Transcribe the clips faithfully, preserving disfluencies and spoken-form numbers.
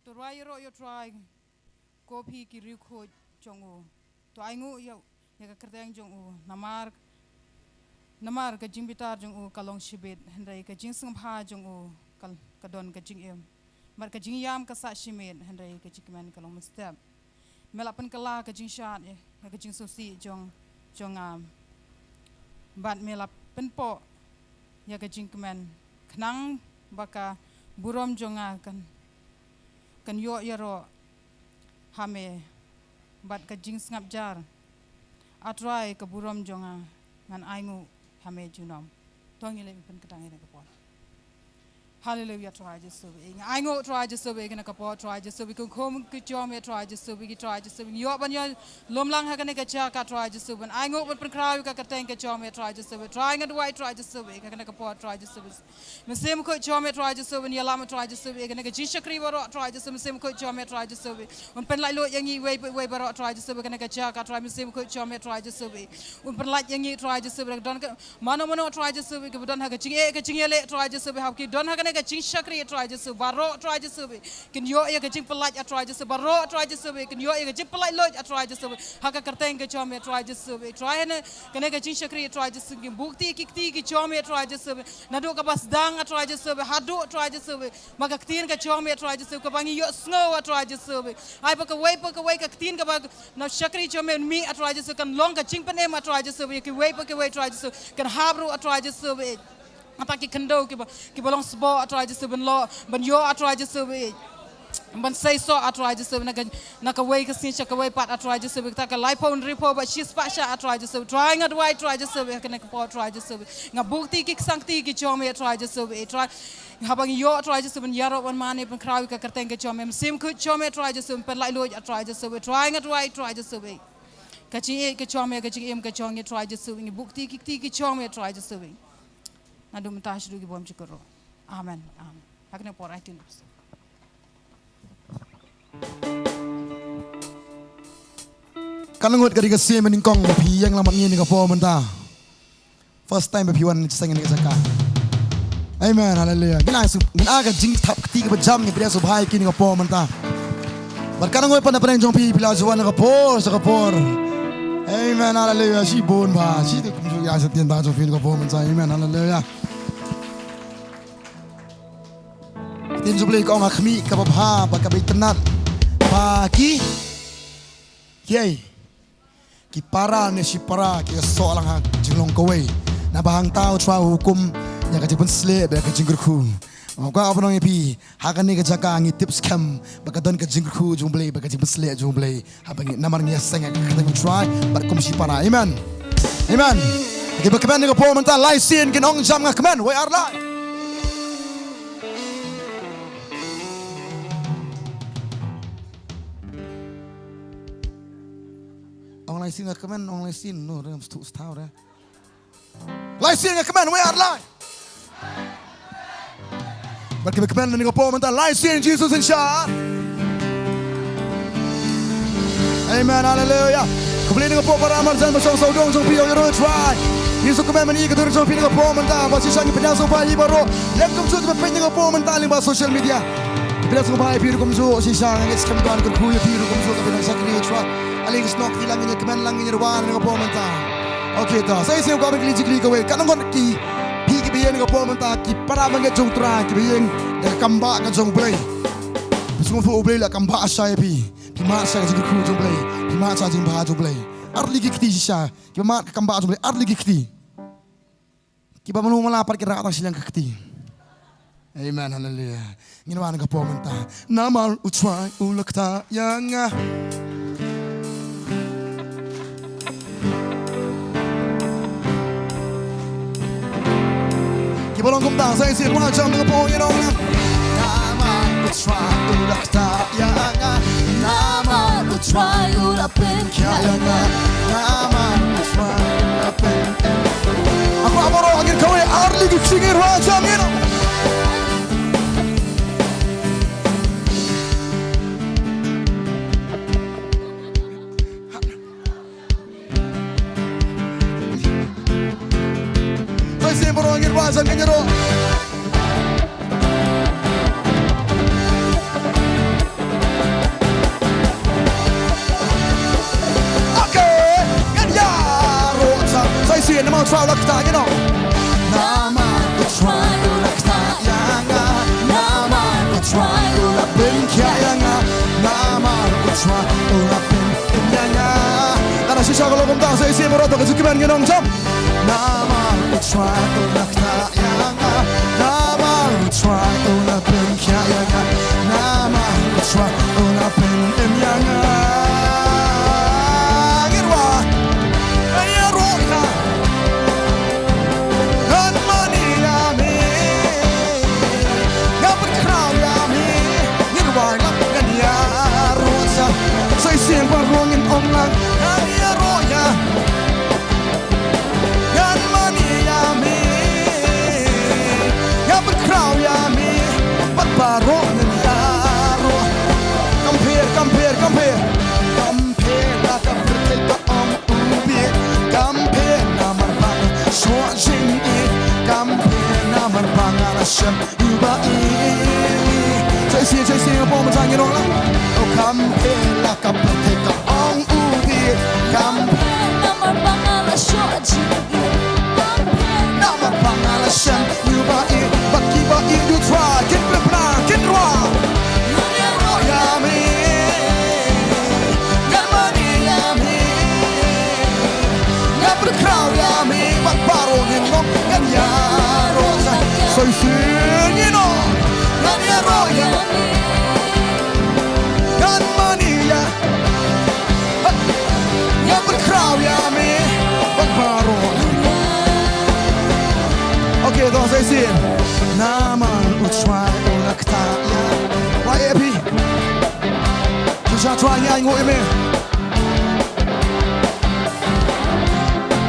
To rwai ïaroh ïa u Trai, ko phi ki riewkhuid jong u. To ainguh ïa, ïa ka kyrteng jong u, namar, namar ka jingbitar jong u ka long shibit, hynrei ka jingsngewbha jong u ka, ka don ka jingim. Bad ka jingïam ka sah shimet, hynrei ka jingkmen ka long mynstep. Me la pynkylla ka jingshad ïa ka jingsngewsih jong, jong nga. Bad me la pynpoh ïa ka jingkmen, khnang ba ka burom jong nga kan, kan ïoh ïaroh ha me. Bad ka jingsngap jar, A Trai, ka burom jong nga ngan ainguh ha me junom. To ngin leit pynkhiah ïa kane ka por. Haleluia, Trai Jisu. Nga ainguh, Trai Jisu, ïa kane ka por, Trai Jisu, ki khun ki jong me, Trai Jisu, ki, Trai Jisu, ïoh ban ïa lum lang ha kane ka jaka, Trai Jisu, ban ainguh ban pynkhraw ïa ka kyrteng ka jong me, Trai Jisu. Trai, nga duwai, Trai Jisu, ïa kane ka por, Trai Jisu. Mynsiem Bakhuid jong me, Trai Jisu, ban ïalam, Trai Jisu, ïa kane ka jingshakri baroh, Trai Jisu, Mynsiem Bakhuid jong me, Trai Jisu. Un pynlait luid ïa ngi iwei pa iwei baroh, Trai Jisu, ïa kane ka jaka, Trai, Mynsiem Bakhuid jong me, Trai Jisu. Un pynlait ïa ngi, Trai Jisu, ba don ka, mano mano, Trai Jisu, kiba don ha ka jingeh ka jingïaleh, Trai Jisu, haba ki don ha kane ka jingshakri, Trai Jisu, baroh, Trai Jisu, kin ïoh ïa ka jingpynlait, A Trai Jisu, baroh, Trai Jisu, kin ïoh ïa ka jingpynlait luid, A Trai Jisu, ha ka kyrteng ka jong me, Trai Jisu. Trai, hana kane ka jingshakri, Trai Jisu, kin bukti ki kti ki jong me, Trai Jisu, naduh kaba sdang, A Trai Jisu, haduh, Trai Jisu, ba ka ktien ka jong me, A Trai Jisu, kaba ngi ïohsngew, A Trai Jisu. Ai ba kawei pa kawei ka ktien kaba na shakri jong me mih, A Trai Jisu, kan long ka jingpynim, A Trai Jisu, ïa kiwei pa kiwei, Trai Jisu, kan hap ruh, A Trai Jisu. Kata ki khyndew kiba, kiba long sboh, A Trai Jisu, ban ïoh, ban ïoh, A Trai Jisu. Ban seisoh, A Trai Jisu, na ka, na kawei ka sngi sha kawei pat, A Trai Jisu, kata ka laiphew hynriewphew bad shispah shah, A Trai Jisu. Trai, nga duwai, Trai Jisu, ïa kane ka por, Trai Jisu. Nga bukti ki ksangti ki jong me, Trai Jisu, Trai. Haba ngi ïoh, Trai Jisu, ban ïaroh ban mane pynkhraw ïa ka kyrteng ka jong me, Mynsiem Bakhuid jong me, Trai Jisu, pynlait luid, A Trai Jisu, Trai, nga duwai, Trai Jisu. Ka jingïeit ka jong me, ka jingim ka jong ngi, Trai Jisu, ngi bukti ki kti ki jong me, Trai Jisu. Naduh mynta shaduh ki bymjukut ruh. Amen. Amen. Ha kane ka por ai tin. Kan ngut ka ri ka sim nyngkong ba phi ïeng lang bad ngi ha kane ka por mynta. First time ba phi wan seng ha kane ka jaka. Amen, haleluia. Ngin ai sngewbha, ngin ai ka jingthap kti kaba jam, ngin pdiang sngewbha ïa ki ha kane ka por mynta. Bad kan ngut pat na pdeng jong phi, phi la ju wan ha kane ka por, sha kane ka por. Amen, haleluia. Shibun bha, shi te kumjuh ïa sa tien ta jong phi ha kane ka por mynta. Amen, haleluia. Ktien jong U Blei ka ong, ha khmih kaba bha bad kaba itynnad, ba ki, kiei, ki para ne shipara ki ïasoh lang ha jinglong kawei. Naba hangta U Trai u hukum ïa ka jingpynshlur bad ka jingkyrkhu. Nga kwah ban ong ïa phi, ha kane ka jaka ngi tip skhem ba ka don ka jingkyrkhu jong U Blei bad ka jingpynshlur jong U Blei. Haba ngi, namar ngi ïaseng ha ka kyrteng U Trai bad kum shipara. Amen. Amen. Kiba kmen ha kane ka por mynta, lai sien kin ong jam nga kmen, wei ar lai. Ong lai sien nga kmen, ong lai sien, no, rem stu stau re. Lai sien nga kmen, wei ar lai. Bad kiba kmen ha kane ka por mynta, lai sien Jisu synshar. Amen, haleluia. Khublei ha kane ka por para marjan ba shong sawdong jong phi, ïaroh ïa U Trai. Jisu kmen mynta ha ka dur jong phi ha kane ka por mynta, bad shisha ngi pdiang sngewbha ïa phi baroh. Lem kumjuh kiba peit ha kane ka por mynta lyngba social media. Pdiang sngewbha ïa phi ruh kumjuh, shisha nga ngeit skhem ba don kyrkhu ïa phi ruh kumjuh kaba phi dang shakri ïa U Trai. Ale ngi snoh kti lang, ngin ïa kmen lang, ngin ïa wan ha kane ka por mynta. Okay, to sa shisien ka ong kylli jingkylli kawei. Katno ngut ki, phi kiba ïeng ha kane ka por mynta, ki para bangeit jong U Trai, kiba ïeng da ka kam bah ka jong U Blei. Phi sngewthuh U Blei u la kam bah sha ïa phi. Phi mad sha ka jingkyrkhu jong U Blei. Phi mad sha ka jingbha jong U Blei. Ar tylli ki kti shisha. Kiba mad ka kam bah jong U Blei. Ar tylli ki kti. Kiba malu mala pat ki rah tang shiliang ka kti. Amen, haleluia. Ngin wan ha kane ka por mynta. Namar U Trai u la ktah ïa nga. Kiba long kumta, sa shisien, wan jam ha kane ka por, ngin ong lang. Namar U Trai u la ktah ïa nga. Namar U Trai u la pynkylla ïa nga. Namar U Trai u la pyn Aku amoro angin kawei arli ki chingin wa jam, you know. Sa Sien baroh ngin wan sa ngin ïaroh. Okay, ngin ïaroh sa. Sa shisien namar U Trai u la ktah ïa ngi noh. Namar U Trai u la ktah ïa nga. Namar U Trai u la pynkhiah ïa nga. Namar U Trai u la pyn ïa nga. Ngan sa shisha ka long kumta sa shisien baroh to ka jingkmen ngin ong jam. Namar U Trai u la ktah ïa nga. Namar U Trai u la pynkhiah ïa nga. Namar U Trai u la pyn ïa nga. Ngin wan. Ngin ïaroh ïa. Ngan mane ïa me. Nga pynkhraw ïa me. Ngin wan lang ngan ïaroh sa. Sa shisien baroh ngin ong lang ngan ïaroh ïa. Ngan mane ïa me. Nga pynkhraw ïa me. Bad baroh ngin ïaroh. Compare, compare, compare. Compare la ka pyrthei ka ong u bieit. Compare namar ba nga shoh jingïeit. Compare namar ba nga la shem u ba-ïeit. Sa shisien, sa shisien, pom sa ngin ong lang. Oh, compare la ka pyrthei ka ong u bieit. Compare namar ba nga la shoh jingïeit. Compare namar ba nga la shem u ba-ïeit. Bad ki ba-ïeit U Trai kin pynbna, kin rwai. Ngan ïaroh ïa me. Ngan mane ïa me. Nga pynkhraw ïa me bad baroh ngin ong ngan ïaroh sa. Sa shisien ngin ong ngan ïaroh ïa me. Ngan mane ïa. Nga pynkhraw ïa me bad baroh. Okay, to sa shisien. Namar U Trai u la ktah ïa. Wai ïa phi. Shisha Trai ïa nguh ïa me.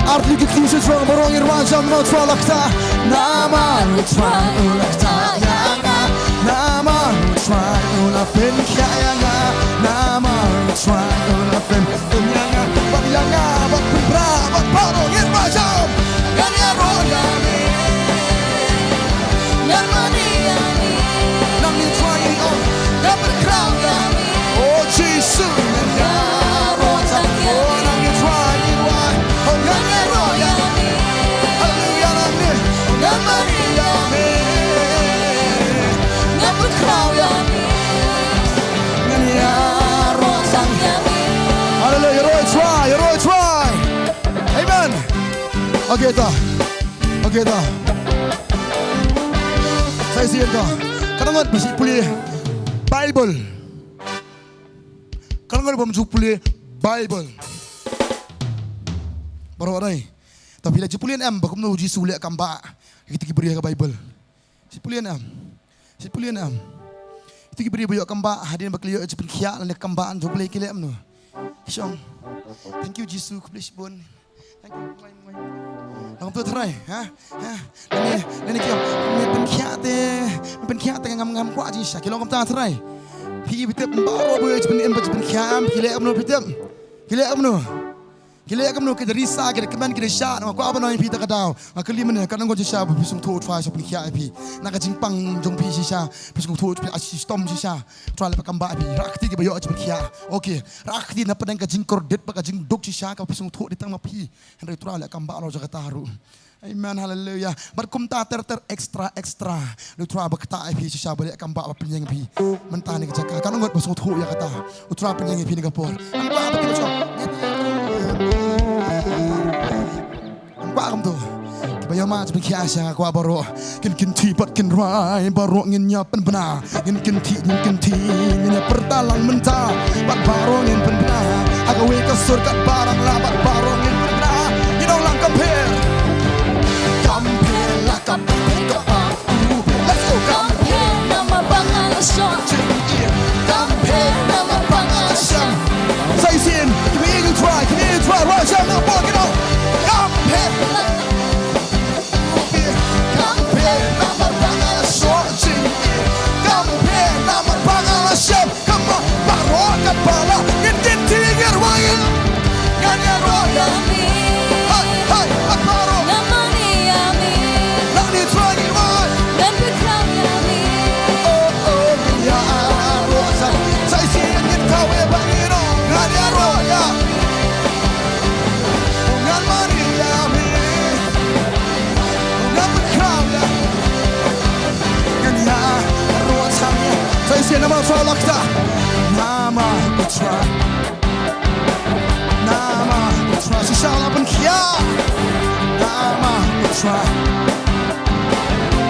Ar tylli ki kti shisha baroh ngin wan jam namar U Trai u la ktah. Namar U Trai u la ktah ïa nga. Namar U Trai u la pynkhiah ïa nga. Namar U Trai u la pyn ïa nga. Bad ïa nga, bad pynbra, bad baroh ngin wan jam. Ngan ïaroh ïa me. Ngan mane ïa me. Nangne Trai ïa ong. Ngan pynkhraw ïa me. Oh Jisu, ngan ïaroh tang. Oh nangne Trai ïa ong. Oh ngan ïaroh ïa me. Haleluya nangne. Ngan mane ïa me. Ngan pynkhraw ïa me. Ngan ïaroh tang ïa me. Haleluya, ïaroh Trai, ïaroh Trai. Amen. Okay ta. Okay ta. Sa shisien ta. Ka ngot ba shu pule Bible. Ka ngot ba shu pule Bible. Baroh dei. Ta phi la ju pule em ba kumno u Jisu u leh kam ba. Kita ki briew ka Bible. Shu pule em. Shu pule em. Kita ki briew ba ïoh kam ba hadien ba ki la ïoh jingpynkhiah lane kam ba jong U Blei ki leh kumno. Shong. Thank you Jisu, khublei shibun. Thank you. Long kumto Trai, ha? Ha? Lane, lane ki ong, me pynkhiah te, me pynkhiah te ngam, ngam kwah jingshisha. Ki long kumta Trai. Phi, phi tip baroh ba ïoh jingpyn, em ba jingpynkhiah, ki leh kumno phi tip. Ki leh kumno. Ki leh kumno, ki da risa, ki da kmen, ki da shah, nga kwah ban ong ïa phi ta ka daw. Nga kylli mynne, katno ngut shisha ba phi sngewthuh U Trai u sa pynkhiah ïa phi. Na ka jingpang jong phi shisha, phi sngewthuh, phi shitom shisha. U Trai u leh ba kam ba ïa phi. Rah kti kiba ïoh jingpynkhiah. Okay. Rah kti na pdeng ka jingkordit bad ka jingduk shisha kaba phi sngewthuh dei tang ma phi. Hynrei U Trai u leh kam ba noh jong kata ruh. Amen, haleluya. Bad kumta ter ter extra extra. U Trai ba ktah ïa phi shisha ba leh kam ba ba pynïeng ïa phi. Mynta ne ka jaka. Katno ngut ba sngewthuh ïa kata. U Trai pynïeng ïa phi ne ka por. Ngan kwah ba ki ba shong. Ngan kwah kumto. Kiba ïoh ma jingpynkhiah sha nga kwah baroh. Kin kynthih bad kin rwai baroh ngin ïa pynbna. Ngin kynthih, ngin kynthih, ngin ïa pyrta lang mynta. Bad baroh ngin pynbna. Ha kawei ka sur katba nang lah bad baroh ngin pynbna. Ngin ong lang compare. Compare la compare ka. Let's go. Compare namar ba nga la shong. Compare namar ba nga la shong. Sa shisien, kiba ïeit U Trai, kiba ïeit U Trai, rise up, na bor ngin ong. Compare. Compare namar ba nga la shong jingim. Compare namar ba nga la shem. Kumba baroh katba lah ngin kynthih ngin rwai. Ngan ïaroh ïa Namar u Trai u la ktah. Namar u Trai. Namar u Trai. Shisha la pynkhia. Namar u Trai.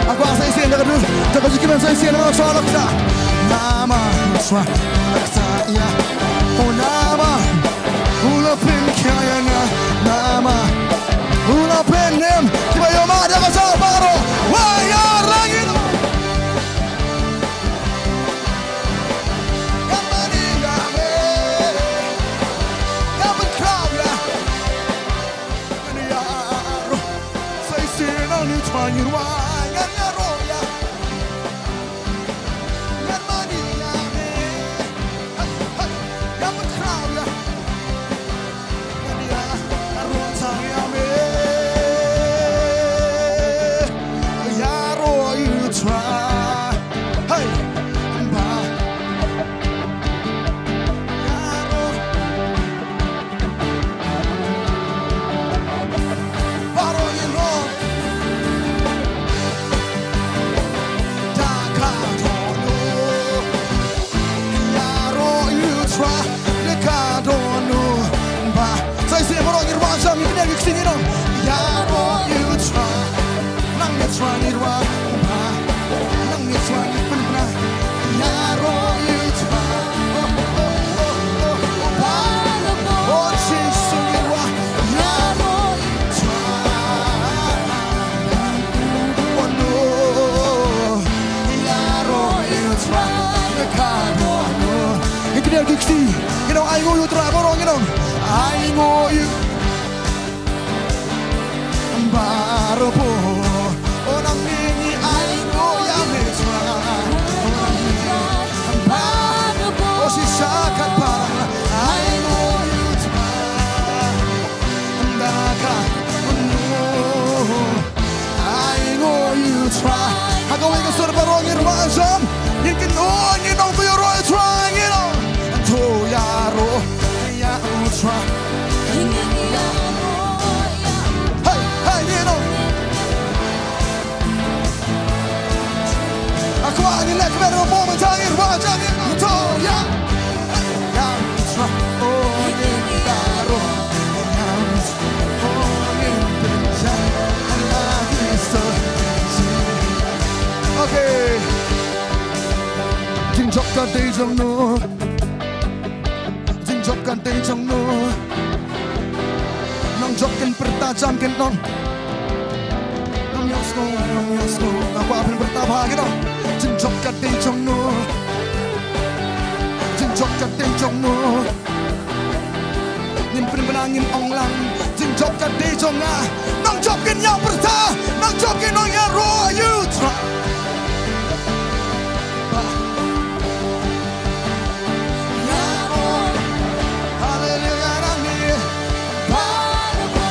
Nga kwah sa shisien da ka dur. Da ka jingkmen sa shisien namar u Trai u la ktah. Namar u Trai u la ktah ïa. Oh, namar u la pynkhia ïa nga. Namar u la pynïeng. Kiba ïoh ma da ka sa baroh. Wa ïa rangi. Hey, ba. Baroh ïa no. Da ka dohnud. Ïaroh ïa u Trai da ka dohnud. Ba. Sa shisien baroh ngi ruh ba jam ngi kyndiah ngi ksing ngi ong. Ïaroh ïa u Trai. Nang ïa u Trai ngi ruh ba. Nang ïa u Trai ngi pynbna. Ïaroh ïa u Trai. Oh, oh, oh, oh, oh, ba. Oh, Jisu ngi ruh ba. Ïaroh ïa u Trai. Ïaroh ïa u Trai. Ngi kyndiah ngi ksing. Ngi ong ainguh ïa u Trai baroh ngi ong. Ainguh ïa u Baroh. Oh, nang ngi ainguh ïa me Trai. Oh, nang ngi baroh. Oh, shisha kat baroh. Ainguh ïa u Trai. Da ka. Ainguh ïa u Trai. Ha kawei ka sur baroh ngin wad jam. Ngin kynmaw ngin ong to ïaroh ïa u Trai ngin ong. To ïaroh ïa u Trai. Hey, hey, ngin ong. Nga kwah ngin leh kmen mo mo tang ngin wad jam ngin ong to ïa. Ïa u Trai. Oh, ngin ïaroh. Ïa u Trai. Oh, ngin pynjah. Okay. Jingjop ka dei jong no. Jingjop ka dei jong no. Nongjop kin pyrta jam kin ong. Nongjop sngew, nongjop sngew. Nga kwah phin pyrta bha kin ong. Jingjop ka dei jong no. Jingjop ka dei jong no. Ngin pynbna ngin ong lang. Jingjop ka dei jong nga. Nongjop kin ïa pyrta. Nongjop kin ong ïaroh ïa u Trai. Hallelujah, nang ïa.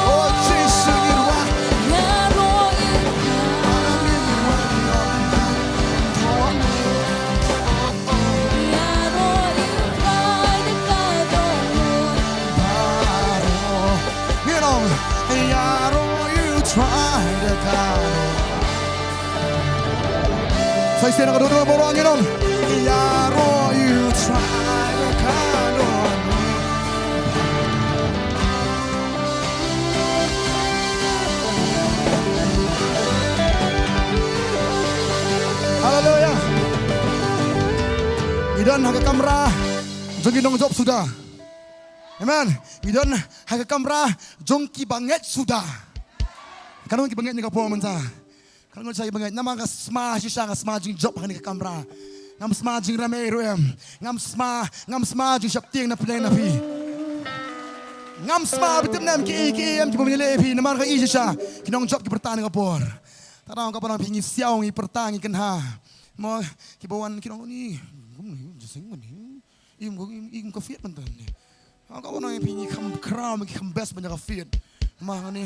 Oh, Jisu, ïa. Baroh. Ngin ong, ïaroh ïa u Trai da ka dohnud. Sa shisien da ka dohnud baroh ngin ong, ïaroh ïa u Trai da ka dohnud. Haleluia. Ngi don ha ka kamra jong ki nongjop suda. Amen. Ngi don ha ka kamra jong ki bangeit suda. Katno ki bangeit ne ka por mynta? Katno ki bangeit? Namar nga sma shisha, nga sma jingjop ha kane ka kamra. Ngam sma jingrem ei ruh em. Ngam sma, ngam sma jingsheptieng na pdeng na phi. Ngam sma ba tip nem ki ei ki ei em kiba mynta leh phi namar ka ei shisha. Ki nongjop ki pyrta ne ka por. Tang ka ba nang phi ngi siaw ngi pyrta ngi kynha. Mo kiba wan ki nong ni. Jising mo ni. Im ko im, im ka fiat mynta ne. Ha ka ba nang phi ngi kham khraw ngi kham best ban ka fiat. Ma ngi.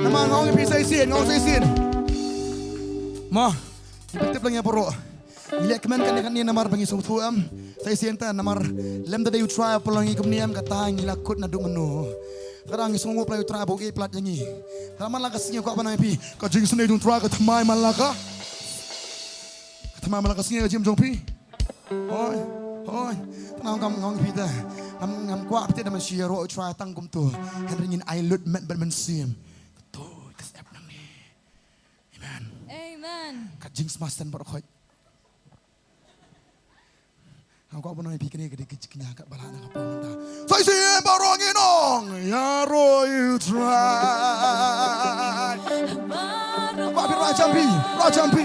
Namar nga ong phi sa shisien, nga ong sa shisien. Ma. Ngi tip lang ïa baroh. Ngi leh kmen kane kane namar ba ngi sngewthuh em. Sa shisien ta namar lem da dei u Trai u pynlong ngi kumne em kata ngi la kut naduh mynno. Kata ngi sngewthuh pla u Trai ba u ïeit palat ïa ngi. Kata man la ka sngi kwah ban ai phi. Ka jingsnei jong u Trai ka thymmai man la ka. Ka thymmai man la ka sngi ka jingim jong phi. Hoi, hoi. Tang ngam ngam phi te. Ngam ngam kwah phi te da man shi ïaroh u Trai tang kumto. Hynrei ngin ai lut met bad mynsiem. To ka sep nang ni. Amen. Amen. Ka jing smastan baroh khoi. Ngam kwah ban ong ïa phi kane ka dei ka jingkñia ka ba la na ka por mynta. Sa shisien baroh ngin ong ïaroh ïa u Trai. Kwah phi rah jam phi, rah jam phi.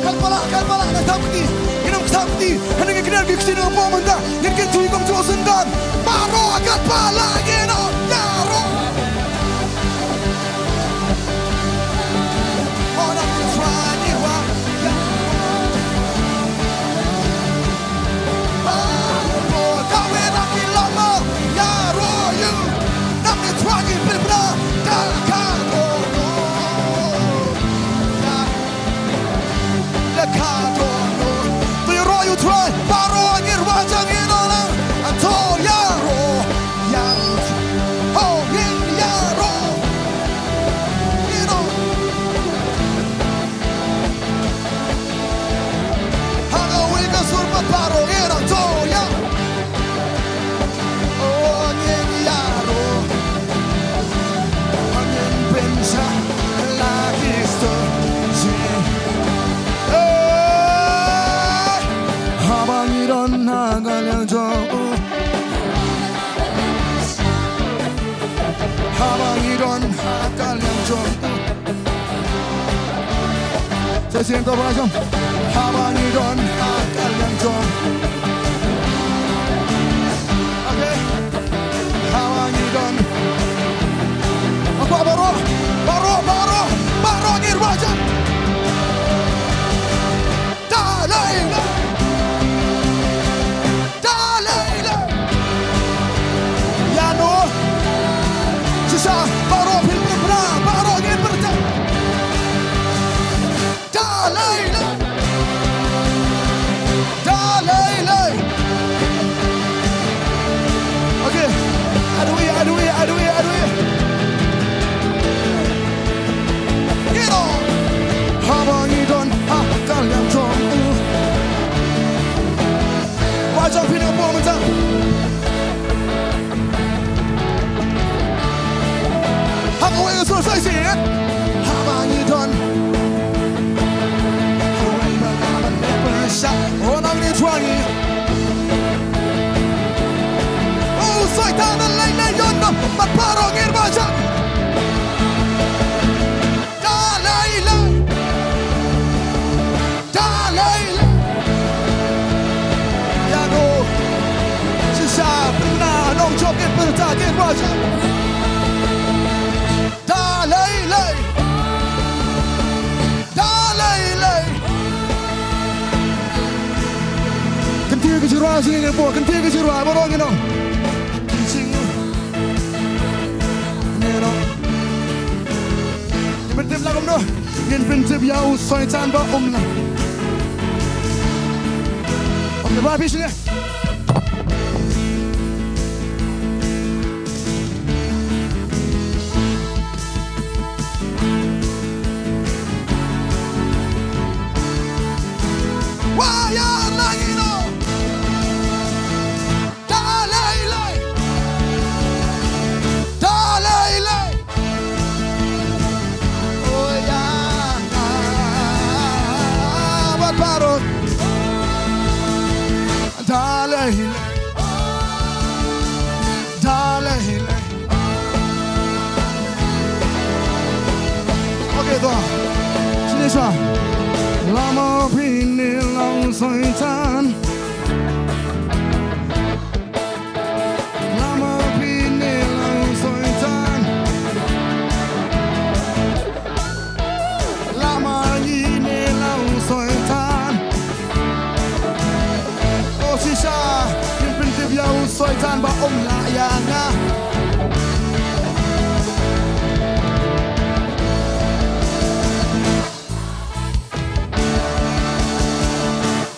Kynmaw la, kynmaw la, na thap kti, ngin ym thap kti, hangne ngin kynmaw ki ktien na ka por mynta, ngin kyntu kum jong u syndon, baroh kynmaw la, ngin ym ïaroh. Oh, na ki twa, ni wa, ïa. Ha kawei ka sur pat baroh ngin ong to ïa. Oh, ngin ïaroh. Ngin pynshah la ki stor. Hey! Haba ngi don ha ka liang jong u. Haba ngi don ha ka liang jong u. Sa shisien to ba jong. Haba ngi don ha ka liang jong. Okay. Haba ngi don. Hapoh baroh, baroh, baroh, baroh ngin ba jong. Da lei lei. Da lei lei. Ïa no. Shisha baroh phin pynpra, baroh ngin pyrta. Da lei lei. Da lei lei. Okay. Adui, adui, adui, adui. Ngi don. Haba ngi don ha ka liang jong u. Ba jong phi na ka por mynta. Ha kawei ka sur sa shisien. Haba ngi don. Hawei ba la ban dep pyrshah. Oh, nang ni tuangi. Oh, Soitan, lei lei ïa no. Bad baroh ngin ba jong. Da lei lei. Da lei lei. Ïa no. Shisha pynbna nong jong ki pyrta ki raja. Da lei lei. Da lei lei. Kyntiew ka jingrwai jong ngi, kyntiew ka jingrwai baroh ngi nong. Ngi nong. Ngin pyntip la kumno? Ngin pyntip ïa u Soitan ba um la. Okay, ba phi sngewbha. Wa ïa la ïa no. Da lei lei. Da lei lei. Oh, ïa nga. Bad baroh. Da lei lei. Da lei lei. Okay, to. Sini sa. Lama pini lang Soitan. Lama pini lang Soitan. Lama ngin ïa la u Soitan. O shisha, ngin pyntip ïa u Soitan ba um lah ïa nga.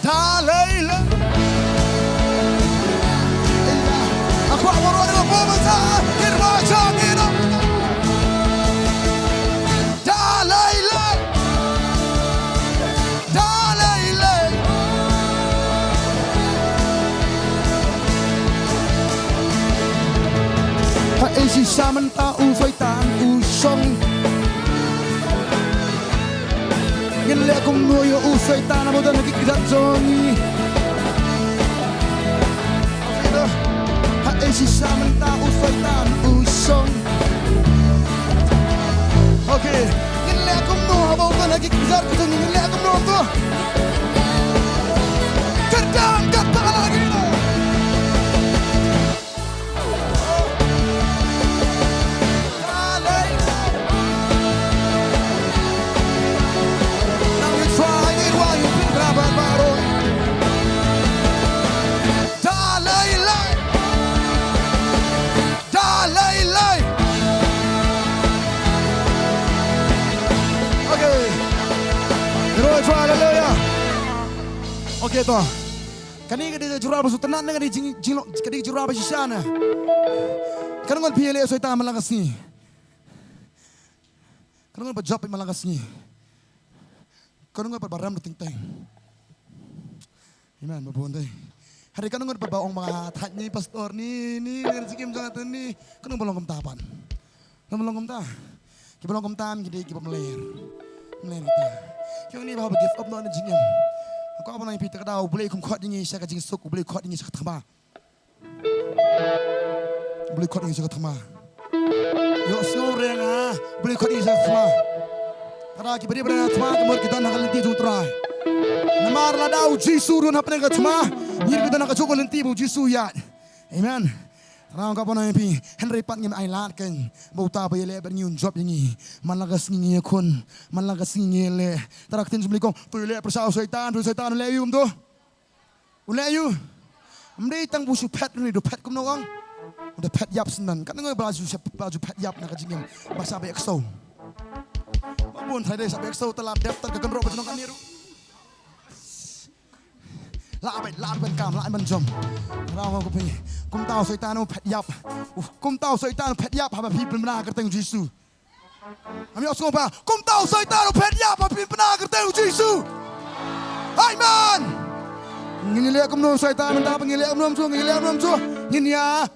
Da lei lei. Shisha mynta u Soitan u shong. Ngin leh kumno ïa u Soitan haba u don ha ki kjat jong ngi? Haei shisha mynta u Soitan u shong. Okay. Ngin leh kumno haba u don ha ki kjat jong ngi? Ngin leh kumno to? Kyrdan katba la ngi. Okay. Hallelujah. Okay to. Kane ka dei ka jura ba sngewtynnat ne ka dei jing, jing, ka dei ka jura ba shisha ne? Kan ngon phi leh Soitan man la ka sngi. Kan ngon ba jop man la ka sngi. Kan ngon ba rem da teng teng. Amen, ba bun dei. Hynrei kan ngon ba ong ba thait ni pastor ni, ni, ni, jingim jong nga te ni. Kan ngon ba long kumta pat. Kan ngon ba long kumta. Kiba long kumta ki dei kiba mler. Mler kita. Ki ong ni ba haba give up noh na jingim. Ko ba nang phi ta ka daw, U Blei um khot ïa ngi sha ka jingsuk, U Blei khot ïa ngi sha ka thma. U Blei khot ïa ngi sha ka thma. Ïohsngew re nga, U Blei khot ïa ngi sha ka thma. Tara ki briew ba don ha thma, ki mut ki don ha ka lynti jong U Trai. Namar lada U Jisu ruh hapdeng ka thma, ngi ruh ki don ha ka jong ka lynti ba U Jisu ïaid. Amen. Tara ka ban ïa phi, hynrei pat ngim ailad kein ba uta ba ïaleh bad ngi un jop ïa ngi. Man la ka sngi ngi ïakhun, man la ka sngi ngi ïaleh. Tara ka ktien jong U Blei ka ong, to ïaleh pyrshah u Soitan, to u Soitan u leh ïa u, um to. U leh ïa u. Ym dei tang ba u shu phet, u dei phet kumno ong? U dei phet ïap shen. Katno ngi ba la shu phet, ba la shu phet ïap na ka jingim. Ba shah beh ksew. Ba bun thai dei shah beh ksew, te la dep tat ka kynroh ba shnong kane ruh. La beh, la beh kam, la beh jom. Raw ko phi. Kumta u Soitan u phet ïap. Uf, kumta u Soitan u phet ïap haba phi pynbna ha ka kyrteng Jisu. Ngam ïohsngew ba kumta u Soitan u phet ïap ha phi pynbna ha ka kyrteng u Jisu. Amen. Ngin ïaleh kumno u Soitan mynta, ngin ïaleh kumno, ngin ïaleh kumno, ngin ïa.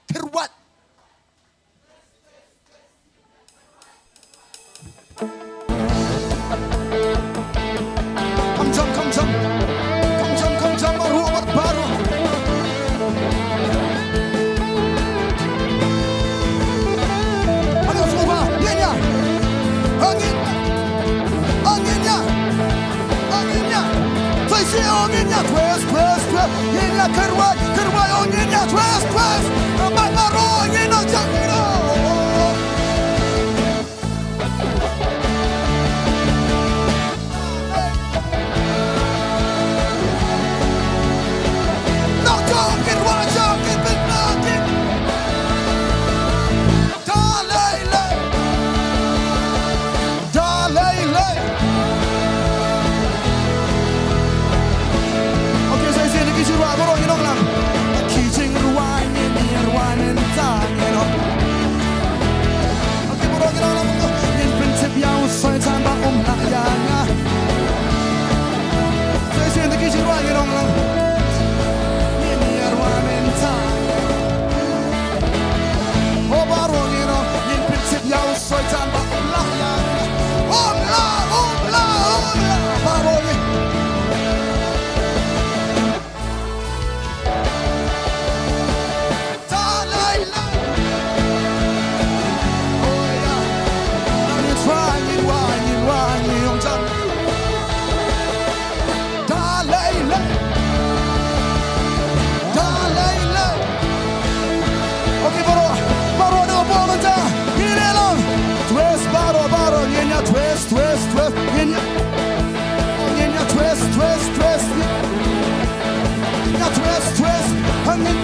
Tyrwat. Come jump, come jump. Come jump, come jump, baroh, baroh. Ano semua, ya, ya. Angin. Angin, ya. Ong ïa nya. Sa shisien ong ïa nya. Twist, twist, twist. Ïa nya kyrwai, kyrwai ong ïa nya. Twist, twist. Bad baroh ong ïa nya. Jang ïa nya. Knock down, kyrwai, jang, kyrwai, knock, kyrwai. Da lei lei. Da lei lei. Okay, sa shisien da ki jingrwai baroh ngin ong lang. Da ki jingrwai ngin ïa rwai mynta ngin ong. Okay, baroh ngin ong lang. Ngin pyntip ïa u Soitan ba um lah ïa nga. Sa shisien da ki jingrwai ngin ong lang. Ngin ïa rwai mynta. Oh, baroh ngin ong, ngin pyntip ïa u Soitan ba um lah ïa nga. Um lah, um lah, um lah, baroh ngin. Ta lai lai. Oh, yeah. Ngin rwai, ngin rwai, ngin rwai, ngin ong jan. Da lei lei. Da lei lei. Okay, baroh, baroh na bawm mynta. Ngin ïa long. Twist, baroh, baroh, ngin ïa twist, twist, twist. Ngin ïa, ngin ïa twist, twist, twist. Ngin ïa twist, twist. Ngin.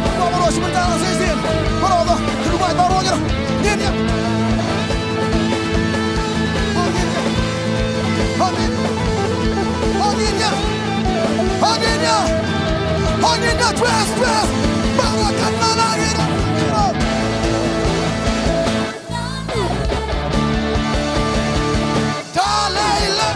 Baroh, baroh, shi mynta sa shisien. Baroh, baroh. Kyrwai, baroh, ngin. Ngin ïa. Hangin ïa. Hangin ïa. Hangin ïa. Hangin ïa. Twist, twist. Baroh kan na na ïa. Da lei lei.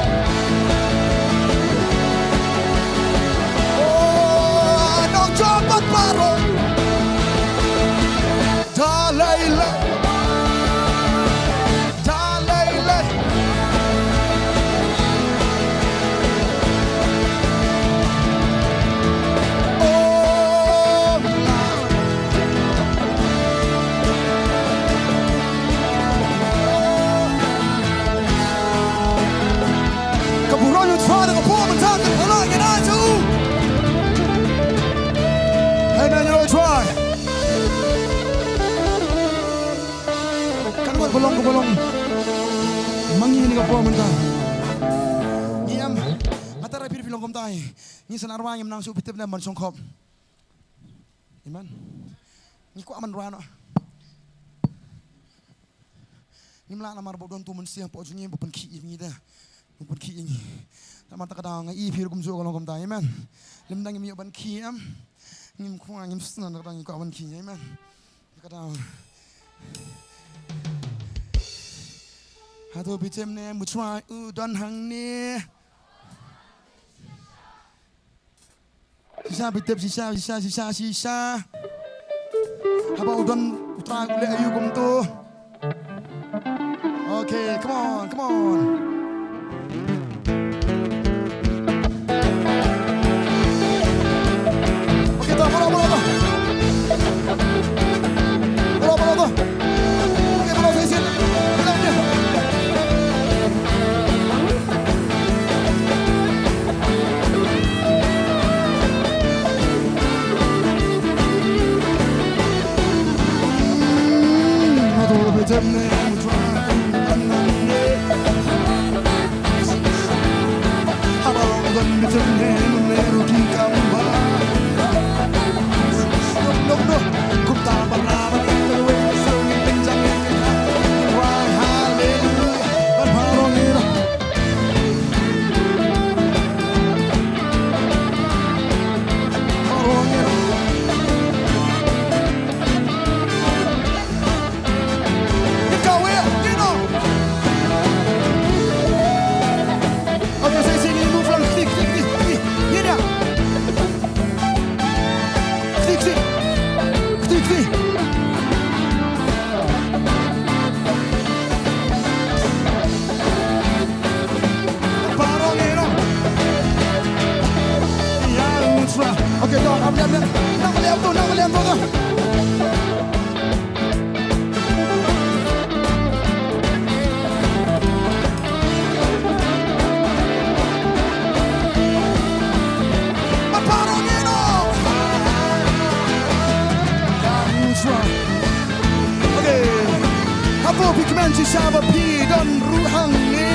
Long ka ba long. Ma ngi ni ka por mynta. Ngi em. Nga tharai phi phi long kumta. Ngi sa narwa ngim nang shu phi tip ne ban shong khop. Amen. Ngi kwah ban rwa noh. Ngim lah namar ba don tu mynsiem hapoh jong ngi ba pynkhih ïa ngi de. Ba pynkhih ïa ngi. Namar ta ka daw nga ïohi phi ruh kumjuh ka long kumta. Amen. Lymda ngim ïoh ban khih em. Ngim kwah ngim sngewthuh ta ka daw ngi kwah ban khih. Amen. Ta ka daw. Hato phi tip ne, u Trai u don hangne. Shisha phi tip, shisha, shisha, shisha, shisha. Haba u don u Trai u leh aïu kumto. Okay, come on, come on. Okay, to, baroh, baroh, to. Baroh, baroh, to. Okay, baroh, shisien. Baroh, shisien. Okay, to, ap liam, liam. Nang liam to, nang liam to, to. Baroh ngi noh. Okay. Hato phi kmen shisha ba phi don ruh hangne?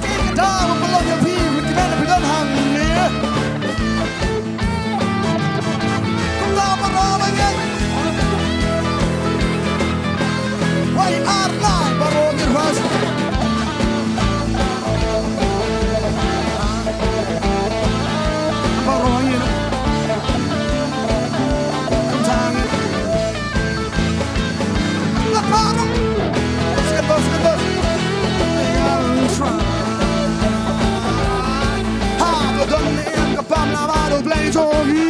Ki ka daw ba long ïa phi, phi kmen phi don hangne. Kumta baroh ba ngi. Wai ar lai baroh ngi ruh. Baroh ngi. Kumta ngi. La baroh. Skip, skip. Ïa u Trai. Ha, ba don ne ka pam la ba do Blei jong ngi.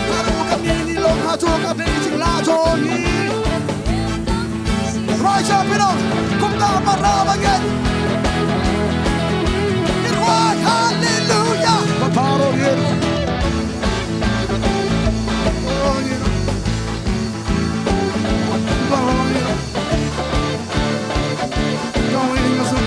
Hato ka mih ngi long, hato ka dei jinglah jong ngi. Rwai sha phi nong, kumta baroh ba ngi. Rwai haleluya. Ba baroh ngi. Baroh ngi. Baroh ngi. Going as a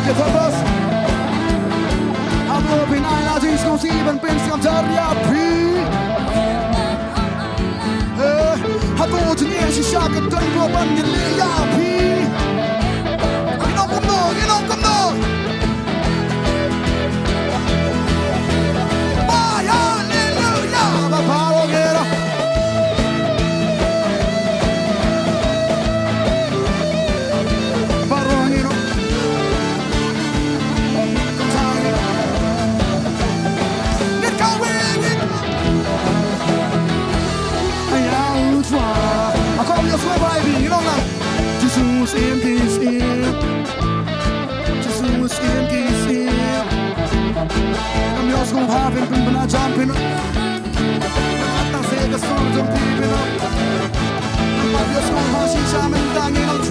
Okay, todos. Hato phi nang ïa la jingsngewsih ban pynskhem jar ïa phi? Eh, hato jingeh shisha ka don ruh ban ïaleh ïa phi? Ngi ong kumno, ngi ong kumno? Wai haleluya, ba baroh ngi ruh. Baroh ngi ruh. Ïa u Trai. Akor ïa sngewbha ïa phi, ngi ong lang. Jisu u syiem ki syiem. Jisu u syiem ki syiem. Ngam ïohsngew bha phin pynbna jam phin. Tang seh ka sur jong phi phin. Ngam pat ïohsngew bha shisha mynta ngi ong.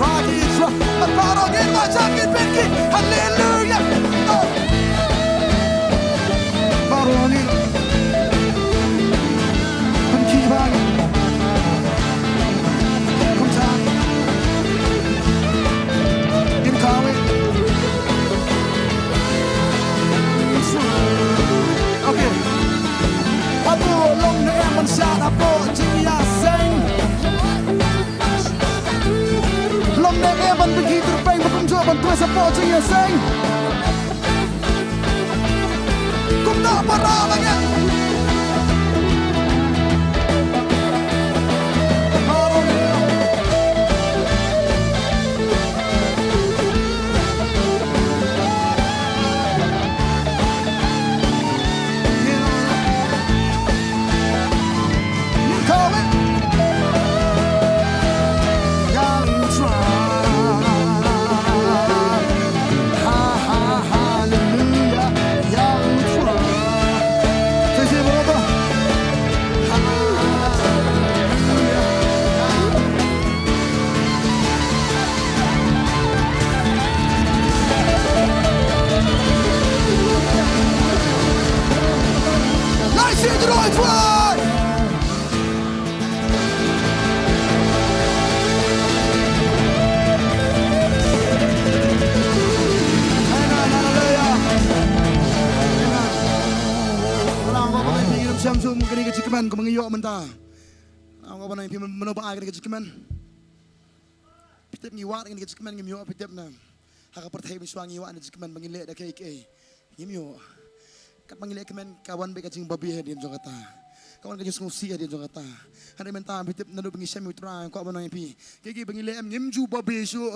Khublei support jingïaseng. Kumta para lagi. Amen, hallelujah. Amen. Kane ka jingkmen kumba ngi ïoh mynta. Kane ka jingkmen. Phi tip ngi wad kane ka jingkmen, ngim ïoh, phi tip na. Ha ka pyrthei mynshwa ngi wad kane ka jingkmen ba ngin leh da kaei kaei. Ngim ïoh. Katba ngi leh kmen ka wan beit ka jingbabe hadien jong kata. Ka wan ka jingsngewsih hadien jong kata. Hynrei mynta phi tip naduh ba ngi shem ïa U Trai, kwah ban ong ïa phi, kaei kaei ba ngi leh em ngim ju babe shuh.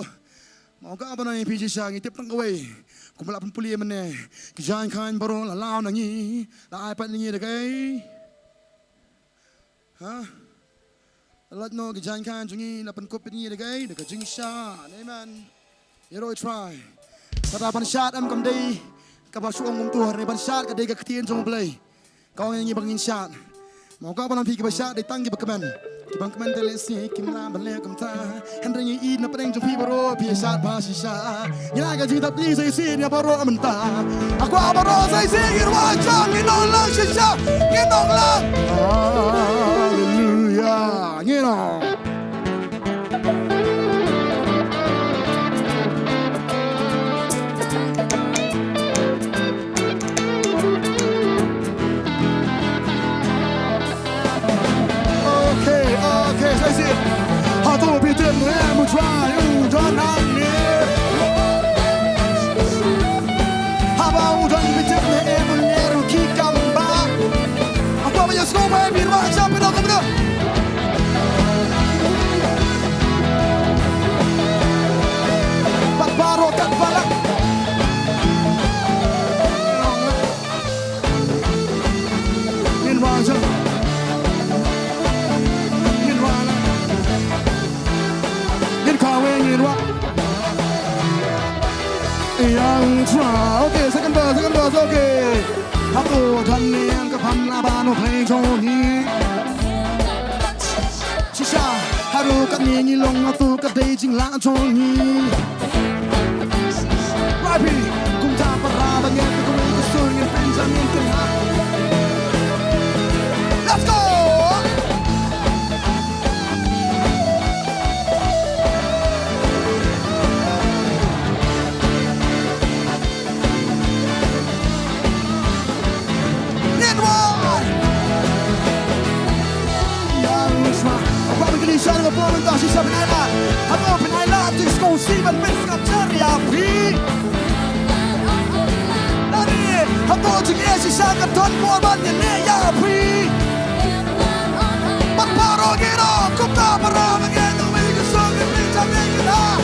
Ma kwah ban ong ïa phi shisha, ngi tip tang kawei. Kumba la pynpule mynne, ki jaiñ khañ baroh la law na ngi, la ai pat na ngi da kaei. Ha? Lait noh ki jaiñ khañ jong ngi, la pynkup ïa ngi da kaei, da ka jingshad. Amen. Ïaroh U Trai. Kata ban shad em kam dei kaba shu ong kumto, hynrei ban shad ka dei ka ktien jong U Blei. Ka ong ïa ngi ba ngin shad. Ma kwah ban ong phi, kiba shad dei tang kiba kmen. Kiba kmen te lehse kim lah ban leh kumta. Hynrei ngi ïeit na pdeng jong phi baroh phi ïa shad bha shisha. Ngi la ka jingthap ngi sa shisien ïa baroh mynta. Nga kwah baroh sa shisien ngin wad jam, ngin ong lang shisha, ngin ong lang. Hallelujah. Ngin ong. Okay, okay, sa shisien. Hato phi tip ne em U Trai u don hangne? Haba u don phi tip ne em u ler u ki kamba? Hato ba ïa sngewbha phi rwah jam phi don kumno? Bad baroh kat balang. Ngin wad jam. Ngin wad la. Ngin kawei ngin wad. Ïa U Trai. Okay, second verse, second verse, okay. Hato don ne em ka pham la ban u Blei jong ngi? Shisha, haduh katne ngi long hato ka dei jinglah jong ngi. Rapi, kumta para ba ngeit, kawei ka sur ngin pynjah ngin kynhah. Let's go! Ngin wad. Ïa U Trai. Hato phi kylli sha nga, hato mynta shisha phin ailad? Hato phin ailad jingsngewsih ban pynsngap jar ïa phi? Lane hato jingeh shisha ka don bor ban ïaleh ïa phi? Bad baroh ngi ong kumta, para ba ngeit, kawei ka sur ngin pynjah ngin kynhah.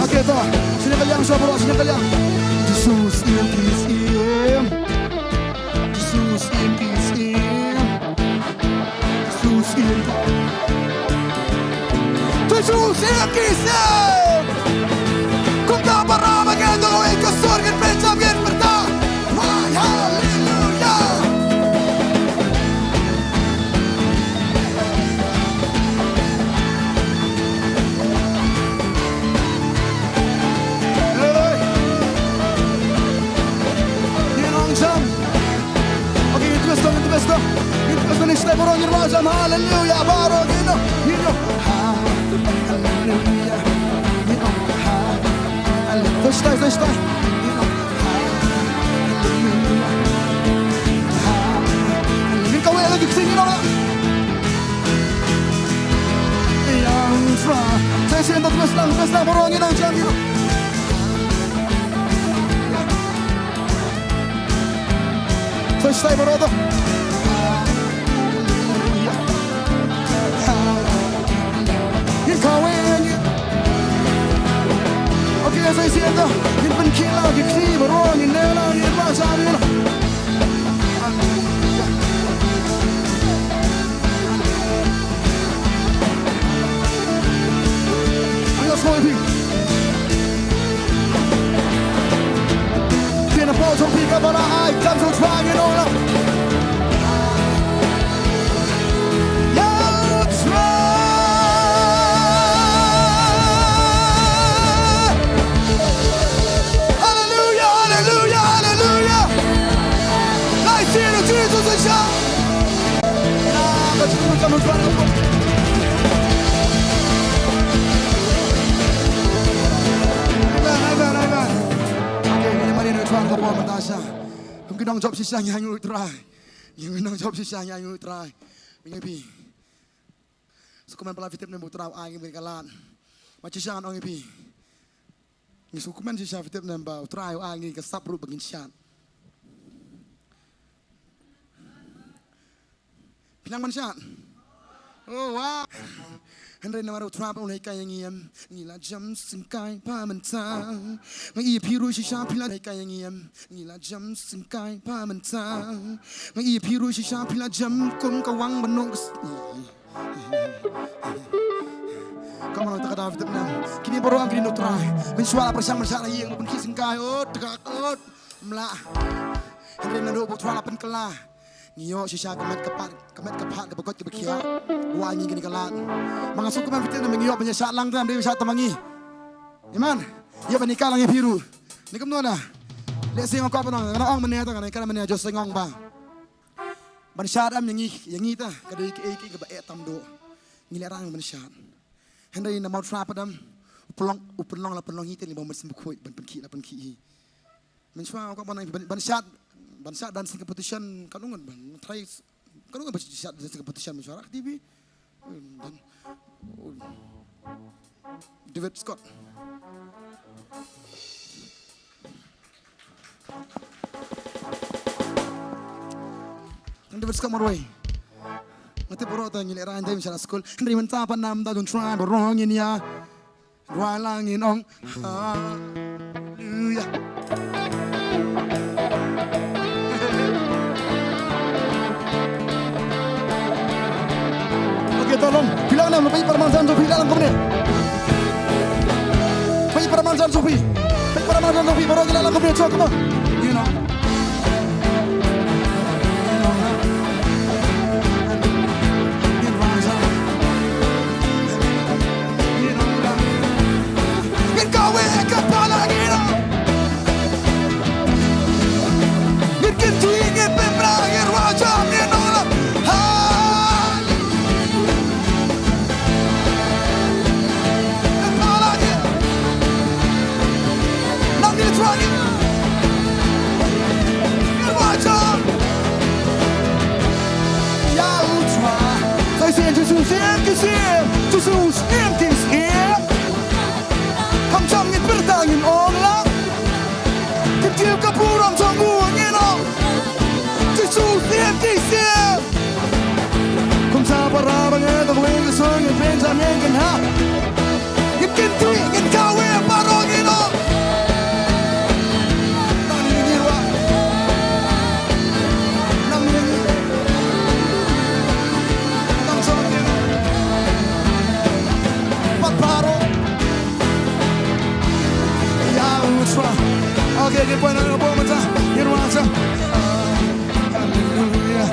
Okay, to. Sngewbha ïa sngewbha, sngewbha ïa. Jisu siem ki siem. Jisu siem ki siem. Jisu siem. Jisu siem ki siem. Kumta para ba ngeit, kawei ka sur ngin pynjah ngin pyrta. Wah, haleluya. Hey. Ngin ong jam. Okay, ngin twist to, ngin twist to. Ngin twist to, next Baroh ngin rwai jam haleluya, baroh ngin ong, ngin ong haleluya. Ngin ong haleluya. Stai, stai, stai. Ngin ong haleluya. Haleluya. Ngin kawei lagi, ngin ong. Ïa U Trai. Stai, stai, stai, stai, baroh ngin ong jam, ngin ong. Stai, stai, baroh to. Ngin kawei, ngin. Okay, stai, stai, to. Ngin pynkhih la ki kti baroh, ngin neh la, ngin rwai jam, ngin. Let's go, P. Tiene pozo, pica para ay, tanto trying, you know, no. Yeah, try. Hallelujah, hallelujah, hallelujah. Nice to see you, Jesus, and shout. Amen, amen, amen. Okay, ngi mane na Trai ka por mynta sha. Kum ki nongjop shisha ngi ainguh Trai. Ngi nongjop shisha ngi ainguh Trai. Ngi phi. Sngewkmen ba la phi tip ne ba U Trai u ai ngi ka lad. Ma shisha ngan ong ïa phi. Ngi sngewkmen shisha phi tip ne ba U Trai u ai ngi ka sap ruh ba ngin shad. Phi nang ban shad? Oh, wow. Hynrei namar U Trai u la hikai ïa ngi em, ngi la jem syngkai ba mynta. Nga ïa phi ruh shisha phi la hikai ïa ngi em, ngi la jem syngkai ba mynta. Nga ïa phi ruh shisha phi la jem kum ka wang ba nong. Come on, ta ka da vitim nam. Kine baroh ang kine U Trai. Mynshuwa la pyrshang mynshuwa la ïeng ban pynkhih syngkai. Oh, ta ka, oh, mla. Hynrei naduh ba U Trai la pynkylla, ngi ïoh shisha ka met ka phad, ka met ka phad kaba koit kaba khiah. Wa ngi kane ka lad. Ma nga sngewkmen vitim nam ngi ïoh ban ïa shad lang tam, dei shad tam ma ngi. Amen. Ïa ban ïa ka lang ïa phi ruh. Ni kumno na. Lehse nga kwah ban ong, nga ong mynne ta, nga ong mynne Joseph nga ong ba. Ban shad em ïa ngi, ïa ngi ta, ka dei kaei kaei kaba eh tam duh. Ngi leh rang ban shad. Hynrei namar U Trai pat em, u pynlong, u pynlong la pynlong hi te, ngi ba mut sym bakhuid, ban pynkhih la pynkhih hi. Mynshuwa ka ban, ban, ban shad, ban shad dancing competition, kan ong ban try, kan ong ban shad dancing competition mynshuwa rak T V. Dan, oh. David Scott. David Scott marwei. Nga tip baroh ta ngi leh rang dei mynshuwa skul. Hynrei mynta pat nam da dun try baroh ngin ïa rwai lang ngin ong. Hallelujah. Okay, tolong. Phi lah nam, phi para mansan tu, phi lah lang kumne. Phi para mansan tu, phi. Phi para mansan tu, phi. Baroh ki lah lang kumne, chok kumne. You know. Ngin kawei ka pala ngin ong. Ngin kynti ngin pynbna ngin rwai jam ngin ong la. Haleluya. Ka pala ngin. Nang ngin rwai. Ngin rwai jam. Ïa U Trai. Sa shisien Jisu shisien ki shisien. Jisu shisien ki shisien. Kham jam ngin pyrta ngin ong lang. Kim kiew ka burom jong u ngin ong. Jisu shisien ki shisien. Kumta para ba ngi dang weng ka song ngin pynjam ngin kynha. Ngin kynti ngin kawei baroh ngin ong. Nang ngin ïa. Nang ngin. Nang jong ngin. Pat baroh. Ïa U Trai. Okay, okay, poi na ka boma ta. Ngin rwai ta. Hallelujah. Hallelujah.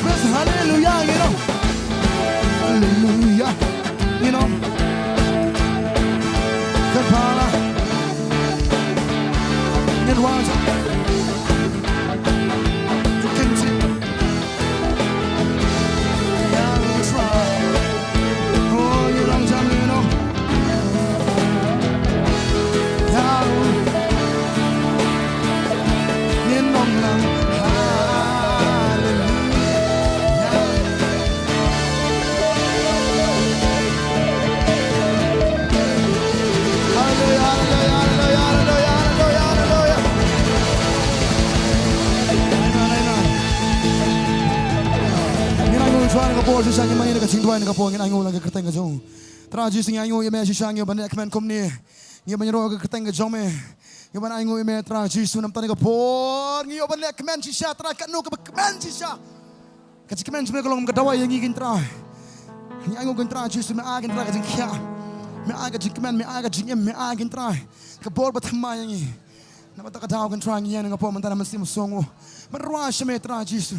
Praise hallelujah, you know. Hallelujah, you know. Kyrpad. Ngin wan. Ngin ai nguh ïa U Trai na ka por, shisha ngin mane na ka jingduwai na ka por, ngin ai nguh ïa ka kyrteng ka jong U Trai Jisu. Ngi ai nguh ïa me shisha, ngi ban leh kmen kumne. Ngi ban ïaroh ïa ka kyrteng ka jong me. Ngi ban ai nguh ïa me Trai Jisu, namar na ka por ngi ban leh kmen shisha Trai, katno kaba kmen shisha. Ka jingkmen jong me ka long ka dawai ïa ngi, ko Trai. Ngi ai nguh, ko Trai Jisu, me ai, ko Trai, ka jingkhiah. Me ai ka jingkmen, me ai ka jingim, me ai, ko Trai, ka bor ba thymmai ïa ngi. Namar kata ka daw, ko Trai, ngi ïeng ha ka por mynta na ka mynsiem sngewsih. Ban rwai sha me Trai Jisu.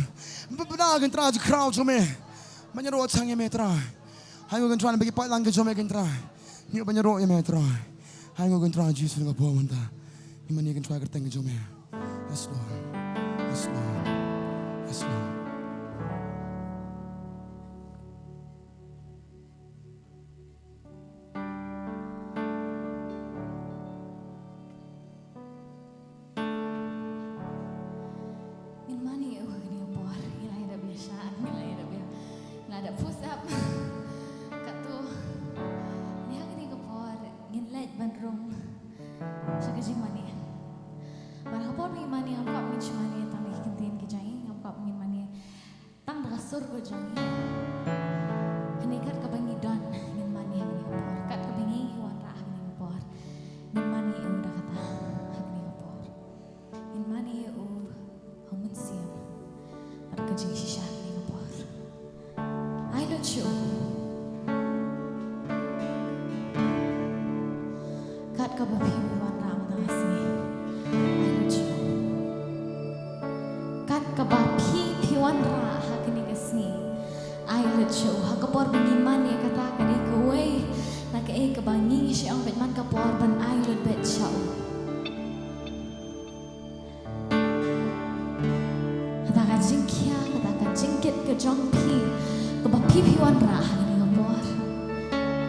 Ban bna, ko Trai, jingkhraw jong me. Ban ïaroh tang ïa me Trai. Ai nguh, ko Trai, na ki paidlang ki jong me, ko Trai. Ngi ban ïaroh ïa me Trai. Ai nguh, ko Trai Jisu, na ka por mynta. Ngi mane, ko Trai, ha ka kyrteng ka jong me. Yes Lord. Yes Lord. Yes Lord. Ngin mane ïa u ha kane ka por. Ngi la ïa dep ïa shad, ngi la ïa dep ïa, ngi la dep push up. Katto. Ngi ha kane ka por ngin leit ban rung sha ka jingmane. Bad ha ka por ba ngin mane, ngam kwah ba ngin shu mane tang da ki kyntien ki jong ngi, ngam kwah ba ngin mane tang da ka sur ka jong ngi. Hynrei kat kaba ngi don, ngin mane ha kane ka por. Kat kaba ngi wanrah ha kane ka por, ngin mane ïa u da kata ha kane ka por. Ngin mane ïa u ha u Mynsiem bad ka jingshisha ha kane ka por. Ai lut sha u. Kat kaba phi, phi wanrah mynta ka sngi, ai lut sha u. Kat kaba phi, phi wanrah ha kane ka sngi, ai lut sha u. Ha ka por ba ngi mane, kata ka dei kawei na kaei kaba ngi, ngi shu ong beit, man ka por ban ai lut beit sha u. Kata ka jingkhia, kata ka jingkit ka jong phi, kaba phi, phi wanrah ha kane ka por.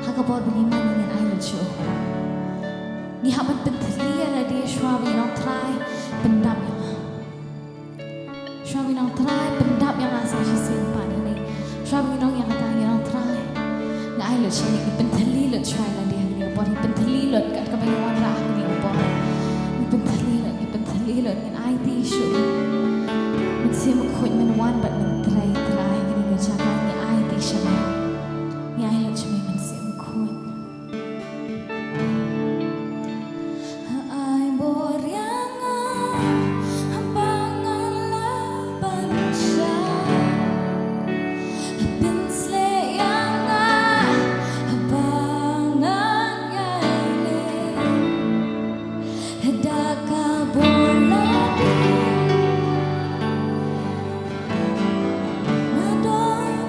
Ha ka por ba ngi mane, ngin ai lut sha u. Ngi hap ban pynthylli ïa lade shuwa ba ngin ong, Trai, pyndap ïa nga. Shuwa ba ngin ong, Trai, pyndap ïa nga sa shisien pat hangne. Shuwa ba ngin ong ïa kata, ngin ong, Trai, nga ai lut sha me. Ngi pynthylli lut shuwa ïa lade ha kane ka por. Ngi pynthylli lut kat kaba ngi wanrah ha kane ka por. Ngi pynthylli lut, ngi pynthylli lut, ngin aiti shuh. Mynsiem Bakhuid, men wan bad men trei, Trai, ha kane ka jaka, ngi aiti sha me. Ngi ai lut sha me, Mynsiem Bakhuid. Ai bor ïa nga, haba nga lah ban shah. Pynshlei ïa nga, haba ngan ïai leh. Da ka bor lade, nga don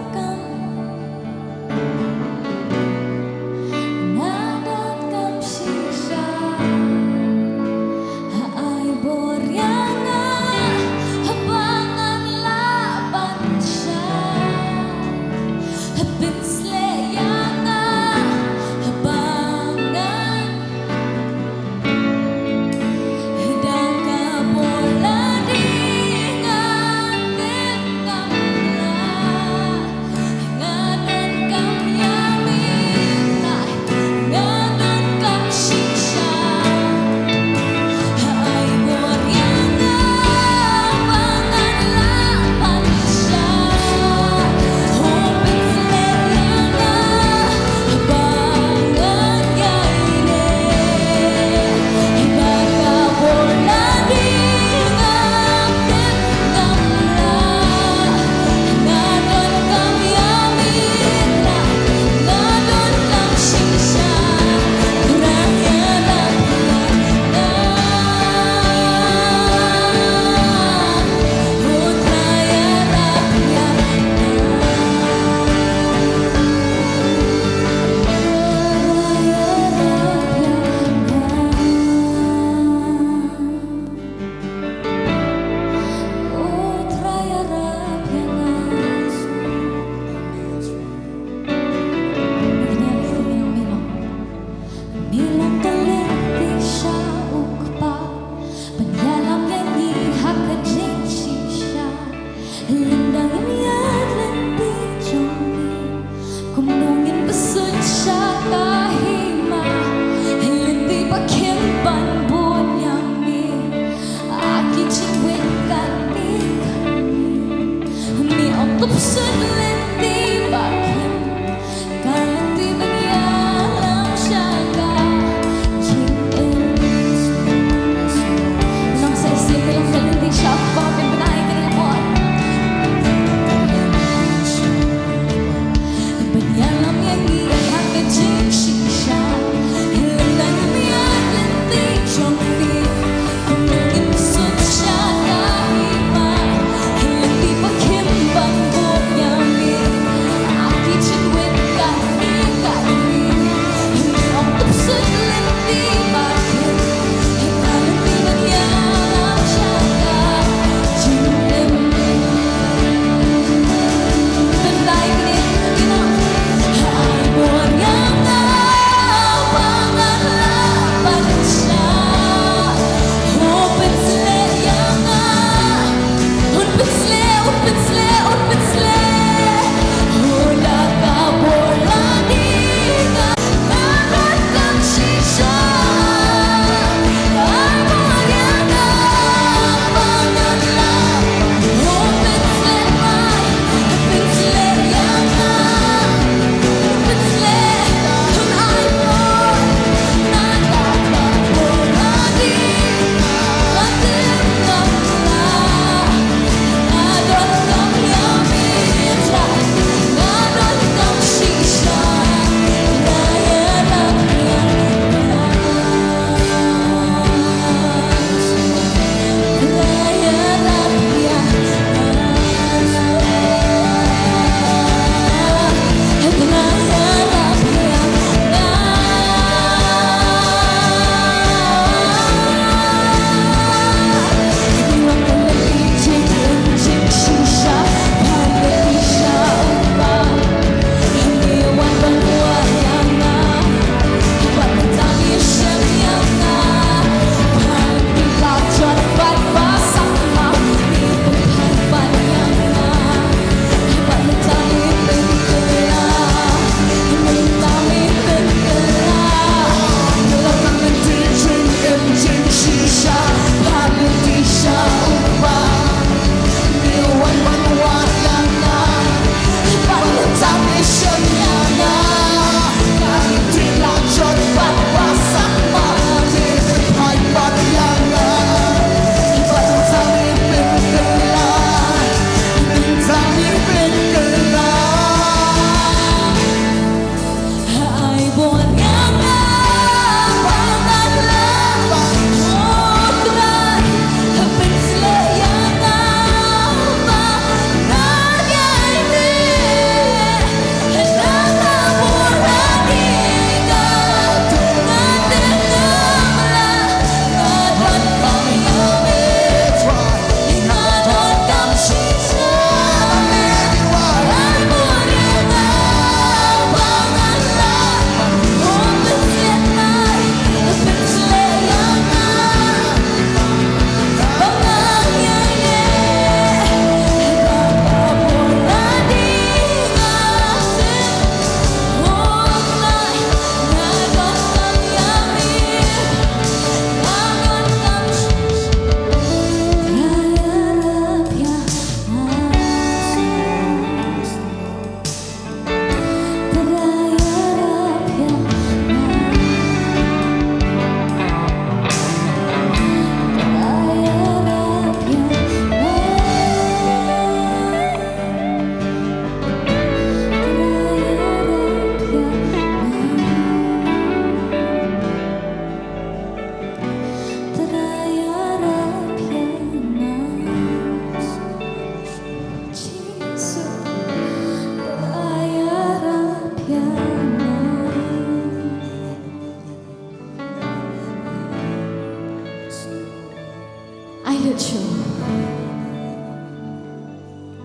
Lutchu.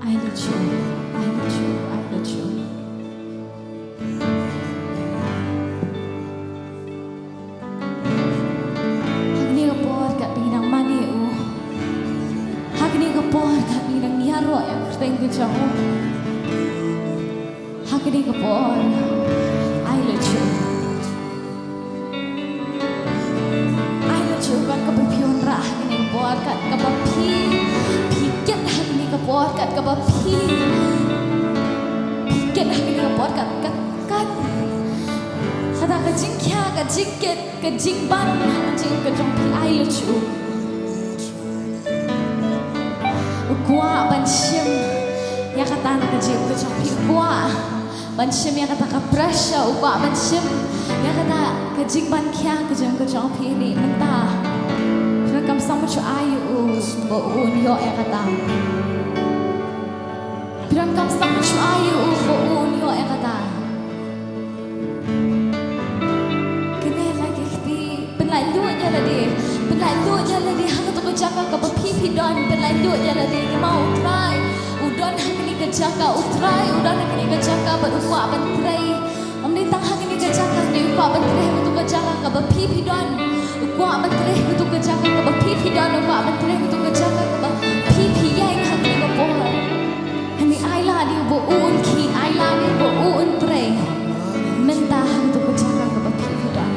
Ai Lutchu. Ai Lutchu. Ai Lutchu. Ha kane ka por katba ngi dang mane ïa u. Ha kane ka por katba ngi dang ïaroh ïa ka kyrteng ka jong u. Ha kane ka por. Ai Lutchu. Ai Lutchu, kat kaba phi wanrah ha kane ka por, kat kaba phi, phi kit ha kane ka por, kat kaba phi, phi kit ha kane ka por, kat, kat, kat. Kata ka jingkhia, ka jingkit, ka jingban ha ka jingim ka jong phi, Ai Lutchu. U kwah ban shim ïa kata na ka jingim ka jong phi. U kwah ban shim ïa kata ka pressure, u kwah ban shim ïa kata ka jingban khia ka jingim ka jong phi. Hangne mynta phi donkam sngewthuh ïa u ba un ïoh ïa kata. Phi donkam sngewthuh ïa u ba un ïoh ïa kata. Kane la ki kti, pynlait lut ïa lade, pynlait lut ïa lade ha kato ka jaka kaba phi phi don, pynlait lut ïa lade, namar U Trai u don ha kane ka jaka, U Trai u don ha kane ka jaka bad u kwah ban trei. Ym dei tang ha kane ka jaka, hynrei u kwah ban trei ha kato ka jaka kaba phi phi don, u kwah ban trei ha kato ka jaka kaba phi phi don, u kwah ban trei ha kato ka jaka kaba phi phi ïeng ha kane ka por. Hynrei ai lade ba un khih, ai lade ba un trei mynta ha kato ka jaka kaba phi phi don.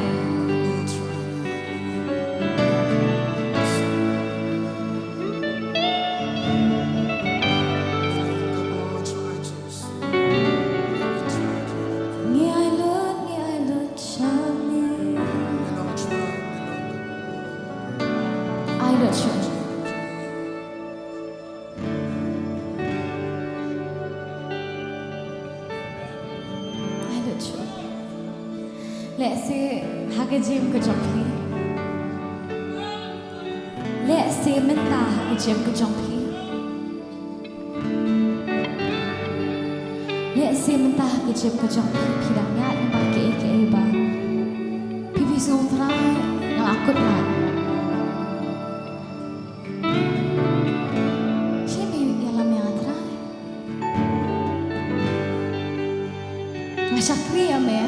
Ngi ai lut, ngi ai lut sha me. Ai lut sha me. Ai lut sha me. Lehse ha ka jingim ka jong phi. Lehse mynta ha ka jingim ka jong phi. Lehse mynta ha ka jingim ka jong phi, phi dang ïaid lyngba kiei kiei ba phi phi sngew, Trai, nga la kut lad. Shim ïalam ïa nga, Trai. Nga shakri ïa me.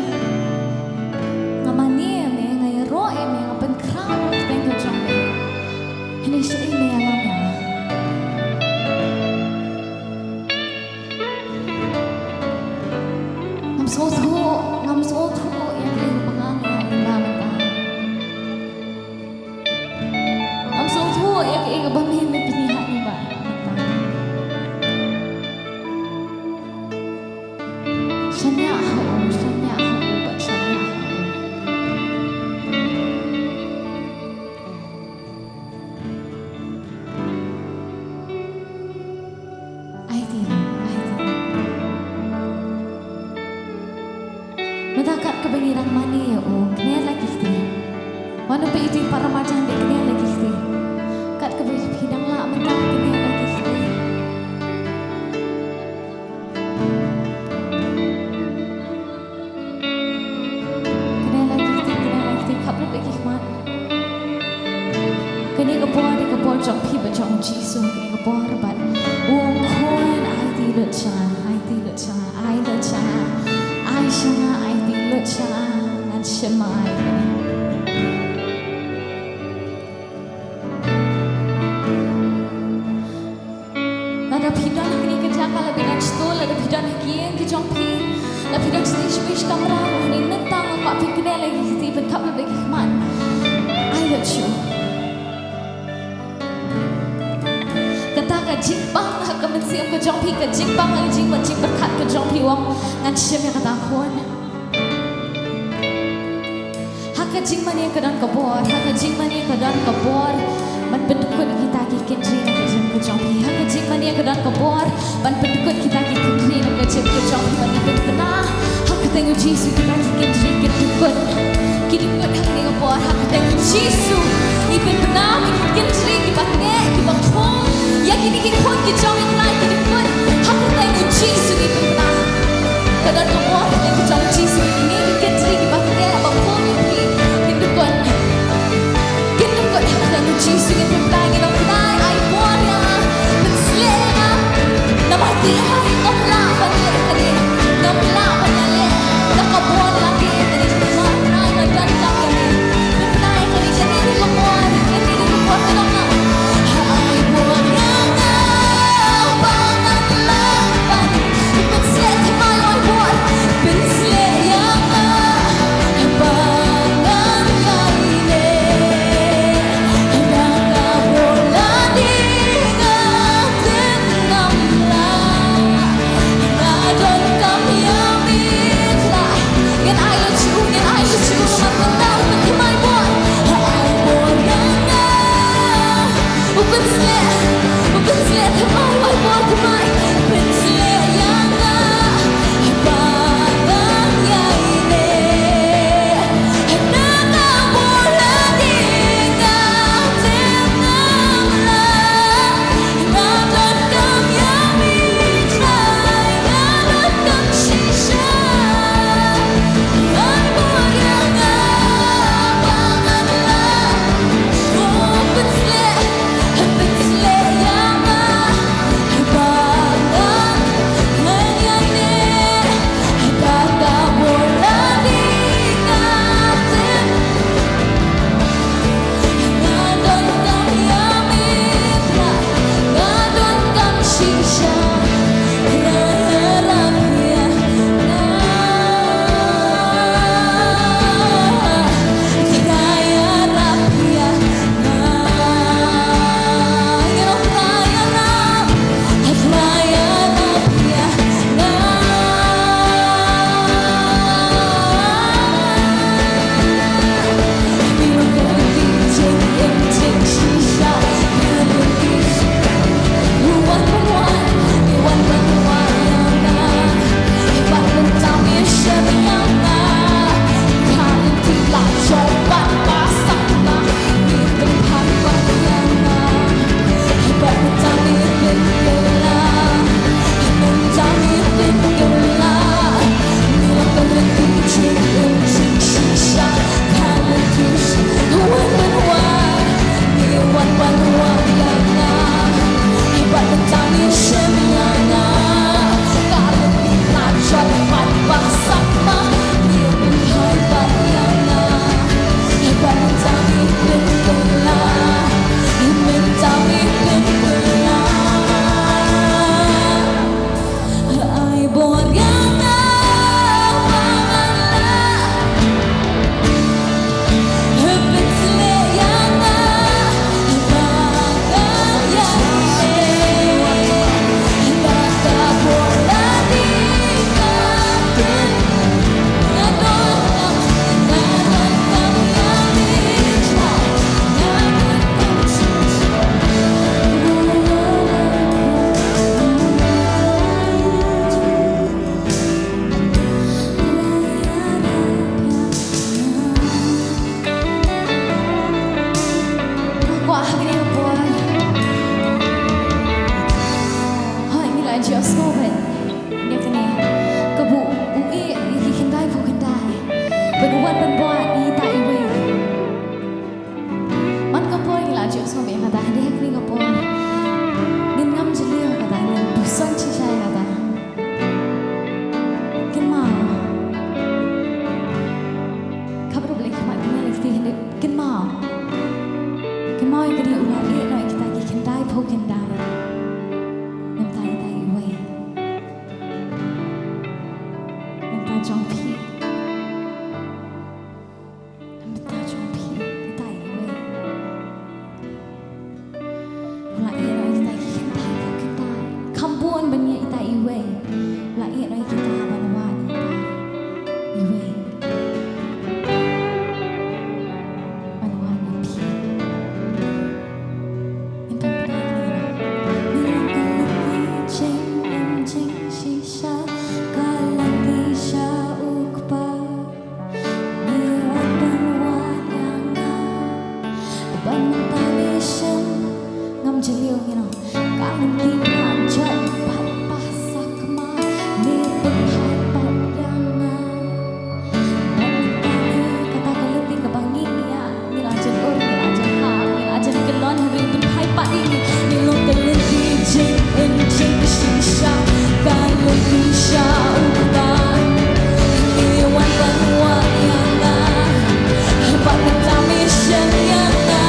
Nga mane ïa me, nga ïaroh ïa me, nga pynkhraw ïa ka kyrteng ka jong me. Hynrei shim ïalam ïa nga. Ngam sngewthuh, ngam sngewthuh ïa kaei kaba nga ïaid lyngba mynta. Ngam sngewthuh ïa kaei kaba me, me pynïaid lyngba mynta. Shaniah ha u, shaniah ha u, bad shaniah ha u. Aiti, aiti. Mynta kat kaba ngi dang mane ïa u, kner la ki kti. Wat nym peit ïa u para marjan, kner la ki kti. Kat kaba phi dang lah mynta, kner la ki kti. Kner la ki kti, kner la ki kti, khapkap la ki khmat. Kane ka por, ka por jong phi bad jong u Jisu, kane ka por bad u ong, Khun, aiti lut sha nga, aiti lut sha nga, ai lut sha nga, ai sha nga, aiti lut sha nga, ngan shim ma ai. Lada phi don ha kane ka jaka, lada phi don sha to, lada phi don ha ki ïing ki jong phi, lada phi don sha sha kamra, hynrei mynta nga kwah phi kner la ki kti, pynkhapkap la ki khmat. Ai lut sha u. Kata ka jingbang ha ka mynsiem ka jong phi, ka jingbang ha ka jingmut jingpyrkhat ka jong phi, u ong, ngan shim ïa kata, Khun. Ha ka jingmane ka don ka bor, ha ka jingmane ka don ka bor ban pyndykut ïa kita ki kynjri na ka jingim ka jong phi. Ha ka jingmane ka don ka bor ban pyndykut kita ki kynjri na ka jingim ka jong phi, ban ïa pynbna ha ka kyrteng u Jisu, kita ki kynjri ki dykut. Ki dykut ha kane ka por, ha ka kyrteng u Jisu. Ngi pynbna ki kynjri kiba teh, kiba phong ïa kine ki khun ki jong ngi, ki dykut ha ka kyrteng u Jisu, ngi pynbna. Ka don ka bor ha ka kyrteng u Jisu, kine ki kynjri kiba teh ba phong ïa phi, kin dykut. Kin dykut ha ka kyrteng u Jisu, ngi pynbna, ngi ong, Trai, ai Kwah ha kane ka por. Hooid, ngi la ïohsngew beit ïa kane. Kaba u ïeh ïa ki khyndai phew khyndai. Bad u wan ban buaid ïa ita iwei. Man ka por ngi la ïohsngew beit ïa kata, hynrei ha kane ka por ngin ngam jylliew ïa kata, ngin pyrshang shisha ïa kata. Kynmaw. Kham ruh ba la khmat kynmaw lei kti hynrei kynmaw. Kynmaw ïa kane, u la ïeh noh ïa kita ki khyndai phew khyndai. Namar ita iwei. Namar jong phi. Namar jong phi, ita iwei. U la ïeh noh ïa kita ki khyndai phew khyndai. Kham bun ban ïeh ita iwei. U la ïeh noh ïa kita ban wad ita iwei. Ban wad ïa phi. Ngin pynbna ïa kane. Ngin long ka lynti jingim jingshisha, ka lynti sha u Kpa. Me wan ban wad ïa nga. Ban mynta me shem ngam jylliew, you know. Ka lynti ka jot pat, pa sakma me pynhai pat ïa nga. Ban mynta me, kata ka lynti kaba ngi ïa Ngi la jan ur, ngi la jan hap, ngi la jan kyllon, hynrei pynhai pat ïa ngi. Ngi long ka lynti jingim jingshisha, ka lynti sha u Kpa. Me wan ban wad ïa nga, bad mynta me shem ïa nga.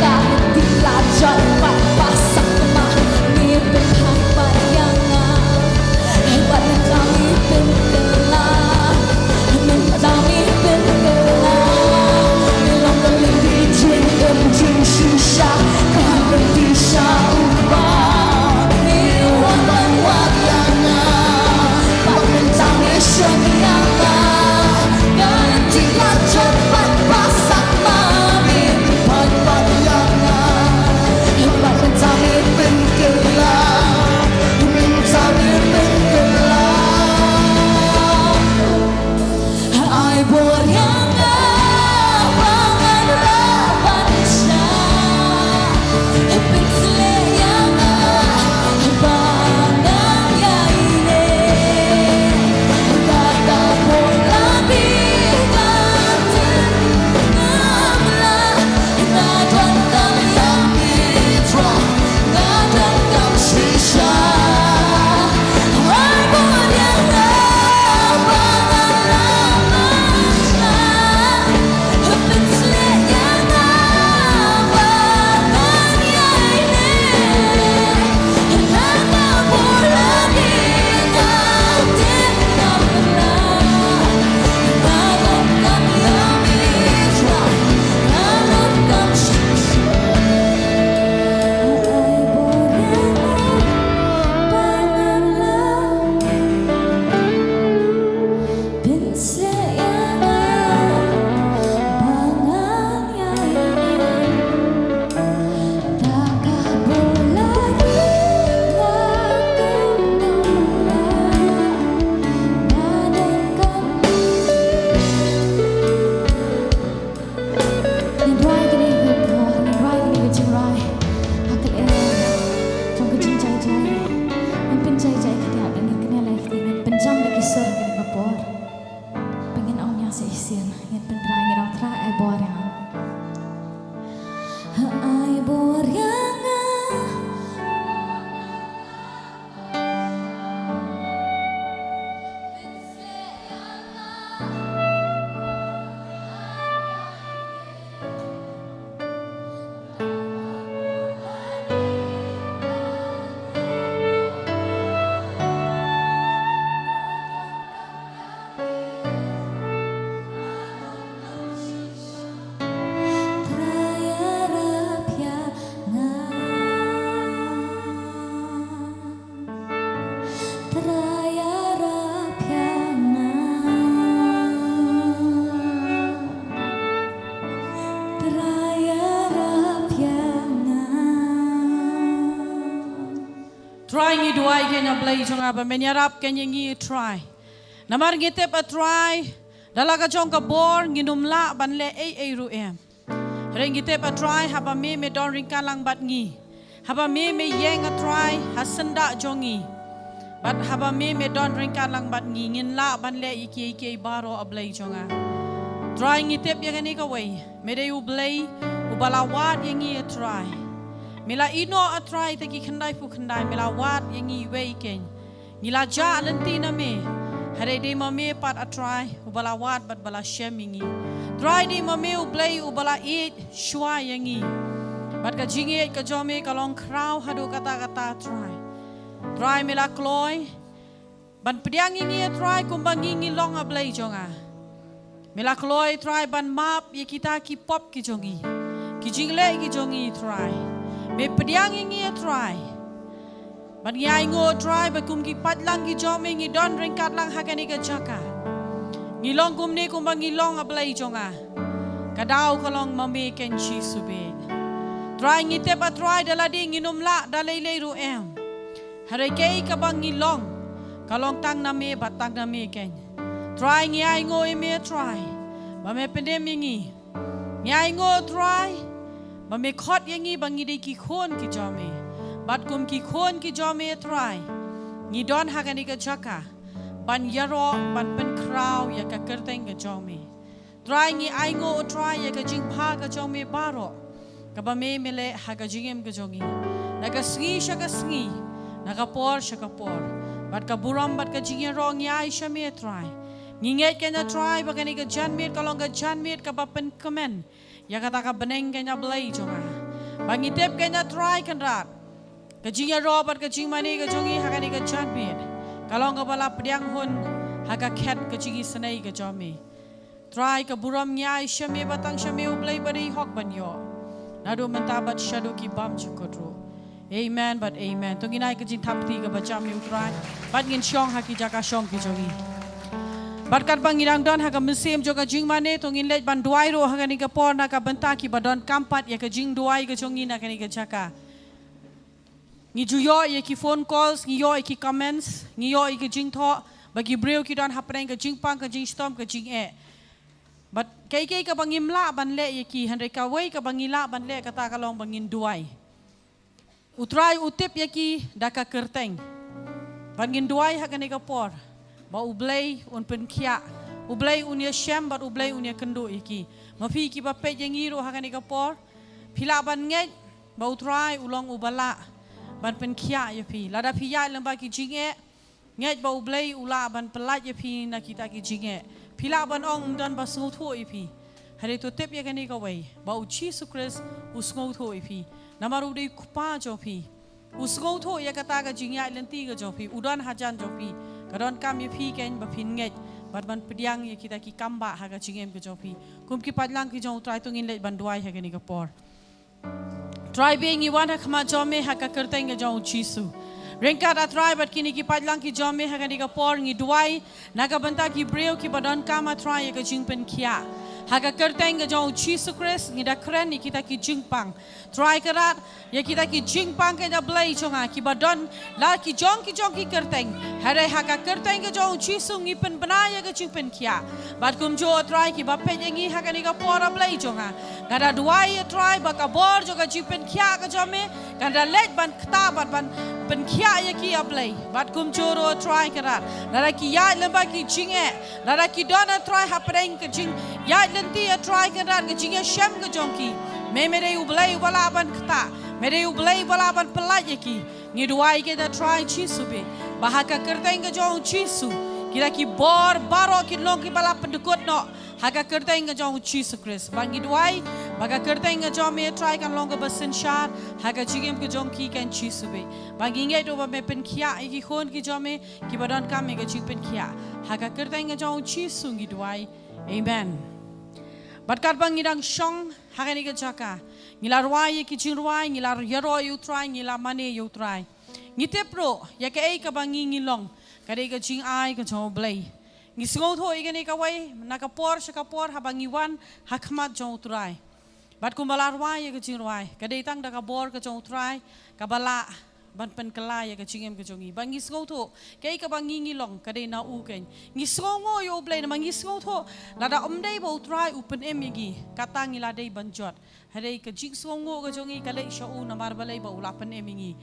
Ka lynti la jot pat, pa sakma me pynhai pat Trai, ngi duwai kein, a Blei jong nga, ba men ïarap kein ïa ngi, Trai. Namar ngi tip, a Trai, da la ka jong ka bor ngin ym lah ban leh ei ei ruh em. Hynrei ngi tip, a Trai, haba me me don ryngkat lang bad ngi, haba me me ïeng, a Trai, ha syndah jong ngi, bad haba me me don ryngkat lang bad ngi, ngin lah ban leh ïa kiei kiei baroh, a Blei jong nga. Trai, ngi tip ïa kane kawei, me dei U Blei uba la wad ïa ngi, a Trai. Me la ïehnoh, a Trai, ïa ki khyndai phew khyndai, me la wad ïa ngi iwei kein. Ngi la jah lynti na me, hynrei dei ma me pat, a Trai, uba la wad bad ba la shem ïa ngi. Trai, dei ma me U Blei uba la ïeit shuwa ïa ngi. Bad ka jingïeit ka jong me ka long khraw haduh katta katta, Trai. Trai, me la kloi ban pdiang ïa ngi, a Trai, kumba ngi ngi long, a Blei jong nga. Me la kloi, Trai, ban map ïa kita ki pop ki jong ngi, ki jingleh ki jong ngi, Trai. Me pdiang ïa ngi, a Trai. Bad ngi ainguh, Trai, ba kum ki paidlang ki jong me ngi don ryngkat lang ha kane ka jaka. Ngi long kumne kumba ngi long, a Blei jong nga. Ka daw ka long ma me kein, Jisu bad. Trai, ngi tip, a Trai, da lade ngin ym lah da lei lei ruh em. Hynrei kaei kaba ngi long, ka long tang na me bad tang na me kein. Trai, ngi ainguh ïa me, Trai, ba me pynim ïa ngi. Ngi ainguh, Trai, ba me khot ïa ngi ba ngi dei ki khun ki jong me. Bad kum ki khun ki jong me, Trai, ngi don ha kane ka jaka ban ïaroh, ban pynkhraw ïa ka kyrteng ka jong me. Trai, ngi ainguh, Trai, ïa ka jingbha ka jong me baroh, kaba me me leh ha ka jingim ka jong ngi, na ka sngi sha ka sngi, na ka por sha ka por. Bad ka burom bad ka jingïaroh ngi ai sha me, Trai. Ngi ngeit kein, a Trai, ba kane ka janmiet ka long ka janmiet kaba pynkmen ïa kata ka bneng kein, a Blei jong nga. Ba ngi tip kein, a Trai Kynrad, ka jingïaroh bad ka jingmane ka jong ngi ha kane ka janmiet ka long kaba la pdiang hun ha ka khet ka jingisynei ka jong me. Trai, ka burom ngi ai sha me, ba tang sha me, U Blei ba dei hok, ban ïoh naduh mynta bad shaduh ki bymjukut ruh. Amen bad amen. To ngin ai ka jingthap kti kaba jam ïa U Trai bad ngin shong ha ki jaka shong ki jong ngi. Bad katba ngi dang don ha ka mynsiem jong ka jingmane, to ngin leit ban duwai ruh ha kane ka por na ka bynta kiba donkam pat ïa ka jingduwai ka jong ngi na kane ka jaka. Ngi ju ïoh ïa ki phone calls, ngi ïoh ïa ki comments, ngi ïoh ïa ki jingthoh ba ki briew ki don hapdeng ka jingpang, ka jingshitom, ka jingeh. Bad kaei kaei kaba ngim lah ban leh ïa ki, hynrei kawei kaba ngi lah ban leh, kata ka long ba ngin duwai. U Trai u tip ïa ki da ka kyrteng. Bad ngin duwai ha kane ka por ba U Blei un pynkhiah, U Blei un ïashem bad U Blei un ïakynduh ïa ki. Ma phi kiba peit ïa ngi ruh ha kane ka por, phi lah ban ngeit ba U Trai u long uba lah ban pynkhiah ïa phi. Lada phi ïaid lyngba ki jingeh, ngeit ba U Blei u lah ban pyllait ïa phi na kita ki jingeh. Phi lah ban ong ym don ba sngewthuh ïa phi. Hynrei to tip ïa kane kawei, ba U Jisu Khrist u sngewthuh ïa phi. Namar u dei U Kpa jong phi. U sngewthuh ïa kata ka jingïaid lynti ka jong phi. U don hajan jong phi. Ka donkam ïa phi kein ba phin ngeit bad ban pdiang ïa kita ki kambah ha ka jingim ka jong phi. Kum ki paidlang ki jong U Trai, to ngin leit ban duwai ha kane ka por. Trai, ba ngi wan ha khmat jong me ha ka kyrteng ka jong U Jisu. Ryngkat, a Trai, bad kine ki paidlang ki jong me ha kane ka por, ngi duwai na ka bynta ki briew kiba donkam, a Trai, ïa ka jingpynkhiah. Ha ka kyrteng ka jong U Jisu Khrist ngi da kren ïa kita ki jingpang. Trai Kynrad, ïa kita ki jingpang kein, a Blei jong nga, kiba don la ki jong ki jong ki kyrteng. Hynrei ha ka kyrteng ka jong U Jisu ngi pynbna ïa ka jingpynkhiah. Bad kumjuh, a Trai, kiba peit ïa ngi ha kane ka por, a Blei jong nga, nga da duwai, a Trai, ba ka bor jong ka jingpynkhiah ka jong me kan da leit ban ktah bad ban pynkhiah ïa ki, a Blei. Bad kumjuh ruh, a Trai Kynrad, lada ki ïaid lyngba ki jingeh, lada ki don, a Trai, hapdeng ka jingïaid lynti, a Trai Kynrad, ka jingïashem ka jong ki, me me dei U Blei uba lah ban ktah, me dei U Blei uba lah ban pyllait ïa ki. Ngi duwai kein, a Trai Jisu bad, ba ha ka kyrteng ka jong U Jisu, kita ki bor baroh kin long kiba la pyndkut noh ha ka kyrteng ka jong U Jisu Khrist. Ba ngi duwai ba ka kyrteng ka jong me, a Trai, kan long kaba synshar ha ka jingim ka jong ki kein, Jisu bad. Ba ngi ngeit ruh ba me pynkhiah ïa ki khun ki jong me kiba donkam ïa ka jingpynkhiah. Ha ka kyrteng ka jong U Jisu ngi duwai. Amen. Bad katba ngi dang shong ha kane ka jaka, ngi la rwai ïa ki jingrwai, ngi la ïaroh ïa U Trai, ngi la mane ïa U Trai. Ngi tip ruh ïa kaei kaba ngi ngi long ka dei ka jingai ka jong U Blei. Ngi sngewthuh ïa kane kawei na ka por sha ka por haba ngi wan ha khmat jong U Trai. Bad kumba la rwai ïa ka jingrwai, ka dei tang da ka bor ka jong U Trai kaba lah ban pynkylla ïa ka jingim ka jong ngi. Ba ngi sngewthuh, kaei kaba ngi ngi long, ka dei na u keiñ. Ngi sngewnguh ïa U Blei namar ngi sngewthuh, lada ym dei ba U Trai u pynim ïa ngi, kata ngi la dei ban jot. Hynrei ka jingsngewnguh ka jong ngi ka leit sha u namar balei ba u la pynim ïa ngi.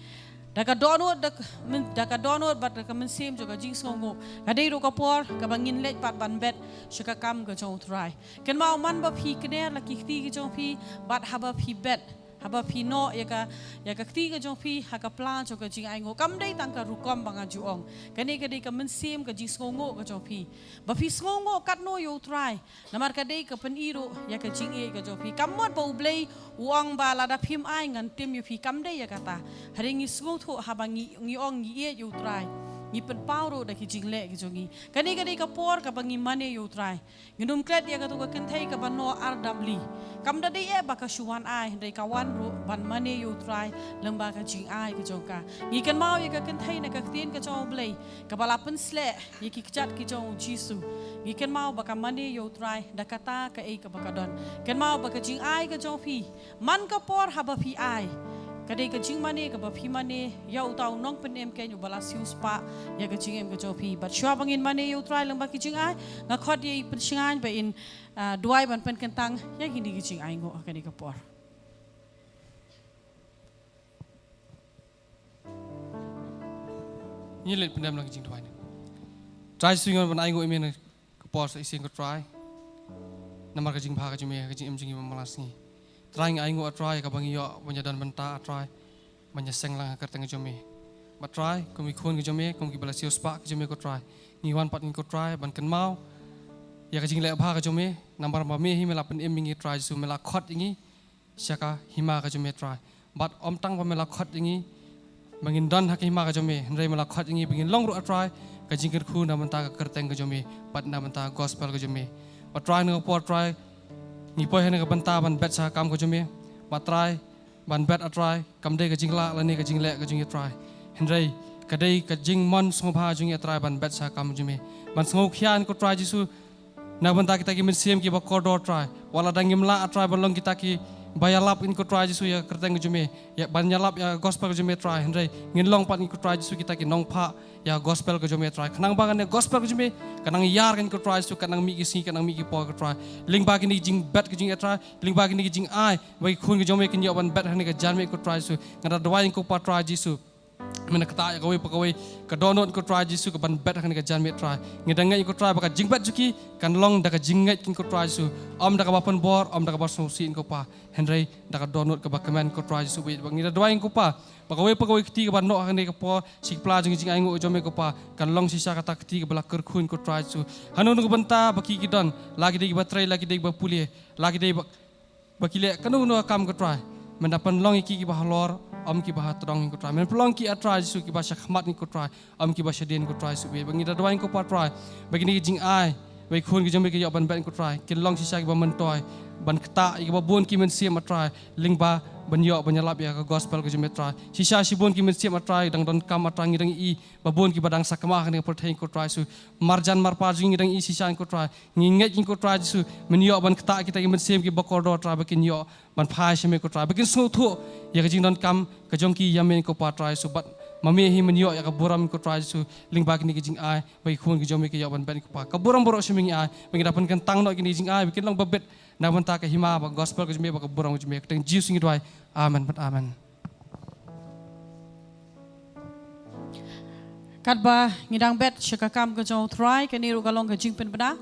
Da ka dohnud, da ka myn-, da ka dohnud bad da ka mynsiem jong ka jingsngewnguh. Ka dei ruh ka por, kaba ngin leit pat ban bet, sha ka kam ka jong U Trai. Kynmaw man ba phi kner la ki kti ka jong phi, bad haba phi bet. Haba phi noh ïa ka, ïa ka kti ka jong phi, ha ka pla jong ka jingainguh. Kam dei tang ka rukom ba nga ju ong. Kane ka dei ka mynsiem ka jingsngewnguh ka jong phi. Ba phi sngewnguh katno ïa U Trai. Namar ka dei ka pyni ruh, ïa ka jingïeit ka jong phi. Kam mut ba U Blei, u ong ba lada phim ai ngan tim ïa phi kam dei ïa kata. Hynrei ngi sngewthuh haba ngi, ngi ong ngi ïeit ïa U Trai. Ngi pynpaw ruh da ki jingleh ka jong ngi. Kane ka dei ka por kaba ngi mane ïa U Trai. Ngin ym klet ïa kato ka kynthei kaba noh ar dam li. Kam da dei eh ba ka shu wan ai, hynrei ka wan ruh ban mane ïa U Trai, lyngba ka jingai ka jong ka. Ngi kynmaw ïa ka kynthei na ka ktien ka jong U Blei, kaba la pynsleh, ïa ki kjat ki jong U Jisu. Ngi kynmaw ba ka mane ïa U Trai, da kata kaei kaba ka don. Kynmaw ba ka jingai ka jong phi, man ka por haba phi ai. Ka dei ka jingmane kaba phi mane, ïa uta u nongpynim keiñ uba la siewspah, ïa ka jingim ka jong phi. Bad shuwa ba ngin mane ïa U Trai lyngba ki jingai, nga khot ïa i Pynshngaiñ ba in, ah, duwai ban pynkyntang, ïa kine ki jingainguh, ha kane ka por. Ngi leit pyndem lang ka jingduwai ne. Trai Jisu ngi wan ban ainguh ïa me na ka por sa shisien ko Trai. Namar ka jingbha ka jong me, ka jingim jong ngi ba man la sngi. Trai ngi ainguh ah Trai, kaba ngi ïoh, ban ïa don bynta ah Trai. Ban ïa seng lang ha ka kyrteng ka jong me. Bad Trai, kum ki khun ka jong me, kum kiba la siewspah ka jong me ko Trai. Ngi wan pat ngi ko Trai, ban kynmaw. Ïa ka jingleh bha ka jong me, namar ba me hi me la pynim ïa ngi Trai Jisu, me la khot ïa ngi. Sha ka hima ka jong me Trai. Bad ym tang ba me la khot ïa ngi. Ba ngin don ha ka hima ka jong me. Hynrei me la khot ïa ngi ba ngin long ruh ah Trai. Ka jingkyrkhu na bynta ka kyrteng ka jong me. Bad na bynta gospel ka jong me. Bad Trai na ka por Trai. Ngi poi ha na ka bynta ban bet sha ka kam ka jong me. Bad Trai. Ban bet ah Trai. Kam dei ka jinglah lane ka jingleh ka jong ngi Trai. Hynrei. Ka dei ka jingmon sngewbha jong ngi ah Trai ban bet sha ka kam jong me. Ban sngewkhia ko Trai Jisu. Na bynta kita ki mynsiem kiba kordor Trai. Wat la dang ngim lah ah Trai ban long kita kiba ïalap ïa ko Trai Jisu ïa ka kyrteng ka jong me. Ïa ban ïalap ïa ka gospel ka jong me Trai. Hynrei ngin long pat ïa ko Trai Jisu kita ki nongphah ïa ka gospel ka jong me Trai. Khnang ba kane ka gospel ka jong me. Ka nang ïar ïa ko Trai Jisu, ka nang mih ki sngi, ka nang mih ki por ko Trai. Lyngba kine ki jingbet ka jong ngi Trai. Lyngba kine ki jingai. Ba ki khun ka jong me kin ïoh ban bet ha kane ka janmiet ko Trai Jisu. Nga da duwai ïa ko Pa Trai Jisu. Me na kata ïa kawei pa kawei. Ka dohnud ko Trai Jisu ka ban bet ha kane ka janmiet Trai. Ngi da ngeit ko Trai ba ka jingbet jong ki. Kan long da ka jingngeit kin ko Trai Jisu. Ym da kaba pynbor, ym da kaba sngewsih ko Pa. Hynrei da ka dohnud kaba kmen ko Trai Jisu bad ngi da duwai ko Pa. Ba kawei pa kawei kti kaba noh ha kane ka por. Sha ka pla jong ka jingainguh jong me ko Pa. Kan long shisha kata kti kaba la kyrkhu ko Trai Jisu. Hano hano ka bynta ba ki ki don. La ki dei kiba trei, la ki dei kiba pule. La ki dei ba Ba ki leh kano kano ka kam ko Trai. Men da pynlong ïa ki kiba halor, ym kiba ha tdong ko Trai. Men pynlong ki ah Trai Jisu kiba shakhmat ko Trai. Ym kiba shadien ko Trai Jisu. Ba ngi da duwai ko Pa Trai. Ba kine ki jingai. Ba ki khun ki jong me ki ïoh ban bet ko Trai. Kin long shisha kiba myntoi. Ban ktah ïa kiba bun ki mynsiem ah Trai. Lyngba ban ïoh ban ïalap ïa ka gospel ka jong me Trai. Shisha shibun ki mynsiem ah Trai. Dang donkam ah Trai ngi dang i. Ba bun kiba dang sakma ha kane ka pyrthei ko Trai Jisu. Marjan marpa jong ngi dang i shisha ko Trai. Ngi ngeit ko Trai Jisu. Men ïoh ban ktah kita ki mynsiem kiba kordor Trai ba kin ïoh ban phai sha me ko Trai. Ba kin sngewthuh ïa ka jingdonkam ka jong ki ïa me ko Pa Trai Jisu. Bad ma me hi men ïoh ïa ka burom ko Trai Jisu. Lyngba kine ki jingai ba ki khun ki jong me ki ïoh ban bet ko Pa. Ka burom baroh sha me ngi ai. Ba ngi da pynkyntang noh kine ki jingai ba kin long ba bit na bynta ka hima ba gospel ka jong me ba ka burom ka jong me. Ka kyrteng Jisu ngi duwai. Amen bad amen. Katba ngi dang bet sha ka kam ka jong U Trai, kane ruh ka long ka jingpynbna.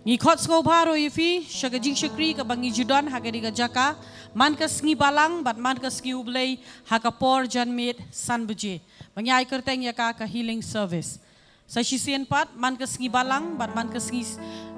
Ngi khot sngewbha ruh ïa phi sha ka jingshakri kaba ngi ju don ha kane ka jaka, man ka sngi Balang bad man ka sngi U Blei ha ka por janmiet san baje. Ba ngi ai kyrteng ïa ka ka healing service. Sa shisien pat, man ka sngi Balang bad man ka sngi,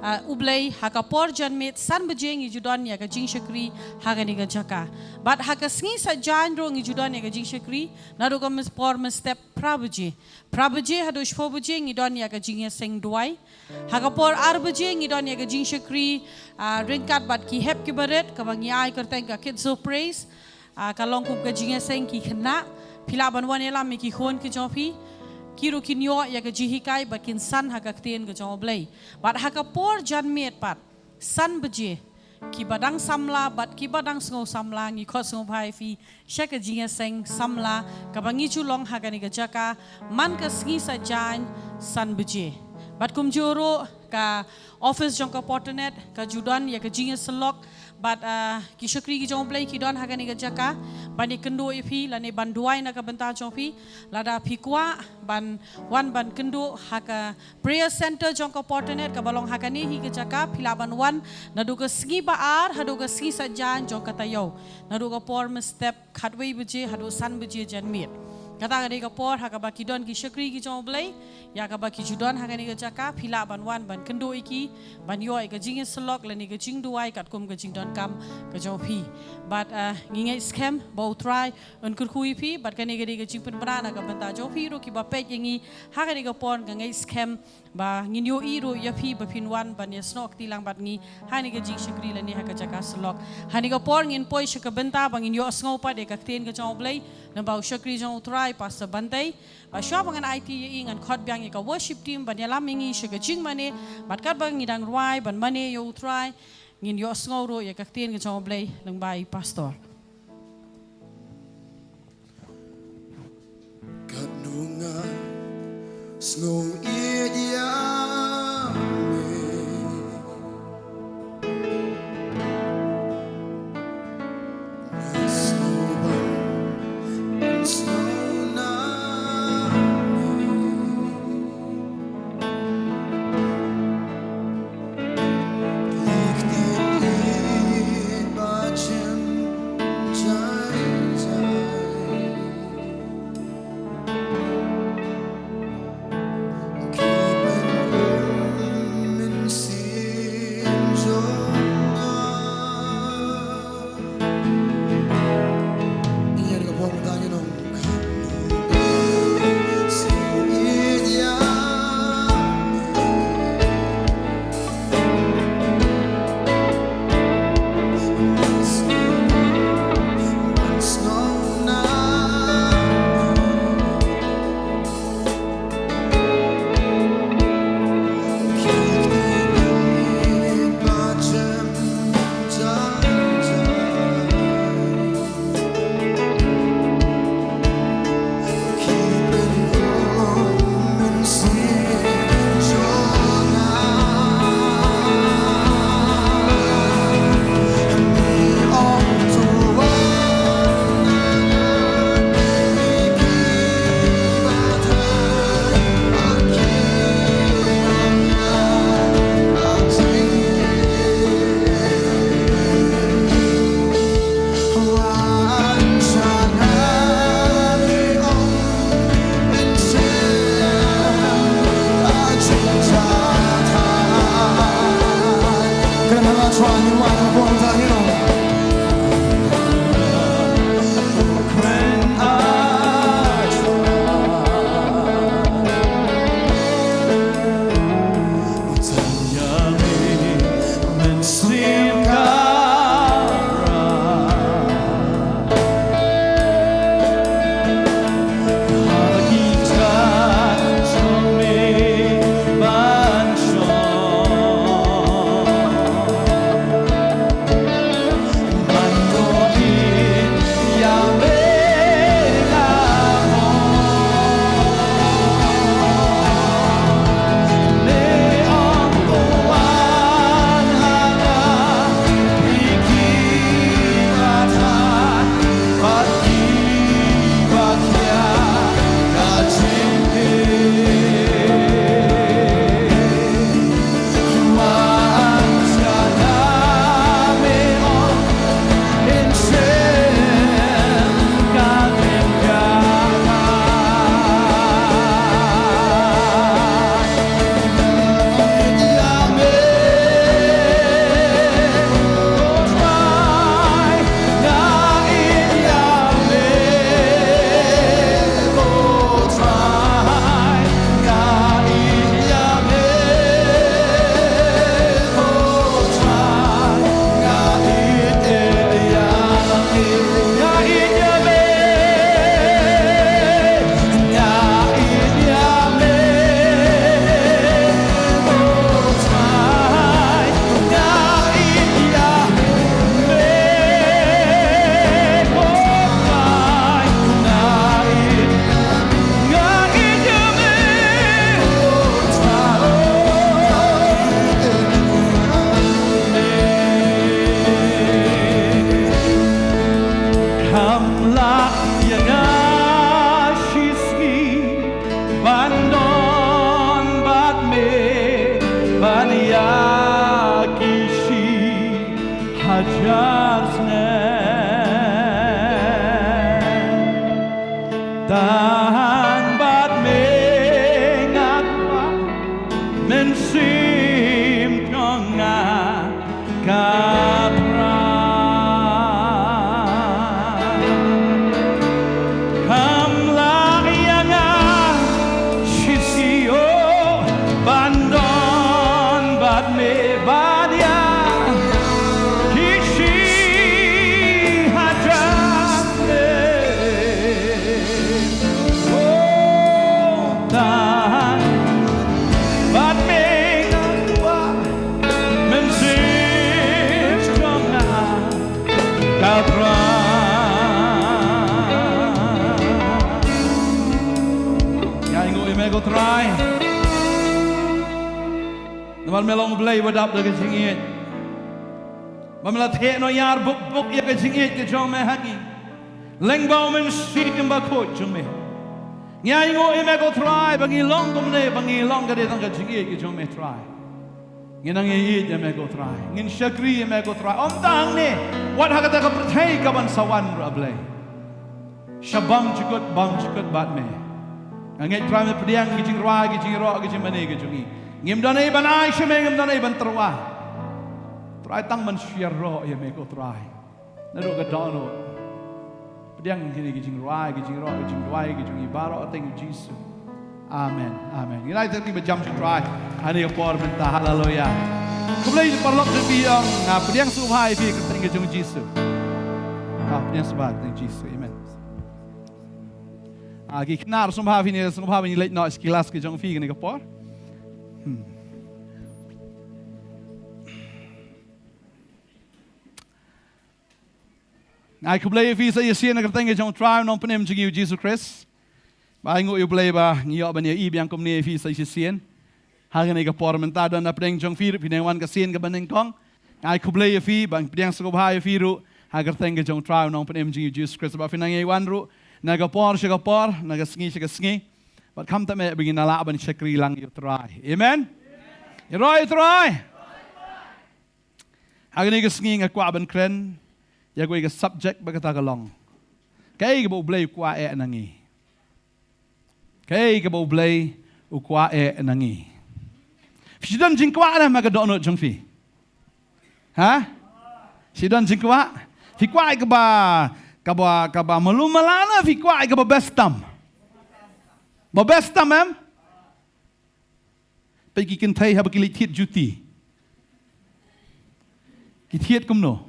ah, U Blei, ha ka por janmiet san baje ngi ju don ïa ka jingshakri ha kane ka jaka. Bad ha ka sngi Saitjaiñ ruh ngi ju don ïa ka jingshakri, naduh ka myn-, por mynstep phra baje. Phra baje haduh shiphew baje ngi don ïa ka jingïaseng duwai. Ha ka por ar baje ngi don ïa ka jingshakri, ah, ryngkat bad ki hep ki barit, kaba ngi ai kyrteng ka Kids of Praise. Ah, ka long kum ka jingïaseng ki khynnah, phi lah ban wan ïalam ïa ki khun ki jong phi, ki ruh kin ïoh ïa ka jinghikai bad kin san ha ka ktien ka jong U Blei. Bad ha ka por janmiet pat, san baje, Kiba dang samla bad kiba dang sngew samla, ngi khot sngewbha ïa phi sha ka jingïaseng samla kaba ngi ju long ha kane ka jaka man ka sngi Saitjaiñ san baje. Bad kumjuh ruh ka office jong ka Porternet ka ju don ïa ka jingïasyllok bad, ah, ki shakri ki jong U Blei ki don ha kane ka jaka ban ïakynduh ïa phi lane ban duwai na ka bynta jong phi. Lada phi kwah ban wan ban kynduh ha ka prayer center jong ka Porternet kaba long ha kane hi ka jaka, phi lah ban wan naduh ka sngi ba ar haduh ka sngi Saitjaiñ jong ka taïew, naduh ka por mynstep khatwei baje haduh san baje janmiet. Kata ka dei ka por ha kaba ki don ki shakri ki jong U Blei, ïa kaba ki ju don ha kane ka jaka, phi lah ban wan ban kynduh ïa ki ban ïoh ïa ka jingïasyllok lane ka jingduwai katkum ka jingdonkam ka jong phi. Bad, ah, ngi ngeit skhem ba U Trai un kyrkhu ïa phi, bad kane ka dei ka jingpynbna na ka bynta jong phi ruh kiba peit ïa ngi ha kane ka por. Nga ngeit skhem ba ngin ïohi ruh ïa phi ba phin wan ban ïasnoh kti lang bad ngi ha kane ka jingshakri lane ha ka jaka syllok. Ha kane ka por ngin poi sha ka bynta ba ngin ïohsngew pat ïa ka ktien ka jong U Blei lyngba u shakri jong U Trai, Pastor Bantei. Bad shuwa ba ngan aiti ïa i, ngan khot biang ïa ka worship team ban ïalam ïa ngi sha ka jingmane. Bad katba ngi dang rwai ban mane ïa U Trai, ngin ïohsngew ruh ïa ka ktien ka jong U Blei lyngba i Pastor. Katno nga sngew ïeit ïa me. Nga sngew bang, nga sngew na me. Ka Trai. Ïa nguh ïa me ko Trai. Namar me long Blei ba dap da ka jingïeit. Ba me la theh noh ïar buk buk ïa ka jingïeit ka jong me ha ngi. Lyngba u Mynsiem Bakhuid jong me. Ngi ai nguh ïa me ko Trai ba ngi long kumne, ba ngi long ka dei tang ka jingïeit ka jong me Trai. Ngi nang ïeit ïa me ko Trai. Ngin shakri ïa me ko Trai. Ym tang hangne. Wat ha kata ka pyrthei kaban sa wan ruh A Blei. Sha bam jukut, bam jukut bad me. Nga ngeit Trai me pdiang ki jingrwai, ki jingïaroh, ki jingmane, ki jong ngi. Ngim don ei ban ai sha me, ngim don ei ban tyrwa. Trai tang ban shu ïaroh ïa me ko Trai. Naduh ka dohnud. Pdiang kine ki jingrwai, ki jingïaroh, ki jingduwai, ki jong ngi baroh ha kyrteng Jisu. Amen. Amen. Ngin ai tyrki ba jam sha Trai. Ha kane ka por mynta. Haleluya. Khublei paralok jong phi ong. Nga pdiang sngewbha ïa phi ha kyrteng ka jong Jisu. Nga pdiang sngewbha ha kyrteng Jisu. Amen. Ah, ki khynnah sngewbha phi ne sngewbha phi ne leit noh sha ki klas ka jong phi kane ka por. Hmm. Nga ai khublei ïa phi sa shisien ha kyrteng ka jong u Trai u Nongpynim jong ngi u Jisu Khrist. Ba ai nguh ïa u Blei ba ngi ïoh ban ïa i biang kumne ïa phi sa shisien. Ha kane ka por mynta don na pdeng jong phi ruh phi dang wan ka sien kaba nyngkong. Nga ai khublei ïa phi ba ngi pdiang sngewbha ïa phi ruh ha kyrteng ka jong u Trai u Nongpynim jong ngi u Jisu Khrist ba phi nang ïa wan ruh na ka por sha ka por, na ka sngi sha ka sngi. Bad khamtam eh ba ngin lah ban shakri lang ïa u Trai. Amen. Ïaroh ïa u Trai. Ha kane ka sngi nga kwah ban kren ïa kawei ka subject ba kata ka long, kaei kaba u Blei u kwah eh na ngi. Kaei kaba u Blei u kwah eh na ngi. Phi don jingkwah ne ha ka dohnud jong phi? Ha? Phi don jingkwah? Phi kwah eh kaba, kaba, kaba malu mala ne phi kwah eh kaba best tam? Ba best tam em? Peit ki kynthei haba ki leit thied juti. Ki thied kumno?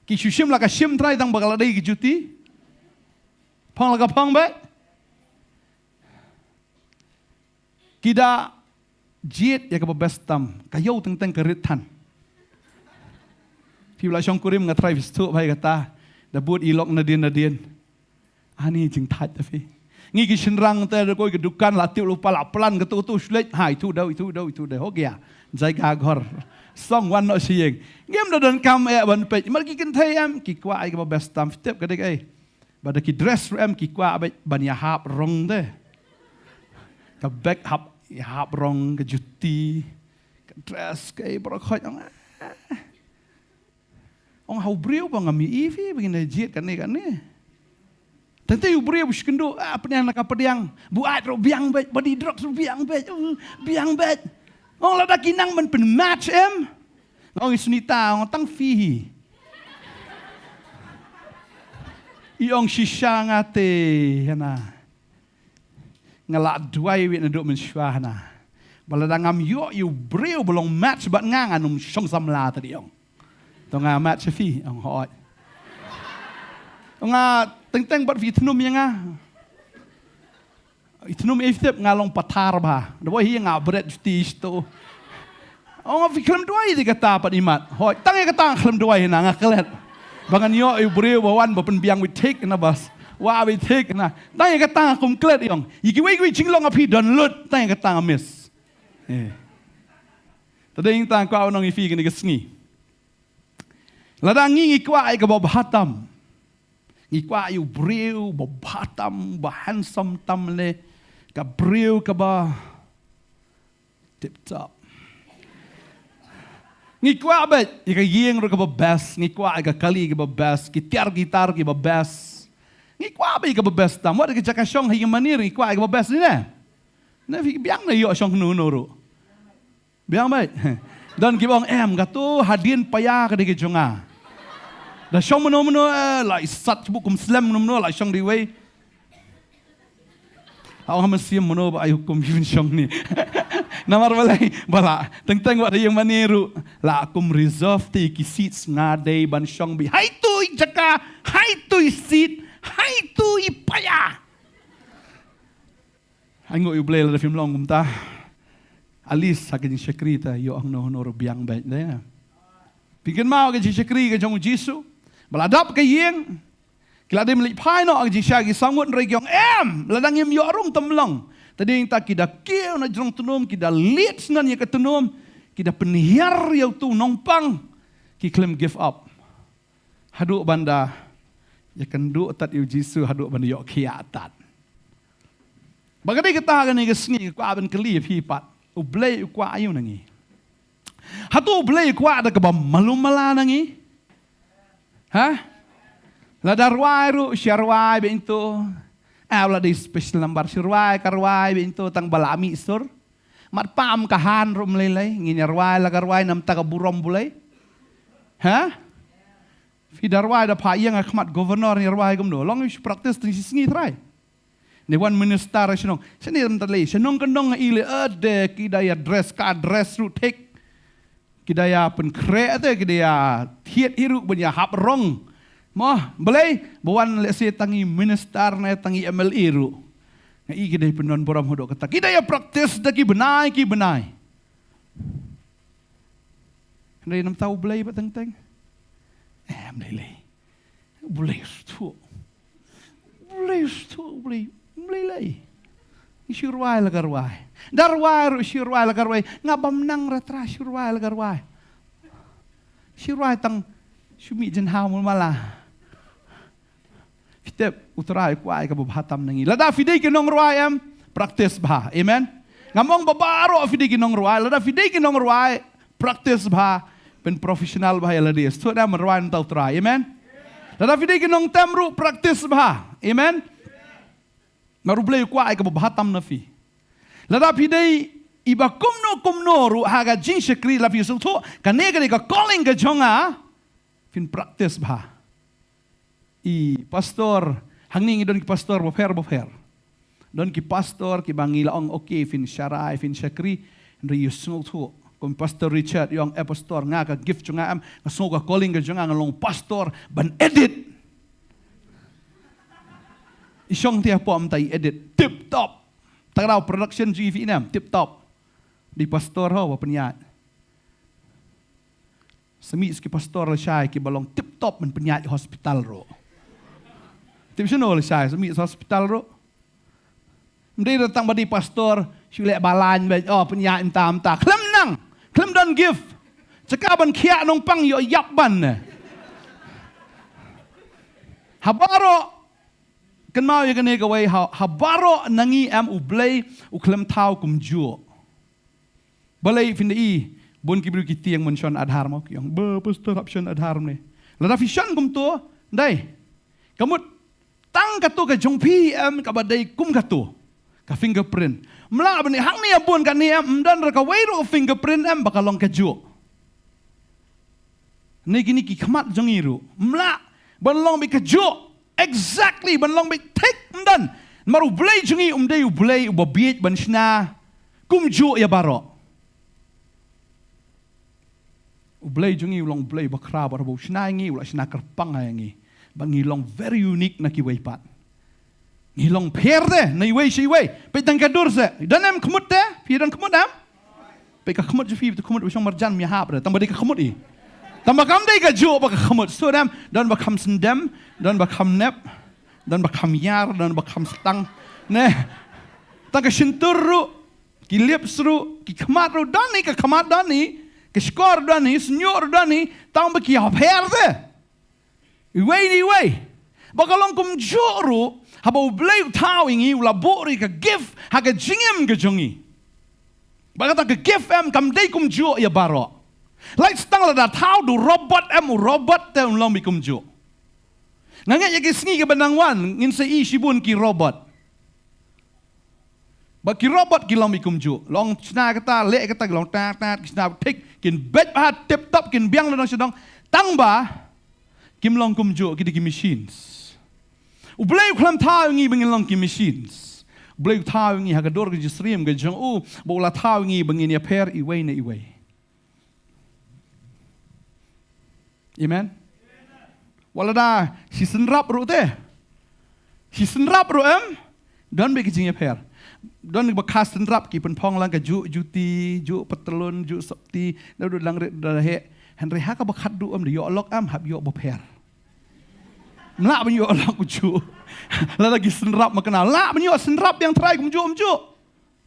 Ki shu shim la ka shim trai tang ba ka la dei ki juti. Phong la ka phong beit. Ki da jied ïa kaba best tam, ka ïew teng teng ka rit than. Phi ba la shong kurim nga trai phi sngewthuh bha ïa kata. Da bud i lok nadien nadien. Ani jingthait ta phi. Ngi ki shynrang te da koi ka dukan la tip lypa la plan katu katu shu leit. Ha itu dei, itu dei, itu dei. Ho gya. Jaiga ghor. Song wan noh sha ïing. Ngim da donkam eh ban peit. Mar ki kynthei em ki kwah ïa kaba best tam, phi tip ka dei kaei? Ba da ki dress ruh em ki kwah beit ban ïahap rong te. Ka bag hap ïahap rong, ka juti, ka dress, kaei baroh khoit ong. Ong ha u briew ba ngam ïohi phi ba ngin ïa jied kane kane. Tang te u briew ba shu kynduh, ah, pdiang na ka pdiang. Buaid ruh biang beit, body drugs ruh biang beit, uh, biang beit. Ong lada ki nang ban pynmatch em. Ong i Sunita, ong tang phi hi. I ong shisha nga te hana. Nga la duwai wei naduh mynshuwa hana. Ba lada ngam ïoh ïa u briew ba long match bad nga, ngan ym shong samla te dei ong. To nga match ïa phi, ong hooid. Ong nga teng teng bad phi thnum ïa nga. I thnum ïa phi tip nga long pathar bha. Da boi hi nga bret juti isto. Ong phi khlem duwai ïa kata pat imat. Hooid, tang ïa kata nga khlem duwai hana nga klet. Ba ngan ïoh ïa u briew ba wan ba pynbiang beit thik na bas. Wa beit thik na. Tang ïa kata nga kum klet ïong. Ïa kiwei kiwei jinglong ha phi don lut. Tang ïa kata nga miss. Eh. Te dei tang kwah ban ong ïa phi kane ka sngi. Lada ngi ngi kwah ïa kaba bha tam. Ngi kwah ïa u briew ba bha tam, ba handsome tam leh. Ka briew kaba tip top. Ngi kwah beit ïa ka ïing ruh kaba best, ngi kwah ïa ka kali kaba best, ki tiar ki tar kiba best. Ngi kwah beit ïa kaba best tam, wat ïa ka jaka shong ha ïing mane ruh ngi kwah ïa kaba best ne. Ne phi biang ne ïoh shong hano hano ruh. Biang beit. Don kiba ong em, kato hadien paia ka dei ka jong nga. Da shong mano mano, eh, la i sat shibuk kum slem mano mano, la shong dei wei. Ha ong ha mynsiem mano ba ai hukum ïa pynshong ni. Namar balei, ba la teng teng wat ha ïing mane ruh. La kum reserve te ki seats nga dei ban shong beit. Hai tu i jaka, hai tu i seat, hai tu i paia. Ai nguh ïa u Blei lada phim long kumta. At least ha ka jingshakri te ïoh hangno hangno ruh biang beit de. Phi kynmaw ka jingshakri ka jong u Jisu. Ba la dap ka ïing, ki la dei ban leit phai noh ha ka jingshai ki saw ngut, hynrei ki ong em, lada ngim ïoh rung tam long. Te dei ta ki da kiew na jrong tnum, ki da lied shen ïa ka tnum, ki da pynhiar ïa utu u nongpang, ki khlem give up. Haduh ban da ïakynduh tad ïa u Jisu, haduh ban da ïoh khiah tad. Ba ka dei kata kane ka sngi nga kwah ban kylli ïa phi pat. U Blei u kwah aïu na ngi? Hato U Blei u kwah da kaba malu mala na ngi? Ha? Lada rwai ruh, shu rwai beit to. Ah, la dei special number, shu rwai ka rwai beit to tang ba la mih sur. Mat pam ka han ruh, ym lei lei, ngin ïa rwai la ka rwai namar ka burom Blei. Ha? Phi da rwai da phah ïing ha khmat governor, ngin ïa rwai kumno? Long shu practice tang shi sngi trai. Ne wan minister shnong. Shane ym ta lei, shnong ka nong i lei, eh, de ki da ïa dress, ka dress ruh thik. Ki da ïa pynkhreh te, ki da ïa thied hi ruh ban ïa hap rong. Mo, balei, ba wan lehse tang i minister ne tang i M L A ruh. Nga i ki dei pyndon burom haduh kata. Ki da ïa practice da ki bnai, ki bnai. Hynrei namar ta U Blei ba teng teng. Eh, ym lei lei. U Blei shuh. U Blei shuh, U Blei, U Blei lei. Shu rwai la ka rwai. Da rwai ruh shu rwai la ka rwai. Nga bym nang ra Trai, shu rwai la ka rwai. Shu rwai tang shu mih jynhaw mul mala. Phi tip, U Trai u kwah ïa kaba bha tam na ngi. Lada phi dei ki nongrwai em, practice bha. Amen. Ngam ong ba baroh phi dei ki nongrwai, lada phi dei ki nongrwai, practice bha, pyn professional bha ïa lade. Stud em, rwai namar U Trai. Amen. Lada phi dei ki nongtem ruh, practice bha. Amen. Namar U Blei u kwah ïa kaba bha tam na phi. Lada phi dei iba kumno kumno ruh ha ka jingshakri, la phi sngewthuh kane ka dei ka calling ka jong nga, phin practice bha. I pastor, hangne ngi don ki pastor bapher bapher. Don ki pastor kiba ngi la ong, okay, phin sharai, phin shakri, hynrei ïa sngewthuh. Kum Pastor Richard, ïa ong, eh, pastor, nga ka gift jong nga em, nga sngew ka calling ka jong nga, nga long pastor ban edit. I shong te hapoh mynta i edit tip top. Tang da u production jong i phi ïa em, tip top. Dei pastor ho ba pynïaid. Sa mih sa ki pastor lashai kiba long tip top ban pynïaid hospital ruh. Tip shano lashai, sa mih sa hospital ruh. Ym dei da tang ba dei pastor shu leh balang beit, oh, pynïaid mynta mynta. Khlem nang, khlem don gift. Jaka ban khiah nongpang ïoh ïap ban ne. Ha baroh, kynmaw ïa kane kawei, ha, ha baroh na ngi em U Blei u khlem thaw kumjuh. Balei phin da i, bun ki briew ki tieng ban shon Aadhaar mo, ki ong, ba, pastor hap shon Aadhaar ne. Lada phi shon kumto, dei. Ka mut, tang kato ka jong phi em kaba dei kum kato. Ka fingerprint. Ym lah ban i hangne ïa bun kane em, ym don re kawei ruh ka fingerprint em, ba ka long kajuh. Ne kine ki khmat jong i ruh. Ym lah ban long beit kajuh. Exactly, ban long beit thik, ym don. Namar U Blei jong i um dei U Blei uba bieit ban shna kumjuh ïa baroh. U Blei jong i u long U Blei uba khraw, bad haba u shna ïa ngi, u la shna kyrpang ïa ngi. Ba ngi long very unique na kiwei pat. Ngi long pher te, na iwei sha iwei. Peit tang ka dur se. Don em khmut te? Phi don khmut em? Peit ka khmut jong phi, peit ka khmut ba shong marjan, ym ïahap re. Tang ba dei ka khmut i. Tang ba kam dei kajuh ba ka khmut. Stud em, don ba kham sendem, don ba kham nep, don ba kham ïar, don ba kham stang. Ne. Tang ka shyntur ruh, ki lips ruh, ki khmat ruh, don i ka khmat, don i ka shkor, don i shñiuh ruh, don i, tang ba ki ïapher te. Iwei na iwei. Ba ka long kumjuh ruh, haba U Blei u thaw ïa ngi, u la buh ruh ïa ka gift ha ka jingim ka jong ngi. Ba kata ka gift em kam dei kumjuh ïa baroh. Lait tang lada thaw da u robot em, u robot te um long beit kumjuh. Nga ngeit ïa ki sngi kiba nang wan, ngin sa i shibun ki robot. Ba ki robot ki long beit kumjuh. Long shna kata, leh kata, ki long tat tat, ki shna thik, kin beit bha tip top, kin biang lynnong sha lynnong. Tang ba kim long kumjuh, ki dei ki machines. U Blei u khlem thaw ïa ngi ba ngin long ki machines. U Blei u thaw ïa ngi ha ka dur ka jingsyriem ka jong u, ba u la thaw ïa ngi ba ngin ïapher iwei na iwei. Amen. Wat lada shi synrap ruh te. Shi synrap ruh em. Don beit ki jingïapher. Don ba kha synrap ki pynphong lang kajuh juti, juh patlun, juh sopti, da dud lang rit da heh. Hynrei ha kaba khatduh em da ïoh lok em hap ïoh bapher. Mlah ban ïoh lok kumjuh. Lada ki synrap ma kane lah ban ïoh synrap biang trai kumjuh kumjuh.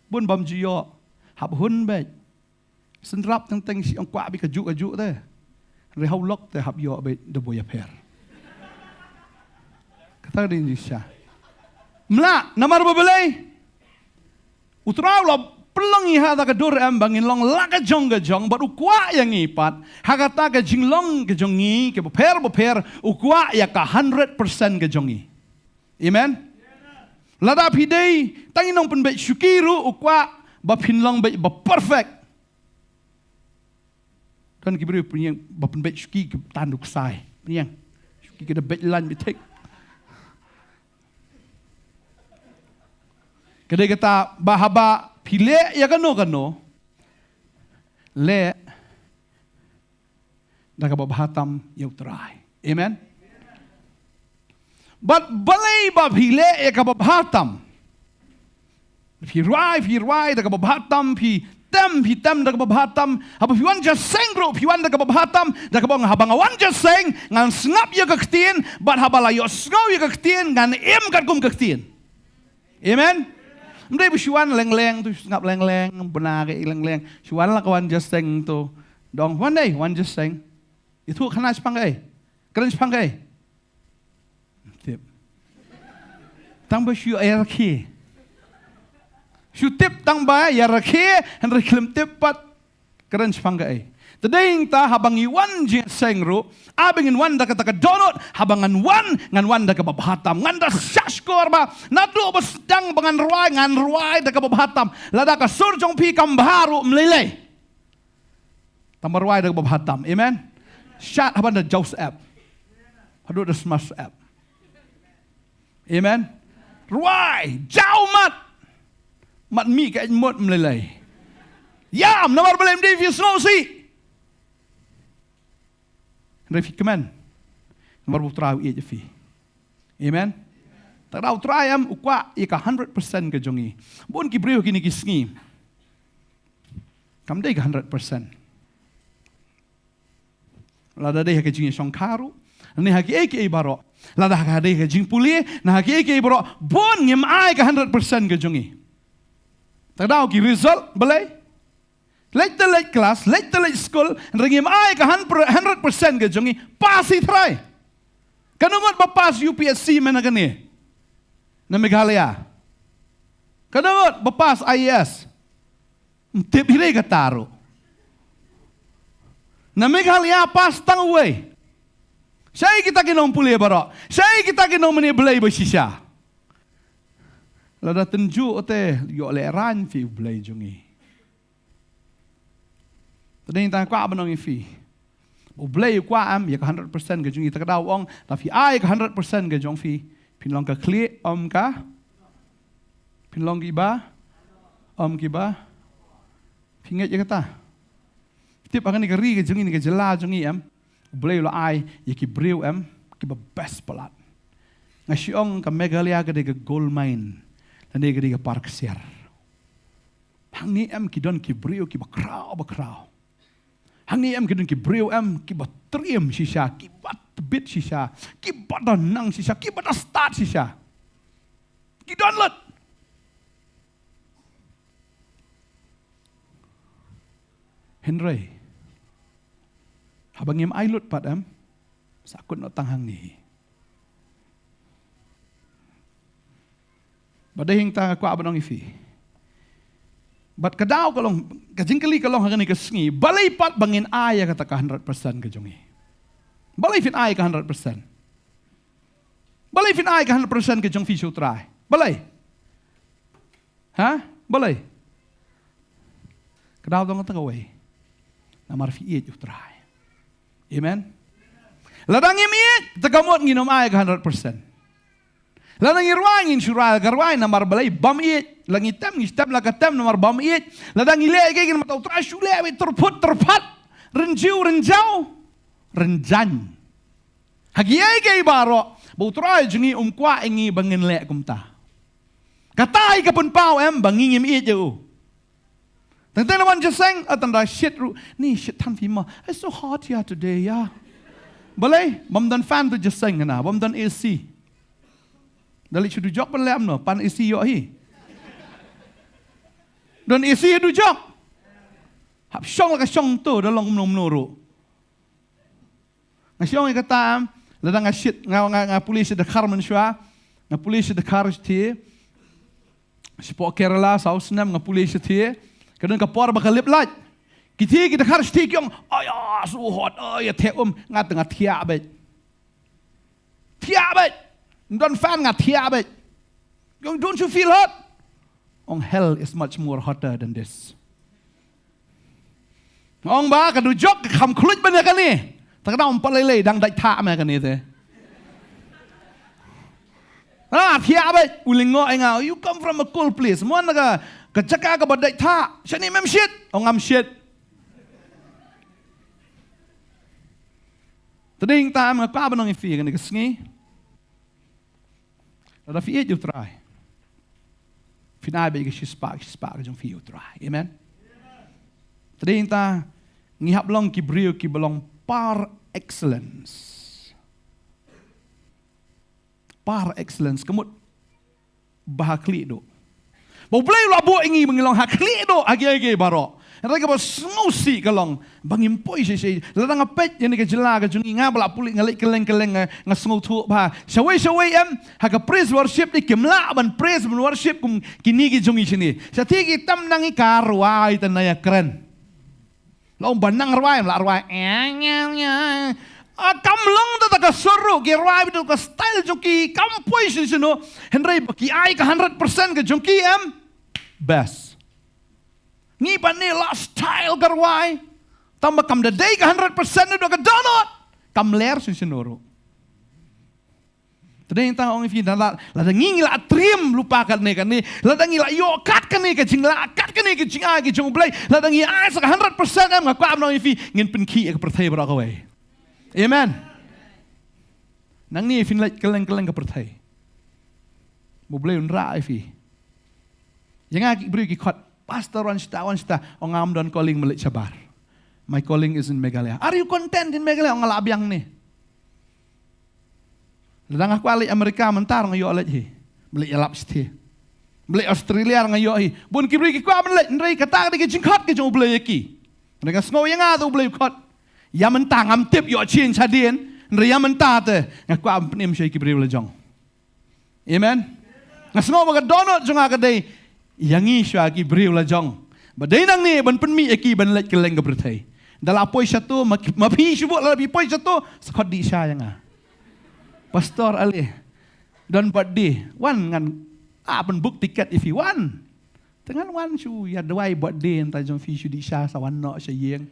Bun bam ju ïoh. Hap hun beit. Synrap teng teng shi ong kwah beit kajuh kajuh te. Re hau lok te hap ïoh beit da boi apher. Kata dei jingshisha. Mlah namar ba balei. U Trai u la pynlong ngi ha kata ka dur em ba ngin long la ka jong ka jong bad u kwah ïa ngi pat. Ha kata ka jinglong ka jong ngi kaba pher bapher u kwah ïa ka hundred percent ka jong ngi. Amen. Lada phi dei tang i nongpynbeit shuki ruh u kwah ba phin long beit ba perfect. Don ki briew pynïeng ba pynbeit shuki ki tan du ksai. Pynïeng. Shuki ki da beit lain beit thik. Ka dei kata ba haba phi leh ïa kano kano. Leh da kaba bha tam ïa u Trai. Amen. Bad balei ba phi leh ïa kaba bha tam. Phi rwai, phi rwai da kaba bha tam, phi tem, phi tem da kaba bha tam. Haba phi wan jingïaseng ruh phi wan da kaba bha tam, da kaba ong haba nga wan jingïaseng ngan sngap ïa ka ktien, bad haba la ïohsngew ïa ka ktien ngan im katkum ka ktien. Amen. Ym dei ba shu wan leng leng tu, shu sngap leng leng, bna ka i leng leng. Shu wan la ka wan jingïaseng tu. Dong wan dei wan jingïaseng. Ïathuh khana shaphang kaei? Kren shaphang kaei? Tip. Tang ba shu ïarakhe. Shu tip tang ba ïarakhe, hynrei khlem tip pat kren shaphang kaei. Te dei nangta haba ngi wan jingïaseng ruh, haba ngin wan da kata ka dohnud, haba ngan wan, ngan wan da kaba bha tam, ngan da shah shkor ba naduh ba sdang ba ngan rwai, ngan rwai da kaba bha tam. Lada ka sur jong phi kam bha ruh ym lei lei. Tang ba rwai da kaba bha tam. Amen. Shad haba da jaw syep. Haduh da smash syep. Amen. Rwai, jaw mat. Mat mih ka eit mut ym lei lei. Ïam namar balei ym dei phi sngewsih. Hynrei phi kmen. Namar ba u Trai u ïeit ïa phi. Amen. Te da u Trai em u kwah ïa ka hundred percent ka jong ngi. Bun ki briew kine ki sngi. Kam dei ka hundred percent. Lada dei ha ka jingïashongkha ruh, ne ha kiei kiei baroh. Lada ha ka dei ha ka jingpule, ne ha kiei kiei baroh, bun ngim ai ka hundred percent ka jong ngi. Te da ki result balei? Leit te leit klas, leit te leit skul, hynrei ngim ai ka hundred percent ka jong ngi, pass hi trai. Kano ngut ba pass U P S C mynta kane na Meghalaya? Kano ngut ba pass I A S? Ym tip hi re kata ruh. Na Meghalaya pass tang uwei. Shaei kita ki nongpule baroh? Shaei kita ki nongmane Blei ba shisha? Lada tynjuh te ïoh lehraiñ phi U Blei jong ngi. Te dei tang kwah ban ong ïa phi. U Blei u kwah em ïa ka hundred percent ka jong ngi, te ka daw ong, lada phi ai ka hundred percent ka jong phi, phin long ka khlieh, ym ka, phin long kiba, ym kiba. Phi ngeit ïa kata? Tip ha kane ka ri ka jong ngi ne ka jylla jong ngi em, U Blei u la ai ïa ki briew em kiba best palat. Nga shu ong ka Meghalaya ka dei ka gold mine, lane ka dei ka par ksiar. Hangne em ki don ki briew kiba khraw ba khraw. Hangne em ki don ki briew em kiba triem shisha, kiba tbit shisha, kiba da nang shisha, kiba da stad shisha. Ki don lut. Hynrei haba ngim ai lut pat em, sa kut noh tang hangne hi. Bad dei hangta nga kwah ban ong ïa phi. Bad ka daw ka long, ka jingkylli ka long ha kane ka sngi, balei pat ba ngin ai ïa kata ka hundred percent ka jong ngi? Balei phin ai ka hundred percent? Balei phin ai ka hundred percent ka jong phi sha U Trai? Balei? Ha? Balei? Ka daw dang kata kawei. Namar phi ïeit U Trai. Amen. Lada ngim ïeit, te ka mut ngin ym ai ka hundred percent. Lada ngi rwai ngin shu rwai la ka rwai namar balei? Bym ïeit. La ngi tem ngi shu tem la ka tem namar bym ïeit. Lada ngi leh ïa kaei ngin ym tip, U Trai shu leh wei, tyrphut tyrphat, rynjiew rynjaw, rynjang. Ha kiei kiei baroh ba U Trai jong ngi um kwah ïa ngi ba ngin leh kumta. Kata hi ka pynpaw em ba ngi ngim ïeit ïa u. Tang tang la wan jingïaseng, atan da shit ruh. Ni shit than phi ma. It's so hot here today, yeah. Balei bym don fan tu jingïaseng, na bym don A C. Da leit sha dujok ban leh kumno, pan A C ïoh hi. Don A C ha dujok. Hap shong la ka shong tu, da long kumno kumno ruh. Nga shong ïa kata, lada nga shit, nga, nga, nga pule sha Dkhar mynshuwa. Nga pule sha Dkhar shathie. Shapoh Kerala, saw snem nga pule shathie. Ka don ka por ba ka lip light. Ki thie ki Dkhar shathie ki ong, "Aya, so hot, aya, theh um." Nga te nga thiah beit. Thiah beit. Don fan nga thiah beit. Ki ong, "Don't you feel hot?" Ong, "Hell is much more hotter than this." Ong ba ka dujok ka kham khluit ban ïa kane. Ta ka dang pat lei lei dang dait thah ma kane te. Ah, thiah beit, u lyngngoh ïa nga, "You come from a cold place. Mo na ka, ka jaka kaba dait thah. Shane mem shit." Ong, "Ngam shit." Te dei hangta nga kwah ban ong ïa phi kane ka sngi. Lada phi ïeit ïa u Trai, phin ai beit ka shispah, shispah ka jong phi ïa u Trai. Amen. Te dei hangta ngi hap long ki briew kiba long par excellence. Par excellence, ka mut ba ha khlieh duh. Ba U Blei u la buh ïa ngi ba ngin long ha khlieh duh ha kiei kiei baroh. Hynrei kaba sngewsih ka long ba ngim poi shisha. Lada nga peit ïa kane ka jylla ka jong ngi, nga ba la pule, nga leit kylleng kylleng, nga, nga sngewthuh ba shawei shawei em, ha ka praise worship te kim lah ban praise ban worship kum kine ki jong ngi shane. Shathie ki tam nang ïa ka rwai te na ïakren. La ong ba nang rwai, la rwai. Ah, kam long da ka sur ruh, ki rwai bad ka style jong ki kam poi shisha shisha. Hynrei ba ki ai ka hundred percent ka jong ki em, best. Ngi pat ne la style ka rwai. Tang ba kam da dei ka hundred percent ne da ka dohnud, kam ler shisha shisha ruh. Te dei hangta ong ïa phi, lada, lada ngi, ngi la triem lypa katne katne, lada ngi la ïoh kat kane ka jinglah, kat kane ka jingai ka jong U Blei, lada ngi ai sa ka hundred percent em, nga kwah ban ong ïa phi, ngin pynkhih ïa ka pyrthei baroh kawei. Amen. Nangne phin leit kylleng kylleng ka pyrthei. U Blei un rah ïa phi. Ïa nga ki briew ki khot, "Pastor, wan shata, wan shata." Ong, "Ngam don calling ban leit shabar. My calling is in Meghalaya." "Are you content in Meghalaya?" Ong, "Nga lah biang ne." Lada nga kwah leit America mynta nga ïoh leit hi. Ba leit ïalap shathie. Ba leit Australia nga ïoh hi. Bun ki briew ki kwah ban leit, hynrei kata ka dei ka jingkhot ka jong U Blei ïa ki. Hynrei nga sngew ïa nga te U Blei u khot. Ïa mynta ngam tip ïoh change hadien. Hynrei ïa mynta te nga kwah ban pynim sha ki briew la jong. Amen. Nga sngew ba ka dohnud jong nga ka dei ïa ngi shuwa ki briew la jong. Ba dei nangne ban pynmih ïa ki ban leit kylleng ka pyrthei. Da la poi shato, ma, ma phi shu buh, la phi poi shato, sa khot dih sha ïa nga. "Pastor Ale, don birthday, wan ngan, ah, pynbook tiket ïa phi, wan." Te ngan wan shu ïa duwai birthday hangta jong phi, shu dih sha, sa wan noh sha ïing.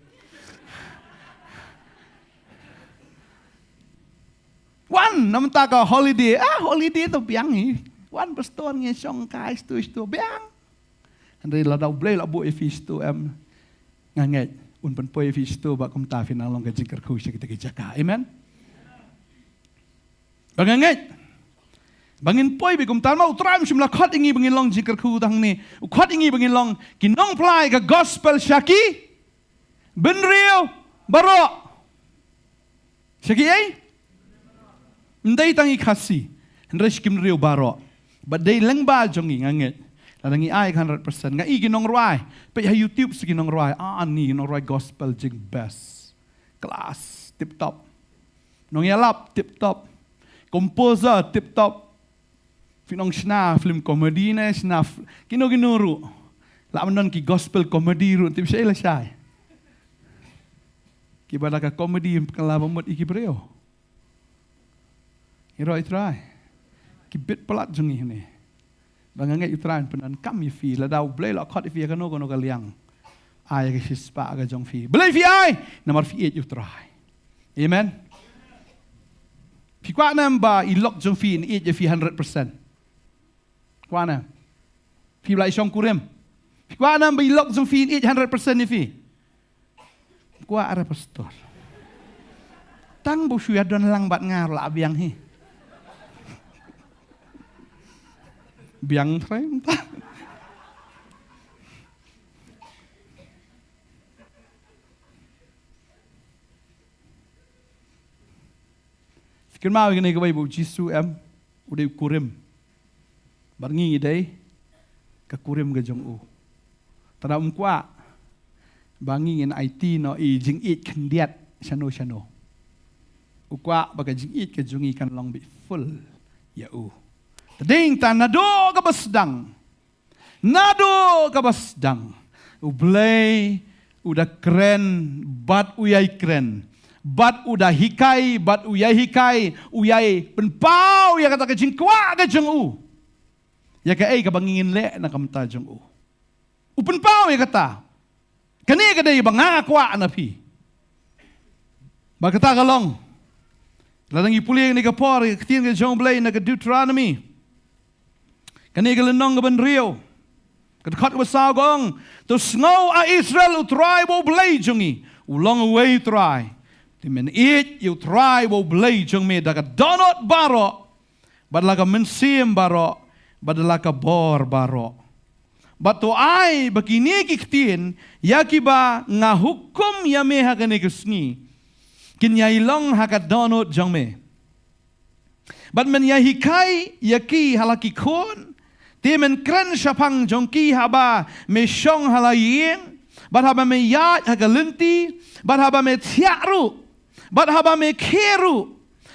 Wan, namar ka holiday, ah, holiday to biang hi. Wan pastor ngi shong kai stu stu biang. Hynrei lada U Blei la buh ïa phi stu em, nga ngeit un pynpoi ïa phi stu ba kumta phin nang long ka jingkyrkhu sha kita ki jaka. Amen. Ba nga ngeit ba ngin poi beit kumta, namar U Trai um shym la khot ïa ngi ba ngin long jingkyrkhu tang ne. U khot ïa ngi ba ngin long ki nongphla ïa ka gospel sha ki bynriew baroh. Sha kiei? Ym dei tang i Khasi, hynrei sha ki bynriew baroh. Ba dei lyngba jong ngi, nga ngeit, lada ngi ai ka hundred percent. Nga i ki nongrwai, peit ha YouTube sa ki nongrwai, ah, ni ki nongrwai gospel jingbest. Class tip top. Nongïalap tip top. Composer tip top. Phi nong shna film comedy ne, shna f-, kino kino ruh. Lah ban don ki gospel comedy ruh, tip shai la shai. Kiba da ka comedy, kan lah ban mut ïa ki briew. Ïaroh ïa U Trai. Ki bit palat jong ngi hangne. Ba nga ngeit U Trai un pyndonkam ïa phi, lada U Blei u la khot ïa phi ha kano kano ka liang. Ai ka shispah ka jong phi. Balei phi ai? Namar phi ïeit ïa U Trai. Amen. Phi kwah ne em ba i lok jong phi in ïeit ïa phi hundred percent? Kwah ne em? Phi ba la i shongkurim, phi kwah ne em ba i lok jong phi in ïeit hundred percent ïa phi? Kwah, ara pastor. Tang ba u shu ïadon lang bad nga ruh la biang hi. Biang trai mynta. Kynmaw ïa kane kawei ba u Jisu em, u dei u kurim. Bad ngi ngi dei ka kurim ka jong u. Te da um kwah ba ngi ngin aiti noh i jingïeit khyndiat shano shano. U kwah ba ka jingïeit ka jong ngi kan long bit full ïa u. Te dei ta naduh kaba sdang, naduh kaba sdang, U Blei u da kren bad u ïai kren, bad u da hikai bad u ïai hikai, u ïai pynpaw ïa kata ka jingkwah ka jong u ïa kaei kaba ngi ngin leh na ka bynta jong u. U pynpaw ïa kata. Kane ka dei ba nga kwah na phi. Ba kata ka long, lada ngi pule ïa kane ka por, ïa ka ktien ka jong U Blei na ka Deuteronomy, kane ka lynnong kaba hynriew, ka dkhot kaba saw ka ong: To sngew, A Israel, U Trai uba U Blei jong ngi u long uwei U Trai. Te men ïeit ïa U Trai uba U Blei jong me da ka dohnud baroh, bad la ka mynsiem baroh, bad la ka bor baroh. Bad to ai ba kine ki ktien ïa kiba nga hukum ïa me ha kane ka sngi kin ïai long ha ka dohnud jong me. Bad men ïai hikai ïa ki ha la ki khun, te men kren shaphang jong ki haba me shong ha la ïing, bad haba me ïaid ha ka lynti, bad haba me thiah ruh, bad haba me khie ruh.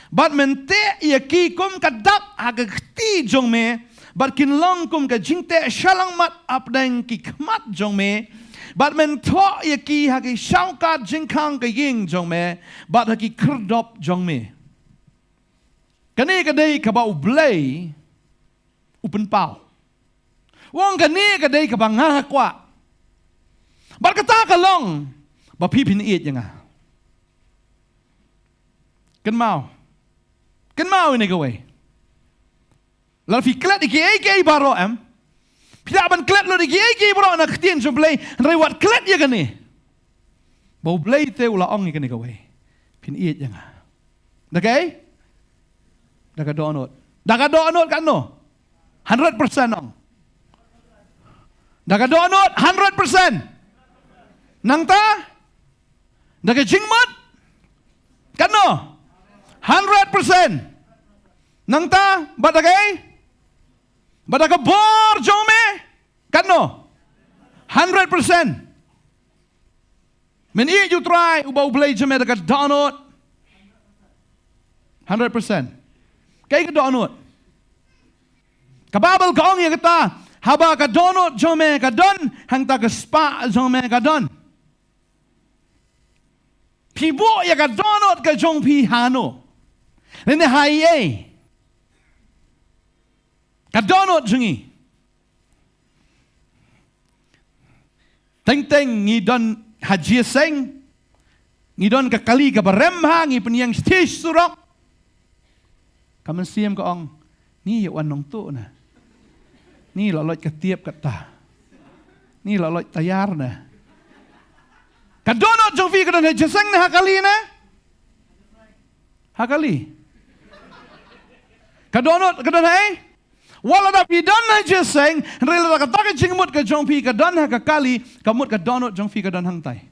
Bad men teh ïa ki kum ka dak ha ka kti jong me, bad kin long kum ka jingteh shalangmat hapdeng ki khmat jong me. Bad men thoh ïa ki ha ki shawkat jingkhang ka ïing jong me, bad ha ki khyrdop jong me. Kane ka dei kaba U Blei u pynpaw. U ong kane ka dei kaba nga kwah. Bad kata ka long ba phi phin ïeit ïa nga. Kynmaw. Kynmaw ïa kane kawei. Lada phi klet ïa kiei kiei baroh em, phi lah ban klet lut ïa kiei kiei baroh na ka ktien jong U Blei, hynrei wat klet ïa kane, ba U Blei te u la ong ïa kane kawei: Phin ïeit ïa nga. Da kaei? Da ka dohnud. Da ka dohnud katno? Hundred percent ong. Da ka dohnud hundred percent. Nangta da ka jingmut katno? Hundred percent. Nangta bad da kaei? Bad da ka bor jong me katno? Hundred percent. Men ïeit ïa U Trai uba U Blei jong me da ka dohnud. Hundred percent. Kaei ka dohnud? Ka Baibl ka ong ïa kata, haba ka dohnud jong me ka don, hangta ka spah jong me ka don. Phi buh ïa ka dohnud ka jong phi hano? Lane ha ei? Ka dohnud jong ngi. Teng teng ngi don ha jingïaseng, ngi don ka kali kaba rem bha, ngi pynïeng sha surok. Ka mynsiem ka ong, ni ïa wan nongtuh na. Ni la loit ka tiap kata. Ni la loit tayar na. Ka dohnud jong phi ka don ha jingïaseng na ha kali na? Ha kali. Ka dohnud ka don ha ei? Wat lada phi don ha jingïaseng, hynrei lada kata ka jingmut ka jong phi ka don ha ka kali, ka mut ka dohnud jong phi ka don hangtai.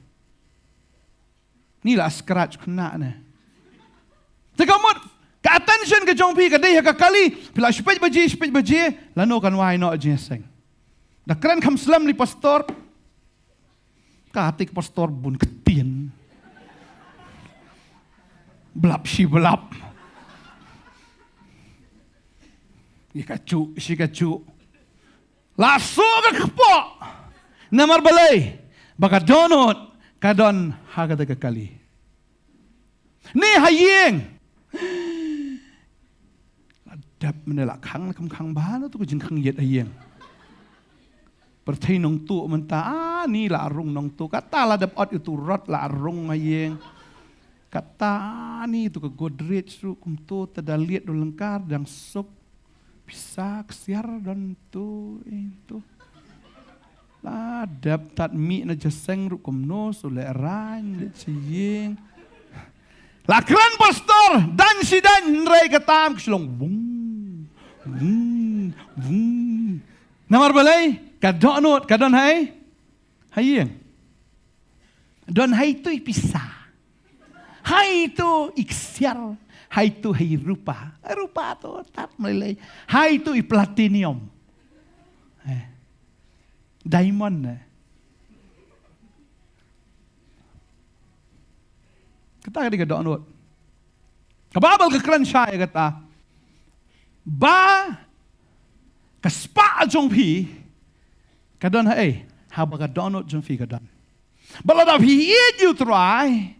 Ni la scratch khynnah ne. Te ka mut ka attention ka jong phi ka dei ha ka kali, phi la shipej baje, shipej baje, lano kan wai noh jingïaseng. Da kren kham slem li pastor. Ka tik pastor bun ktien. Blap shi blap. Ïa ka ju, shi ka ju. La su ka kpoh. Namar balei? Ba ka dohnud ka don ha kata ka kali. Ni ha ïing. La dep mynne la khang, la kham khang bha na tu ka jingkhang ïeit ha ïing. Pyrthei nongtuh mynta, ah, ni la rung nongtuh. Kata la dep ot ïa tu rot la rung ha ïing. Kata ni tu ka Godrej ruh kumto, te da liat da lyngkar dang suk. Pisa ksiar don tu, eh, tu. La dep tad mih na jingïaseng ruh kumno, su leh rain, leh sha ïing. La kren pastor, dan shi dan, hynrei ka tam ka shlong. Vung, vung, vung. Namar balei, ka dohnud ka don ha ei? Ha ïing. Don ha itu i pisa. Ha itu i ksiar. Hai tu hai rupa. Rupa tu tat mlei lei. Hai tu i platinum. Eh. Diamond, eh. Kata ka dei ka dohnud. Ka Baibl ka kren shai ïa kata. Ba ka spah jong phi ka don haei? Haba ka dohnud jong phi ka don. Bad lada phi ïeit ïa u Trai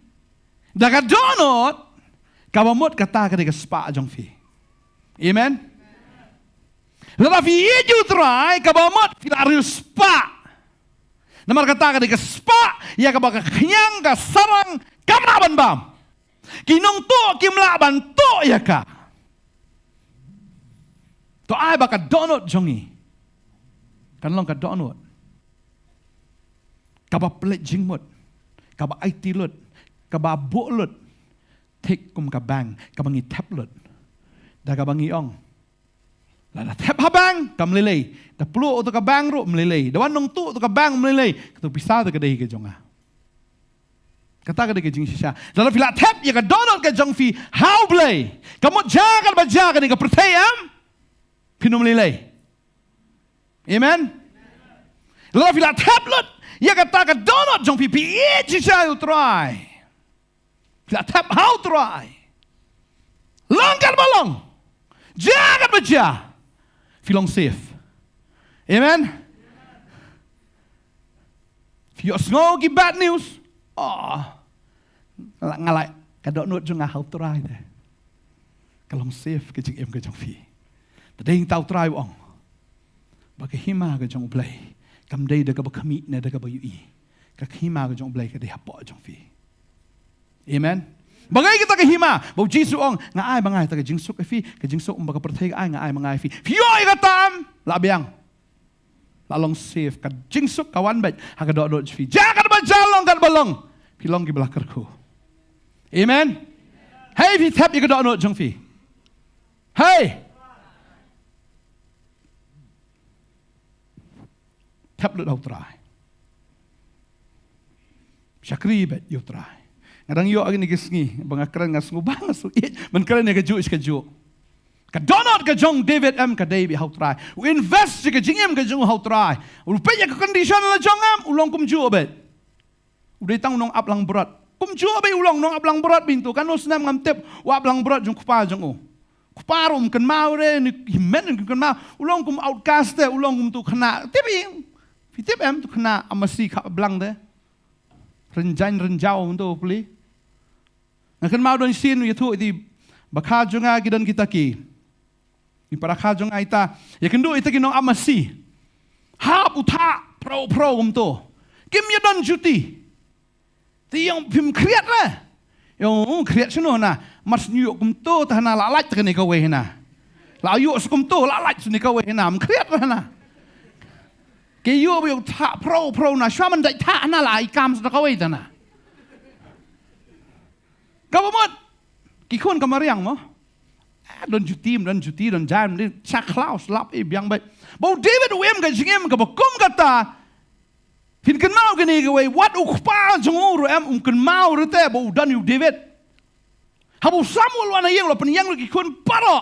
da ka dohnud, kaba mut kata ka dei ka spah jong phi. Amen. Lada phi ïeit ïa u Trai, kaba mut phi la riewspah. Namar kata ka dei ka spah ïa kaba ka khñiang ka sarang kam lah ban bam. Ki nongtuh kim lah ban tuh ïa ka. To ai ba ka dohnud jong ngi kan long ka dohnud kaba pynleit jingmut, kaba aiti lut, kaba buh lut. Thik kum ka bank kaba ngi thep lut. Da kaba ngi ong, lada thep ha bank kam lei lei. Da pluh uto ka bank ruh mlei lei. Da wan nongtuh uto ka bank mlei lei. Kato pisa te ka dei ka jong nga. Kata ka dei ka jingshisha. Lada phi la thep ïa ka dohnud ka jong phi ha U Blei, ka mut jia katba jia kane ka pyrthei em, phin ym lei lei. Amen. Lada phi la thep lut ïa kata ka dohnud jong phi, phi ïeit shisha ïa u Trai, phi la thep ha u Trai, long katba long, jia katba jia, phi long safe. Amen. Phi ïohsngew ki bad news. Oh, nga la, nga la, ka dohnud jong nga ha u Trai te. Ka long safe ka jingim ka jong phi. Te dei tang u Trai u ong ba ka hima ka jong U Blei kam dei da kaba khmih ne da kaba ïohi. Ka hima ka jong U Blei ka dei hapoh jong phi. Amen. Ba ngi kata ka hima ba U Jisu u ong, nga ai ma nga ïa kata ka jingsuk ïa phi, ka jingsuk ba ka pyrthei ka ai nga ai ma nga ïa phi. Phi ïoh ïa kata em, la biang. La long safe, ka jingsuk ka wan beit ha ka dohnud jong phi. Jia katba jia, long katba long, phi long kiba la kyrkhu. Amen. Hei, phi thep ïa ka dohnud jong phi. Hei, thep lut ha u Trai. Shakri beit ïa u Trai. Nga dang ïoh ha kine ki sngi ba nga kren, nga sngew ba nga sngew ïeit ban kren ïa kajuh shi kajuh. Ka dohnud ka jong David em ka dei beit ha u Trai. U invest ïa ka jingim ka jong u ha u Trai. U peit ïa ka condition la jong em, u long kumjuh beit. U dei tang u nongaplangbrot. Kumjuh beit u long nongaplangbrot beit to. Katno snem ngam tip, u aplangbrot jong u kpa jong u. Kpa ruh um kynmaw re, ne hynmen um kynmaw. U long kum outcast te, u long kum uto u khynnah. Tip ïa, phi tip em uto u khynnah ap masi kha blang te. Rynjang rynjaw uto u pli. Nga kynmaw don sien u ïathuh ïa ki bakha jong nga ki don kita ki. Ki para kha jong nga ita, ïakynduh ita ki nongap masi. Hap u thah phrew phrew kumto. Kim ïadon juti. Te ïa ong phim khriat re. Ïa ong khriat shano hana. Mar shu ïoh kumto te hana la lait te kane kawei hana. La ïoh shu kumto la lait shu ne kawei hana. Ym khriat re hana. Ki ïoh ba ïoh thah phrew phrew na. Shuwa man dait thah hana la ai kam shu ne kawei te hana. Kaba mut ki khun ka mariang mo. Ah, don juti, don juti, don jam, don cha khlaw slap, eh, biang beit. Ba u David u im ka jingim kaba kum kata. Phin kynmaw kine kiwei, wat u kpa jong u ruh em um kynmaw ruh te ba u don ïa u David. Haba u Samuel u wan ha ïing u la pynïeng ruh ki khun baroh.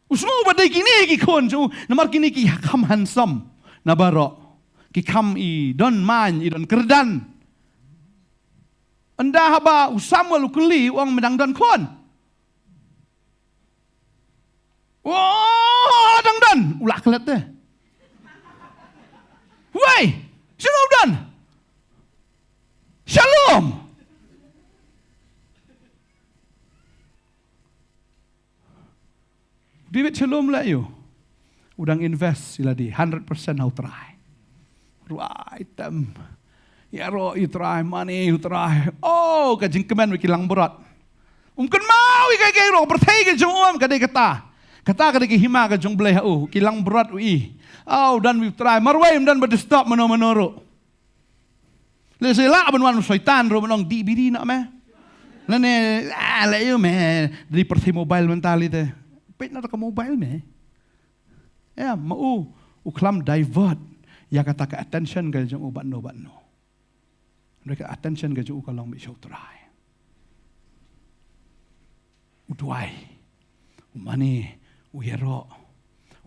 U sngew ba dei kine ki khun jong u namar kine ki kham handsome na baroh. Ki kham i don main, i don kyrdan. Ynda haba u Samuel u kylli u ong, me dang don khun? Oh, dang don. U la klet te. Wei, shano u don? Shalom. David shalom leh ïa u. U dang invest ïa lade hundred percent ha u Trai. Ruh ai tem. Ïaroh ïa u Trai, mane ïa u Trai. Oh, ka jingkmen bad ki langbrot. Um kynmaw ïa kaei kaei ruh, ka pyrthei ka jong u em ka dei kata. Kata ka dei ka hima ka jong U Blei ha u, ki langbrot u i. Oh, u don bad u Trai, marwei um don ba disturb mano mano ruh. Lehse lah ban wan u Soitan ruh ban ong dih biri noh me. Lane, ah, leh ïa u me, dei pyrthei mobile mynta lei te. Peit noh ka mobile me. Em, ma u, u khlem divert ïa kata ka attention ka jong u bad no bad no. Hynrei ka attention ka jong u ka long beit sha u Trai. U duwai. U mane, u ïaroh.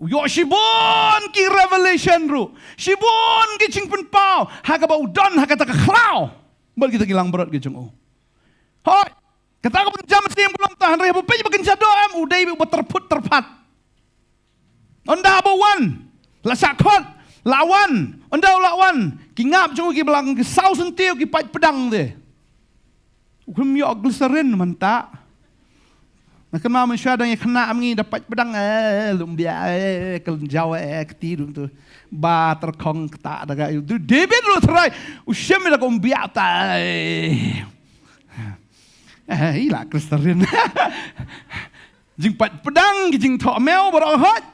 U ïoh shibun ki revelation ruh. Shibun ki jingpynpaw. Ha kaba u don, ha kata ka khlaw. Bad kita ki langbrot ki jong u. Hooid. Kata ka ban jam siem ka long ta, hynrei haba peit ba kan shadoh em, u dei uba tyrphut tyrphat. Ynda ba wan, la shah khot, la wan, ynda la wan, ki ngap jong u ki ba lang ki saw syntiew ki pait pdang te. U khlem ïoh glycerin mynta. Nga kynmaw mynshuwa dang ïa khynnah mynta da pait pdang, eh, lum bia, eh, kynjaw, eh, kti ruh tu. Ba tyrkhong kata da ka. U David ruh trai, u shem da ka um bia ta. Eh, i la Kristian. Jingpait pdang, ki jingthoh mew baroh hooid.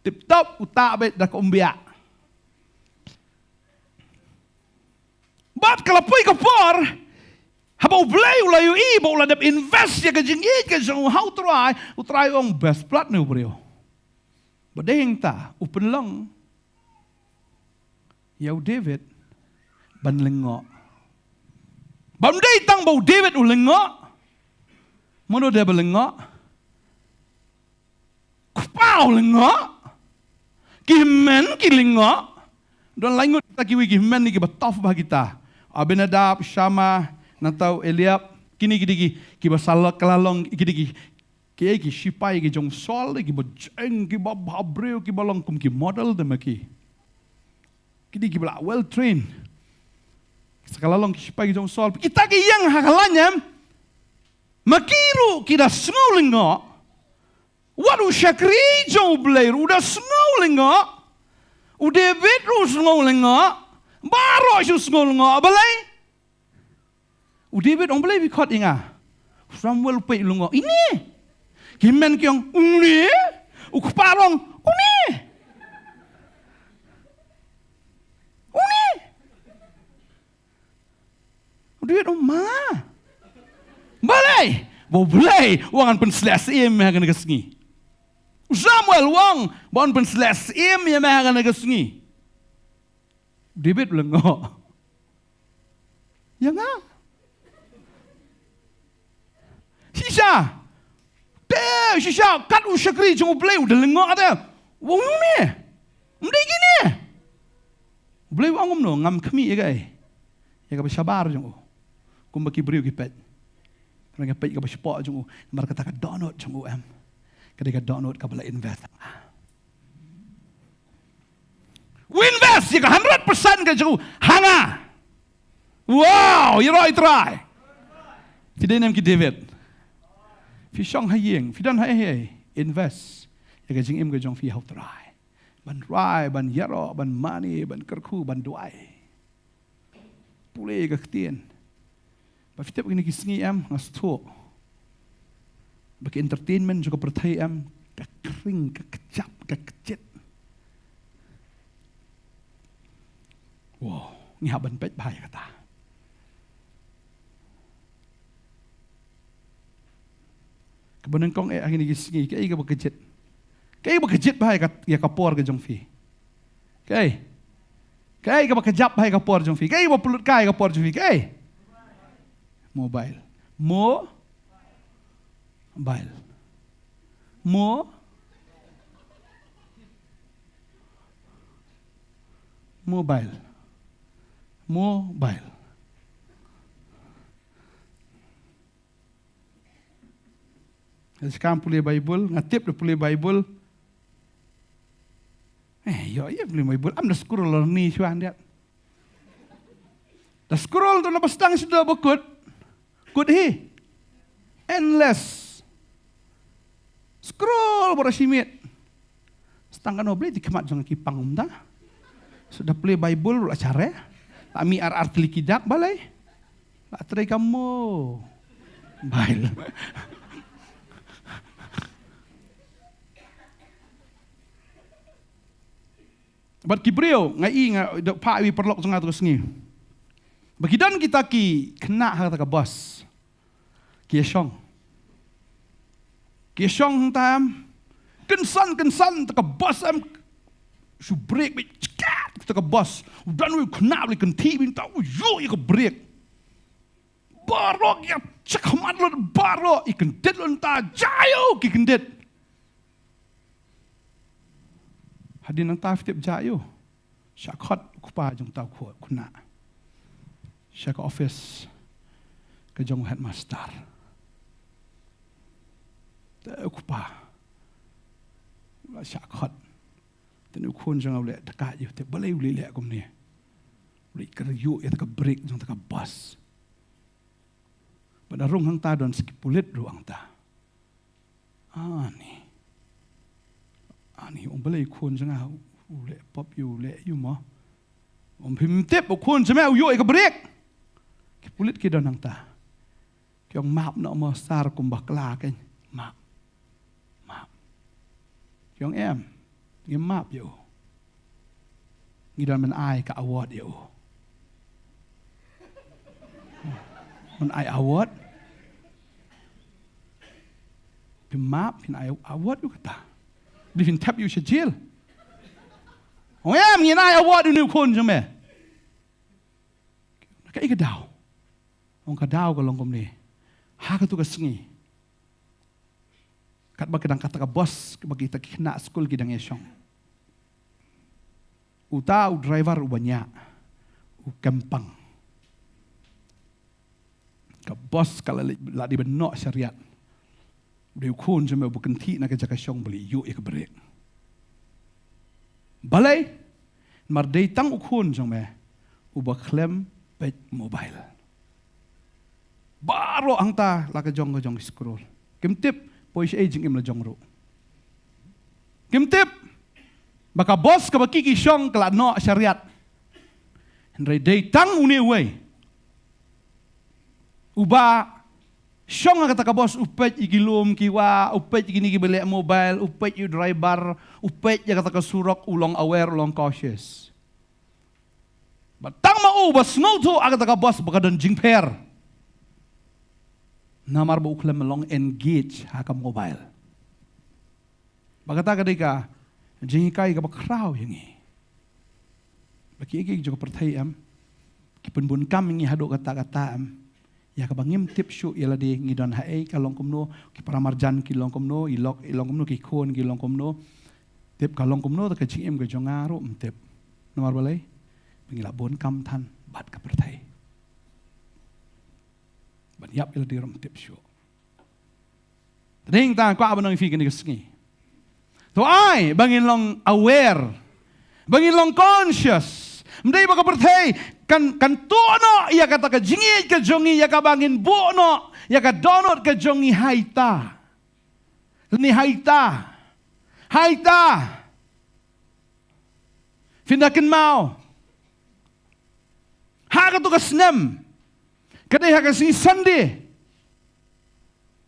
Tip top, u ta beit da ka um bia. Bad ka la poi ka por, haba U Blei u la ïohi ba u la dep invest ïa ka jingïeit ka jong u ha U Trai, U Trai u ong best plat ne u briew. Ba dei hangta, u pynlong ïa u David ban lyngngoh. Bym dei tang ba u David u lyngngoh. Mano de ba lyngngoh? Kpa u lyngngoh. Ki hynmen ki lyngngoh. Don lai ngut kita kiwei ki hynmen kiba tough bha kita. Abinadab, Shama, nangta u Eliab. Kine ki dei ki, kiba sa la ka la long, ki dei ki, ki, ki shipai ki jong Saul, kiba jeng, kiba bha briew, kiba long kum ki model de ma ki. Ki dei kiba la well trained. Sa ka la long ki shipai ki jong Saul. Kita ki ïeng ha ka laiñ em. Ma ki ruh ki da sngew lyngngoh. Wat u shakri jong U Blei ruh u da sngew lyngngoh. U David ruh u sngew lyngngoh. Baroh shu sngew lyngngoh. Balei? U David u ong balei phi khot ïa nga? U Samuel u peit u lyngngoh. Ine. Ki hynmen ki ong une. U kpa u ong une. Une. U David u ong ma nga. Balei? Ba U Blei u ong ngan pynsleh syiem ïa kane ka sngi. U Samuel u ong ba un pynsleh syiem ïa me ha kane ka sngi. U David u lyngngoh. Ïa nga. Shisha. Te, shisha, kat u shakri jong U Blei u da lyngngoh te. Wa ong me. Ym dei kine. U Blei u ong kumno, ngam khmih ïa kaei. Ïa kaba shabar jong u. Kumba ki briew ki peit. Hynrei nga peit kaba shapoh jong u. Namar kata ka dohnud jong u em. Ka dei ka dohnud kaba la invest. U invest ïa ka hundred percent ka jong u ha nga. Wow, ïaroh ïa U Trai. Phi dei ne em ki David? Phi shong ha ïing, phi don ha ei ei ei. Invest ïa ka jingim ka jong phi ha U Trai. Ban rai, ban ïaroh, ban mane, ban kyrkhu, ban duwai. Pule ïa ka ktien. Ba phi tip kine ki sngi em, nga sngewthuh ba ki entertainment jong ka pyrthei em, ka khring, ka kjap, ka kjit. Wow, ngi hap ban peit bha ïa kata. Kaba nyngkong eh ha kine ki sngi, kaei kaba kjit? Kaei ba kjit bha ïa ka, ïa ka por ka jong phi? Kaei? Kaei kaba kjap bha ïa ka por jong phi? Kaei ba pynlut kai ïa ka por jong phi? Kaei? Mobile. Mo? Mobile. Mo? Mobile. Mobile. Nga shim pule Baibl, nga tip da pule Baibl. Eh, ïoh, ïa pule Baibl, am da scroll lor ni shuwa ndiat. Da scroll tu na ba sdang shuh da ba kut. Kut hi. Endless. Scroll baroh shi miet. Sa tang kano balei ki khmat jong nga ki pang kumta. Sa da pule Baibl ruh la share. La mih ar ar tylli ki dak balei. La trei ka mobile. Bad ki briew, nga i nga da phah ïa i paralok jong nga tu ka sngi. Ba ki don kita ki khynnah ha kata ka bus. Ki ïashong. Ki ïashong hangta em. Kynsan, kynsan, ta ka bus em. Shu brake beit, chkat, ta ka bus. U don uwei u khynnah u la kynthih beit, ta u ïoh ïa ka brake. Baroh ki ïa shakhmat lut baroh, i kyndit lut nangta, jia ïa u ki kyndit. Hadien nangta phi tip jia ïa u. Shah khot u kpa jong uta u khynnah sha ka office ka jong u headmaster. Te u kpa la shah khot. Te une u khun jong nga u leh daka ïa u, te balei u leh leh kumne. U leh ka ïoh ïa ka brake jong ka bus. Bad da rung hangta don sa ki pulit ruh hangta. Ani. Ani, ong balei u khun jong nga u leh pop ïa u, leh ïa u mo. Ong phim tip u khun jong me u ïoh ïa ka brake. Ki pulit ki don hangta. Ki ong map noh mo sir, kum bakla kein. Map. Map. Ki ong em. Ngim map ïa u. Ngi don ban ai ka award ïa u. Ban ai award. Phi map, phin ai award ïa u kata. Dei phin thep ïa u sha jail. Ong em, ngin ai award ïa une u khun jong me. Kaei ka daw? Ong ka daw ka long kumne. Ha katu ka sngi, katba ka dang kata ka bus, ba kita ki khynnah skul ki dang ïashong, uta u driver uba ñiah u kem pang. Ka bus ka la, la dei ban noh shariat. U dei u khun jong me uba kynthih na ka jaka shong, balei u ïoh ïa ka brake? Balei? Namar dei tang u khun jong me uba khlem peit mobile. Baroh hangta la ka jong ka jong scroll. Kim tip poi shaei, jingim la jong ruh. Kim tip ba ka bus kaba ki ki shong ka la noh shariat. Hynrei dei tang une uwei uba shong ha kata ka bus, u peit ïa ki lum ki wah, u peit ïa kine kiba leh mobile, u peit ïa u driver, u peit ïa kata ka surok, u long aware, u long cautious. Bad tang ma u ba sngewthuh ha kata ka bus ba ka don jingpher. Namar ba u khlem long engage ha ka mobile. Ba kata ka dei ka jinghikai kaba khraw ïa ngi. Ba kiei kiei jong ka pyrthei em, ki pynbun kam ïa ngi haduh katta katta em, ïa kaba ngim tip shuh ïa lade ngi don haei, ka long kumno, ki paramarjan ki long kumno, i lok i long kumno, ki khun ki long kumno. Tip ka long kumno te ka jingim ka jong nga ruh ym tip. Namar balei? Ba ngi la bun kam than bad ka pyrthei. Ban ïap ïa lade ruh ym tip shuh. Te dei nangta kwah ban ong ïa phi kane ka sngi, to ai ba ngin long aware, ba ngin long conscious. Ym dei ba ka pyrthei kan, kan tuh noh ïa kata ka jingïeit ka jong ngi ïa kaba ngin buh noh ïa ka dohnud ka jong ngi ha ita. Lane ha ita. Ha ita. Phin da kynmaw, ha katu ka snem, ka dei ha ka sngi Sunday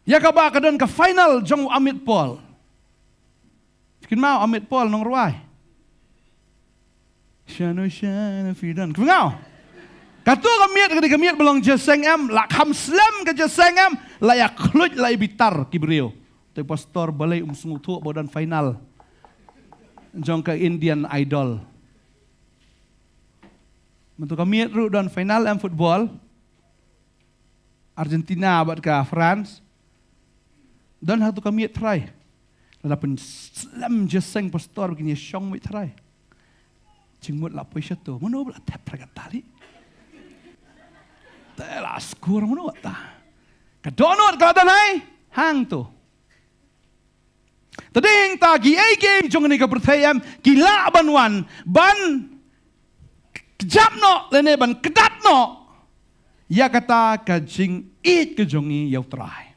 ïa kaba ka don ka final jong u Amit Paul. Kynmaw Amit Paul nongrwai. Shano shano phi don. Kynmaw. Katu ka miet ka dei ka miet ba long jingïaseng em, la kham slem ka jingïaseng em, la ïa khluit, la ïa bitar ki briew. Te pastor, balei um sngewthuh ba don final jong ka Indian Idol? Mynta ka miet ruh don final em football, Argentina bad ka France. Don ha katu ka miet trai. Lada pynslem jingïaseng pastor ba kin ïashong miet trai, jingmut la poi shato. Mano ba la thep trai kata lei? Te la score mano kata? Ka dohnud ka la don hai hangto. Te dei hangta kiei kiei jong kane ka pyrthei em, ki lah ban wan ban kjap noh lane ban kdat noh ïa kata ka jingïeit ka jong ngi ïa U Trai.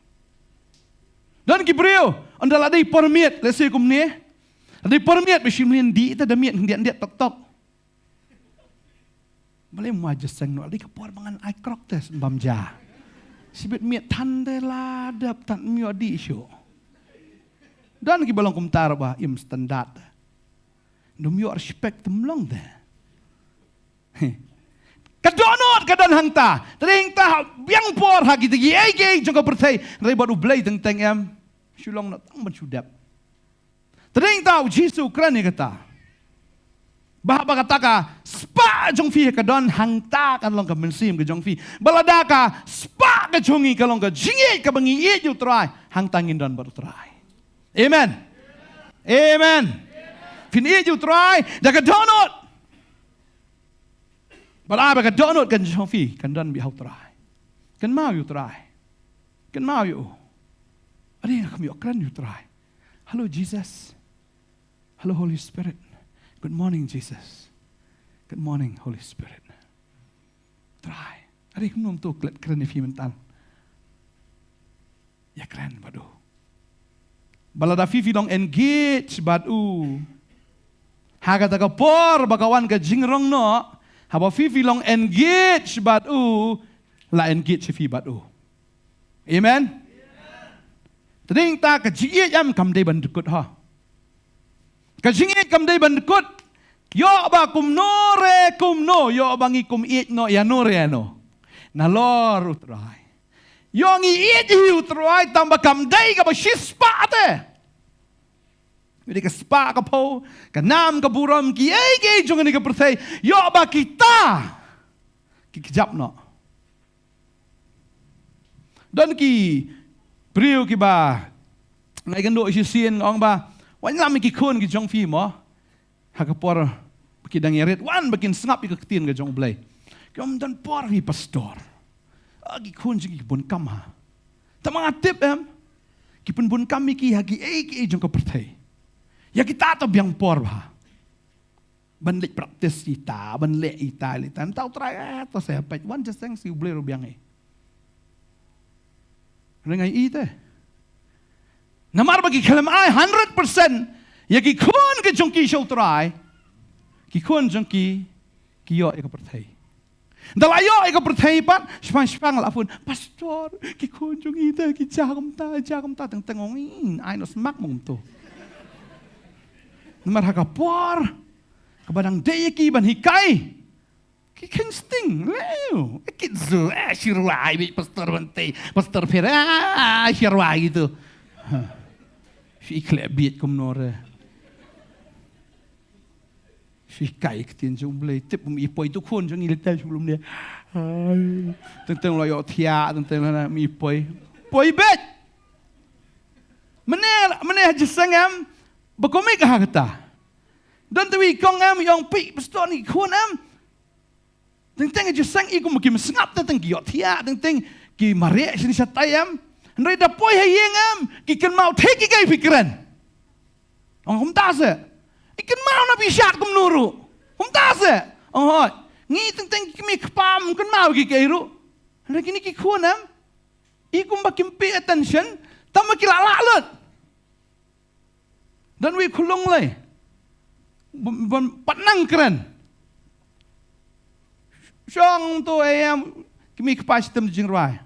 Don ki briew, ynda la dei por miet, lehse kumne, la dei por miet ba shim lynti te da miet khyndiat khyndiat tok tok. Balei ym ïa jingïaseng noh, la dei ka por ba ngan ai krok te bam ja. Shibit miet than te la dep, tang ym ïoh dih shuh. Don kiba long kumta ruh ba im standard. Ym ïoh respect, ym long te. Ka dohnud ka don hangta. Te dei hangta, biang por ha kita kiei kiei jong ka pyrthei, hynrei bad U Blei teng teng em, shu long noh tang ban shu dep. Te dei hangta U Jisu u kren ïa kata. Ba haba kata ka spah jong phi ka don hangta kan long ka mynsiem ka jong phi. Ba lada ka spah ka jong ngi ka long ka jingïeit kaba ngi ïeit ïa u Trai, hangta ngin don bad u Trai. Amen. Amen. Phin ïeit ïa u Trai da ka dohnud. Bad ai ba ka dohnud ka jong phi kan don beit ha u Trai. Kynmaw ïa u Trai. Kynmaw ïa u. Are nga kham ïoh kren ïa u Trai. Hello Jesus. Hello Holy Spirit. Good morning Jesus. Good morning Holy Spirit. Trai. Are kumno to klet kren ïa phi mynta. Ïa kren bad u. Ba lada phi phi long engage bad u. Ha kata ka por ba ka wan ka jingrong noh. Haba phi phi long engage bad u. La engage phi bad u. Amen. Tading ta ka jingïeit em kam dei ban dkut ha. Ka jingïeit kam dei ban dkut. Ïoh ba kumno re kumno, ïoh ba ngi kum ïeit noh ïa no re ïa no. Nalor u Trai. Ïoh ngi ïeit hi u Trai tang ba kam dei kaba shispah te. Dei ka spah ka phew, ka nam ka burom kiei kiei jong kane ka pyrthei. Ïoh ba kita. Ki kjap noh. Don ki briew kiba nga ïakynduh shisien nga ong ba, wan lam ki khun ki jong phi mo. Ha ka por ba ki dang ïarit wan ba kin sngap ïa ka ktien ka jong U Blei. Ki ong don por hi pastor. Ah, ki khun jong ki bun kam ha. Tang ma nga tip em. Ki pynbun kam ïa ki ha kiei kiei jong ka pyrthei. Ïa kita to biang por bha. Ban leit practice ïa ita, ban leh ïa ita, leh ïa ita. Mynta u Trai, eh, to sa peit wan jingïaseng sha U Blei ruh biang eh. Hynrei nga ïohi te. Namar ba ki khlem ai hundred percent ïa ki khun ki jong ki sha u Trai. Ki khun jong ki ki ïoh ïa ka pyrthei. Da la ïoh ïa ka pyrthei pat, shipang shipang la phone, pastor, ki khun jong ngi te ki jia kumta, jia kumta, teng teng ong, ai noh smak mo kumto. Namar ha ka por kaba dang dei ïa ki ban hikai. Ki kheiñ sting leh. Kit zu, eh, shi rwai beit pastor ban tei, pastor pher, ah, shi rwai tu. Shi khleh beit kumno re. Shi kai ktien jong U Blei tip um i poi tu khun jong ngi leh tai shu lum ne. Teng teng la ïoh thiah, teng teng la na um i poi. Poi beit. Mane, mane ha jingïaseng em, ba kum i ka ha kata. Don te wi kong em, ïong pi, pastor ni khun em. Teng teng jingïaseng i kum ki sngap, teng teng ki ïoh thiah, teng teng ki mareh shini shatai em. Hynrei da poi ha ïing em, ki kynmaw thik ki kai phi kren. Ong kumta se. I kynmaw na phi shat kumno ruh. Kumta se. Ong hoi. Ngi teng teng ki kmie kpa ym kynmaw ki kai ruh. Hynrei kine ki khun em. I kumba kim pay attention, tang ma ki la lah lut. Don wi khulung lei. Bym, bym pat nang kren. Shong to em, kmie kpa shitem jingrwai.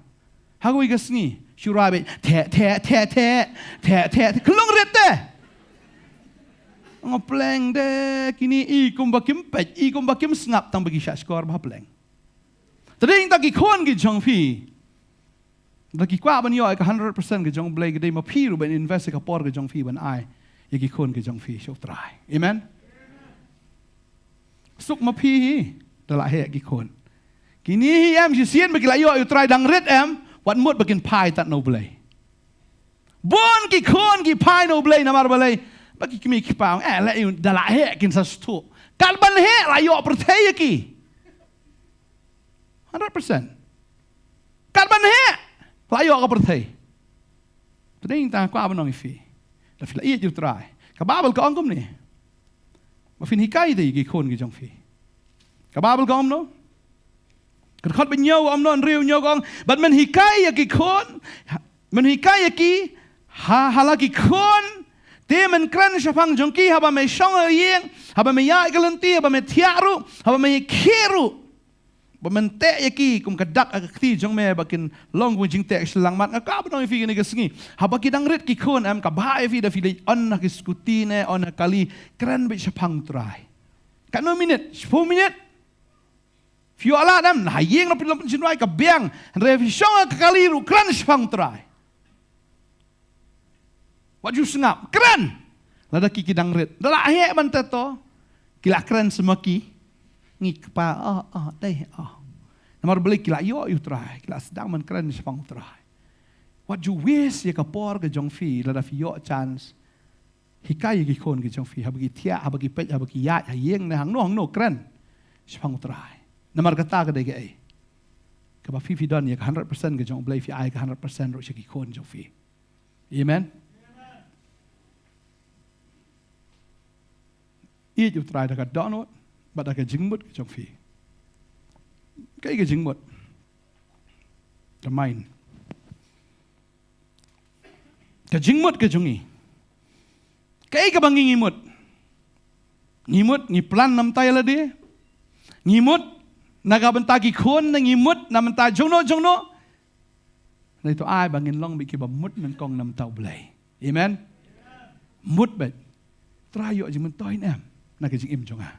Ha kawei ka sngi, shu rwai beit, theh, theh, theh, theh, theh, theh, theh, khulung rit te. Nga pleng de, kine i kumba kim peit, i kumba kim sngap tang ba ki shah shkor ba pleng. Tadei ta ki khun ki jong phi. Da ki kwah ban ïoh ïa ka hundred percent ka jong U Blei ka dei ma phi ruh ban invest ïa ka por ka jong phi ban ai ïa ki khun ka jong phi sha U Trai. Amen. Suk ma phi hi da la heh ki khun. Kine hi em shisien ba ki la ïoh ïa U Trai dang rit em wat mut ba kin phai tad na U Blei. Bun ki khun ki phai na U Blei namar balei ba ki kmie ki kpa ong eh leh ïa u da la heh kin sa sngewthuh. Kat ban heh la ïoh pyrthei ïa ki. Hundred percent. Kat ban heh la ïoh ka pyrthei. Tadei ta kwah ban ong ïa phi. Da phi la ïeit ïa U Trai. Ka Baibl ka ong kumne. Ba phin hikai de ïa ki khun ki jong phi. Ka Baibl ka ong no. Ka dkhot ba hynñiew ka ong no, hynriew hynñiew ka ong. Bad men hikai ïa ki khun. Men hikai ïa ki ha, ha la ki khun. Te men kren shaphang jong ki haba me shong ha ïing, haba me ïaid ka lynti, haba me thiah ruh, haba me ïakhih ruh. Ba men teh ïa ki kum ka dak ha ka kti jong me ba kin long kum jingteh shyllangmat. Nga kwah ban ong ïa phi kane ka sngi. Haba ki dang rit ki khun em ka bha ïa phi da phi leit on ha ki skuti ne on ha kali kren beit shaphang U Trai. Katno minit, shiphew minit. Phi ïoh lad em, ha ïing na phi long pynshynrwai ka biang. Hynrei phi shong ha ka kali ruh kren shaphang U Trai. Wat ju sngap, kren. Lada ki ki dang rit. Da la heh ban te to. Ki la kren sa ma ki. Ngi kpa, oh, oh, dei, oh. Namar balei ki la ïoh ïa u Trai, ki la sdang ban kren shaphang u Trai. Wat ju waste ïa ka por ka jong phi, lada phi ïoh chance. Hikai ïa ki khun ki jong phi, haba ki thiah, haba ki peit, haba ki ïaid, ha ïing ne hangno, hangno kren. Shaphang u Trai. Namar kata ka dei kaei kaba phi phi don ïa ka hundred percent ka jong u Blei, phi ai ka hundred percent ruh sha ki khun jong phi. Amen. Ïeit u Trai da ka dohnud, bad da ka jingmut ka jong phi. Kaei ka jingmut? Ka mind. Ka jingmut ka jong ngi. Kaei kaba ngi ngi mut? Ngi mut, ngi plan na bynta ïa lade. Ngi mut na ka bynta ki khun, ngi mut na bynta jongno jongno. Hynrei to ai ba ngin long beit kiba mut nyngkong na bynta u Blei. Amen. Mut beit. Trai ïoh jingmyntoi ne em na ka jingim jong nga?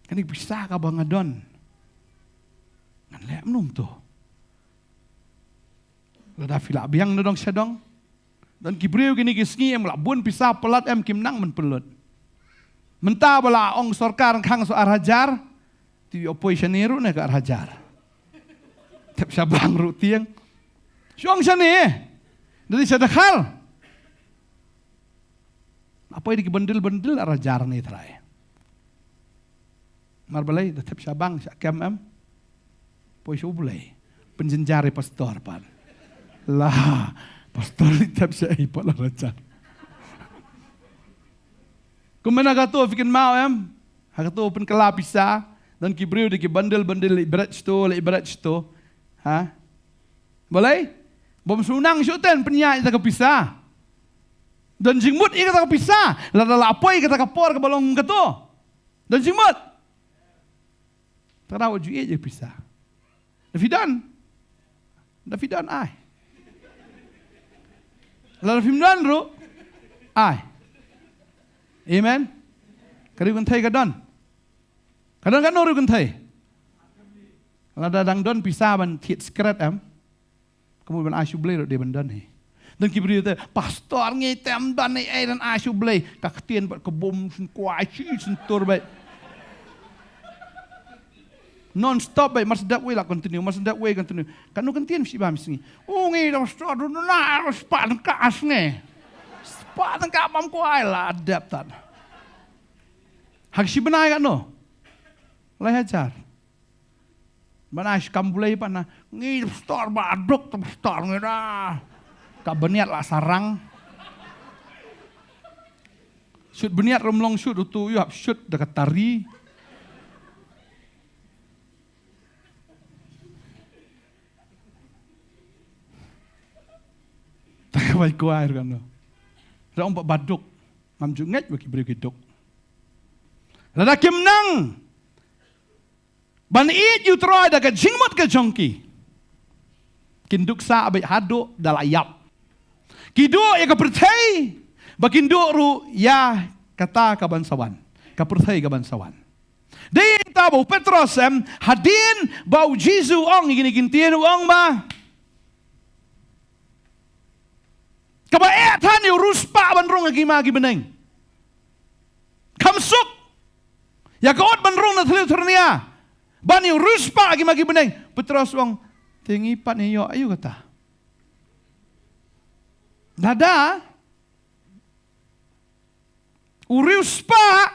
Kane ka pisa kaba nga don, ngan leh kumno to? Lada phi lah biang na dong sha dong. Don ki briew kine ki sngi em lah bun pisa palat em kim nang ban pynlut. Mynta ba la ong sorkar khang sa ar hajar. Te ïoh poi shane ruh ne ka ar hajar. Thep sha bank ruh tieng. Shu ong shane. Dei sha dkhar. Lah poi da ki bundle bundle ar hajar ne Trai. Namar balei? Da thep sha bank, sha kem em. Poi sha u Blei. Pynjynjar ïa pastor pat. La, pastor thep sha ei pat ar hajar. Kumne ha kato phi kynmaw em? Ha kato pynkylla pisa. Don ki briew da ki bundle bundle, leit bret shito, leit bret shito. Ha? Balei? Bym shu nang shu ten pynïaid ïa kata ka pisa. Don jingmut ïa kata ka pisa. Lada lah poi kata ka por kaba long kato. Don jingmut. Te wat ju ïeit ïa ka pisa. Da phi don. Da phi don ai. Lada phim don ruh ai. Amen. Ka riew kynthei ka don. Ka don katno riew kynthei? Lada dang don pisa ban thied skret em? Ka mut ban ai sha u Blei ruh dei ban don hi. Don ki briew te, pastor ngi te ym don ei ei ban ai sha u Blei. Ka ktien bad ka bum syn kwai shi syn tur bad. Non stop bad, mar sdep wei la continue, mar sdep wei continue. Katno kyntien shi ba mi sngi. U ngi da pastor du na spah tyngka sngi. Spah tyngka bam kwai la dep tad. Ha ka shi bnai katno? Lai hajar. Ban ai shi kam Blei pat na, ngi pastor ba duk tu pastor ngi da. Ka bniat la sarang. Shoot bniat rum long shoot utu ïoh hap shoot da ka tari. Ta ka bai kwai ruh kan no. Ra ong ba duk. Ngam ju ngeit ba ki briew ki duk. Lada kim nang ban ïeit ïa u Trai da ka jingmut ka jong ki, kin duk sah beit haduh da la ïap. Ki duh ïa ka pyrthei, ba kin duh ruh ïa kata ka ban sa wan. Ka pyrthei ka ban sa wan. Dei ta ba u Petros em, hadien ba u Jisu ong ïa kine ki ktien u ong ba, kaba eh than ïa u riewspah ban rung ha ki hima ki bneng. Kham suk ïa ka ut ban rung na thliew tyrnia ban ïa u riewspah ha ki hima ki bneng. Petros u ong, te ngi pat ngi ïoh aïu kata? Lada u riewspah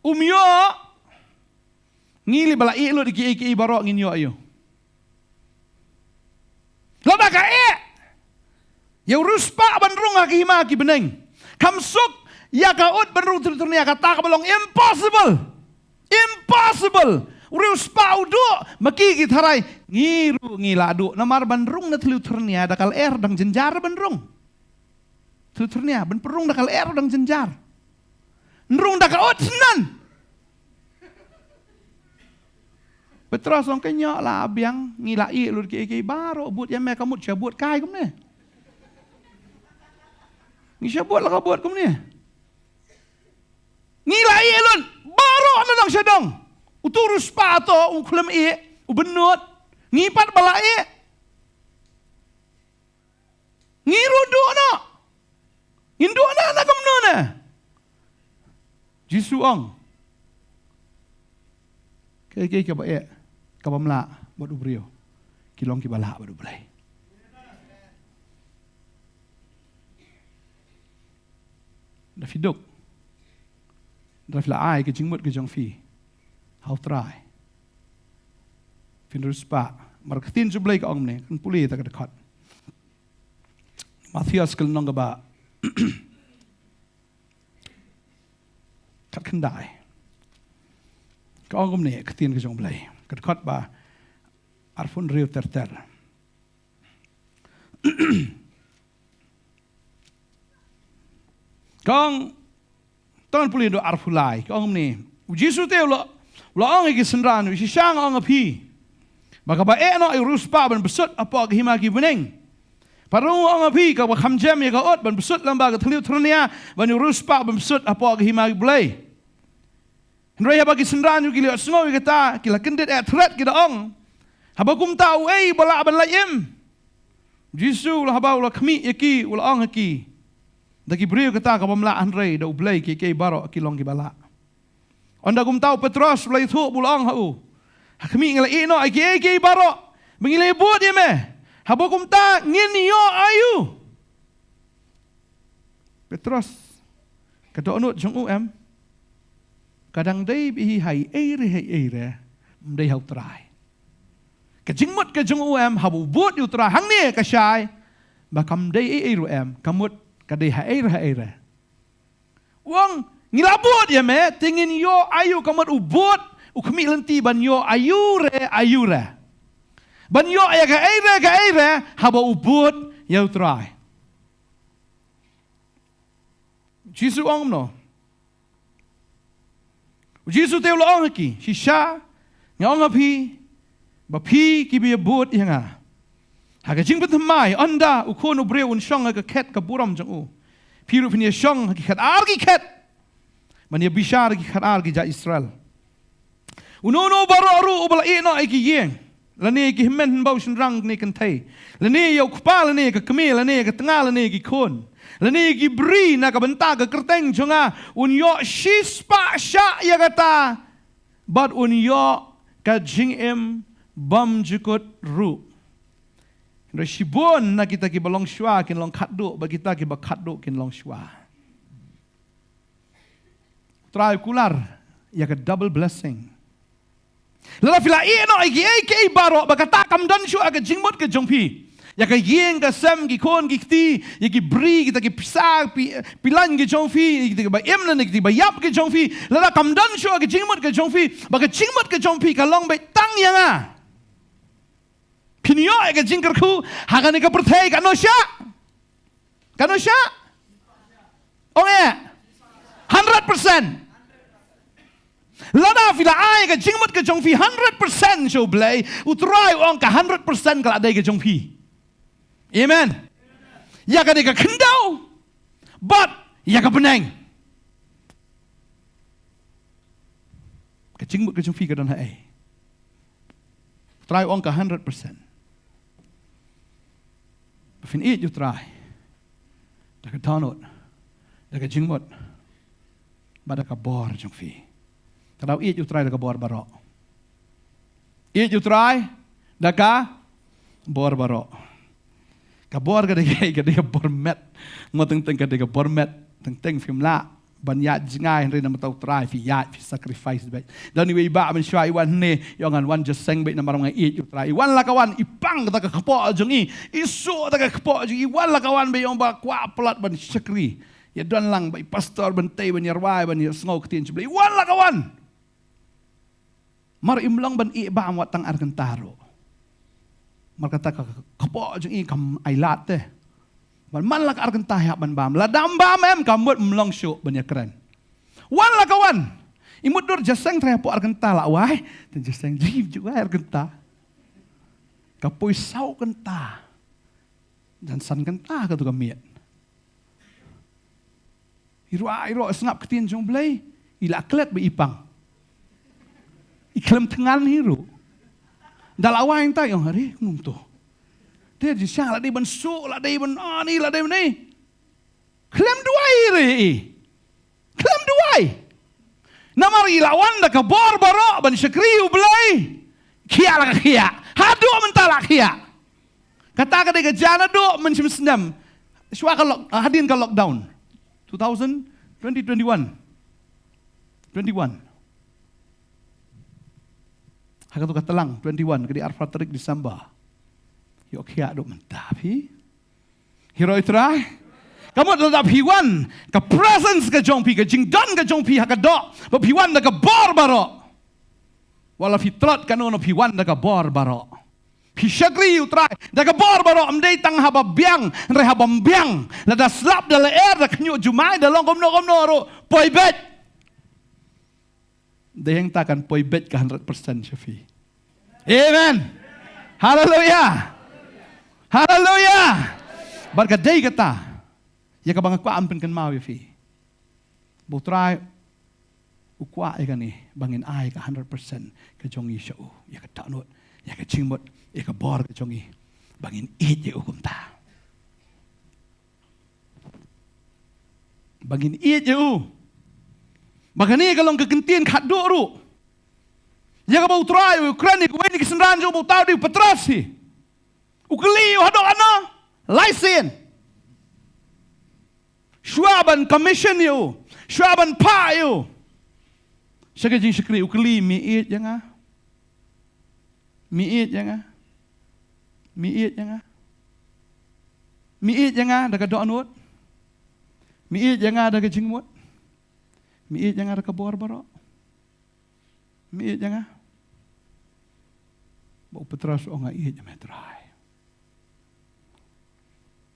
um ïoh, ngi leh ba la ïeh lut ïa kiei kiei baroh, ngin ïoh aïu? Lada ka eh ïa u riewspah ban rung ha ki hima ki bneng, kham suk ïa ka ut ban rung thliew tyrnia, kata kaba long impossible. Impossible. U riewspah u duh, ma ki ki tharai, ngi ruh ngi la duh. Namar ban rung na thliew tyrnia da ka lyer dang jynjar ban rung. Thliew tyrnia ban pynrung da ka lyer dang jynjar. Nrung da ka ut snan. Petros ong, ka ñiah la biang, ngi la ïeh lut kiei kiei baroh, bud ïa me ka mut sha bud kai kumne. Ngi sha bud la ka bud kumne. Ngi la ïeh lut baroh na dong sha dong. Utu u riewspah to u khlem ïeh, u bynnud. Ngi pat ba la ïeh, ngi ruh duh noh. Ngin duh noh na kumno ne? Jisu ong, Kaei kaei kaba eh, kaba mlah bad u briew, ki long kiba lah bad U Blei. Da phi duk, da phi la ai ka jingmut ka jong phi ha U Trai, phin riewspah. Namar ka ktien jong U Blei ka ong kumne, kan pule ïa kata ka dkhot. Mathaios ka lynnong kaba khatkhyndai. Ka ong kumne ka ktien ka jong U Blei, ka dkhot ba arphew hynriew ter ter. Ka ong, to ngan pule naduh arphew lai. Ka ong kumne, U Jisu te u la, u la ong ïa ki synran, shisha nga ong ha phi, ba kaba eh noh ïa u riewspah ban bsut hapoh ka hima ki bneng, pat ruh nga ong ha phi, kaba kham jem ïa ka ut ban bsut lyngba ka thliew tyrnia ban ïa u riewspah ban bsut hapoh ka hima ki Blei. Hynrei haba ki synran jong u ki la ïohsngew ïa kata, ki la kyndit eh thret, ki da ong, haba kumta uei ba lah ban lait im? U Jisu u la, haba u la khmih ïa ki, u la ong ha ki, da ki briew kata ka bym lah, hynrei da U Blei kiei kiei baroh ki long kiba lah. Ynda kumta u Petros u la ïathuh bad u la ong ha u, ha khmih, ngi la ïeh noh ïa kiei kiei baroh ba ngi la ïabud ïa me. Haba kumta ngin ïoh aïu? Petros, ka dohnud jong u em, ka dang dei beit hi ha ei ei re ha ei ei re, ym dei ha U Trai. Ka jingmut ka jong u em, haba u bud ïa U Trai hangne, ka shai ba kam dei ei ei ruh em, ka mut ka dei ha ei re ha ei re. U ong, ngi la bud ïa me, te ngin ïoh aïu? Ka mut u bud, u khmih lynti ban ïoh aïu re aïu re, ban ïoh ïa ka ei re ka ei re, haba u bud ïa U Trai. U Jisu u ong kumno? U Jisu te u la ong ha ki, shisha nga ong ha phi, ba phi kiba ïabud ïa nga, ha ka jingpynthymmai, ynda u Khun u briew un shong ha ka khet ka burom jong u, phi ruh phin ïashong ha ki khat ar ki khet, ban ïabishar ïa ki khat ar ki jait Israel. Uno uno baroh ruh uba la ïeh noh ïa ki ïing, lane ïa ki hynmen hynbew, shynrang ne kynthei, lane ïa u kpa lane ïa ka kmie, lane ïa ka tnga lane ïa ki khun, lane ïa ki briew na ka bynta ka kyrteng jong nga, un ïoh shispah shah ïa kata, bad un ïoh ka jingim bymjukut ruh. Hynrei shibun na kita kiba long shuwa kin long khatduh, bad kita kiba khatduh kin long shuwa. U Trai u kular ïa ka double blessing. Lada phi la ïeh noh ïa kiei kiei baroh, ba kata kam don shuh ha ka jingmut ka jong phi, ïa ka ïing ka sem, ki khun ki kti, ïa ki briew, kita ki pisa, pi-, pilan ki jong phi, ïa kita kiba im lane kita kiba ïap ki jong phi, lada kam don shuh ha ka jingmut ka jong phi, ba ka jingmut ka jong phi ka long beit tang ïa nga, phin ïoh ïa ka jingkyrkhu ha kane ka pyrthei katno shah? Katno shah? Ong eh, hundred percent. Lada phi la ai ka jingmut ka jong phi hundred percent sha U Blei, U Trai u ong ka hundred percent ka la dei ka jong phi. Amen. Ïa kane ka khyndew bad ïa ka bneng, ka jingmut ka jong phi ka don haei? U Trai u ong ka hundred percent. Ba phin ïeit ïa U Trai da ka dohnud, da ka jingmut, bad da ka bor jong phi. Te dei ïeit ïa U Trai da ka bor baroh. Ïeit ïa U Trai da ka bor baroh. Ka bor ka dei ka, ka dei ka bor met. Mo teng teng ka dei ka bor met. Teng teng phim lah ban ïaid jngai hynrei namar U Trai phi ïaid, phi sacrifice beit. Don iwei i bah mynshuwa i wan hangne, i ong ngan wan jingïaseng beit namar nga ïeit ïa U Trai. I wan la ka wan, i pang kata ka kpoh jong i, i suh kata ka kpoh jong i, i wan la ka wan beit, i ong ba kwah palat ban shakri. Ïa don lang ba i pastor ban tei, ban ïarwai, ban ïasngew ktien jong U Blei. I wan la ka wan. Mar im long ban ïeh bam wat tang ar kynta ruh. Mar kata ka kpoh jong i kam ailad te. Ban man la ka ar kynta hap ban bam. Lada ym bam em ka mut ym long shuh ban ïakren. Wan la ka wan. I mut dur jingïaseng trai hapoh ar kynta la wai. Te jingïaseng jip ju wai ar kynta. Ka poi saw kynta. Jan san kynta ka tu ka miet. I ruh, i ruh sngap ktien jong U Blei, i la klet ba i pang. I khlem thngan hi ruh. Da la wai nta i ong, "Hare, kumno to? Te jingshang la dei ban suh, la dei ban ani, la dei ban ni." Khlem duwai re i. Khlem duwai. Namar i la wan da ka bor baroh ban shakri U Blei. Khiah la ka khiah. Haduh mynta la khiah. Kata ka dei ka jia naduh mynshem snem. Shuwa ka lock, ah, hadien ka lockdown. Two thousand, twenty twenty-one. Twenty-one. Ha katu ka tlang, twenty-one, ka dei arphew tarik December. Ïoh khiah haduh mynta phi. Hero i Trai. Ka mut lada phi wan, ka presence ka jong phi, ka jingdon ka jong phi ha ka doh, ba phi wan da ka bor baroh. Wat la phi tlot kano kano, phi wan da ka bor baroh. Phi shakri U Trai da ka bor baroh, ym dei tang haba biang, hynrei haba ym biang. Lada slap, da lyer, da khñiuh jumai, da long kumno kumno ruh, poi beit. Dei hangta kan poi beit ka hundred percent sha phi. Amen. Haleluya. Haleluya. Bad ka dei kata ïa kaba nga kwah ban pynkynmaw ïa phi, ba U Trai u kwah ïa kane, ba ngin ai ka hundred percent ka jong ngi sha u, ïa ka dohnud, ïa ka jingmut, ïa ka bor ka jong ngi, ba ngin ïeit ïa u kumta. Ba ngin ïeit ïa u. Ba kane ka long ka kyntien khatduh ruh ïa kaba U Trai u kren ïa kawei na ki synran jong u ba u thaw dei u Petros hi. U kylli ïa u haduh katno? Lai sien. Shuwa ban commission ïa u, shuwa ban phah ïa u sha ka jingshakri, u kylli, me ïeit ïa nga? Me ïeit ïa nga? Me ïeit ïa nga? Me ïeit ïa nga da ka dohnud? Me ïeit ïa nga da ka jingmut? Me ïeit ïa nga da ka bor baroh? Me ïeit ïa nga? Ba u Petros u ong, nga ïeit ïa me Trai.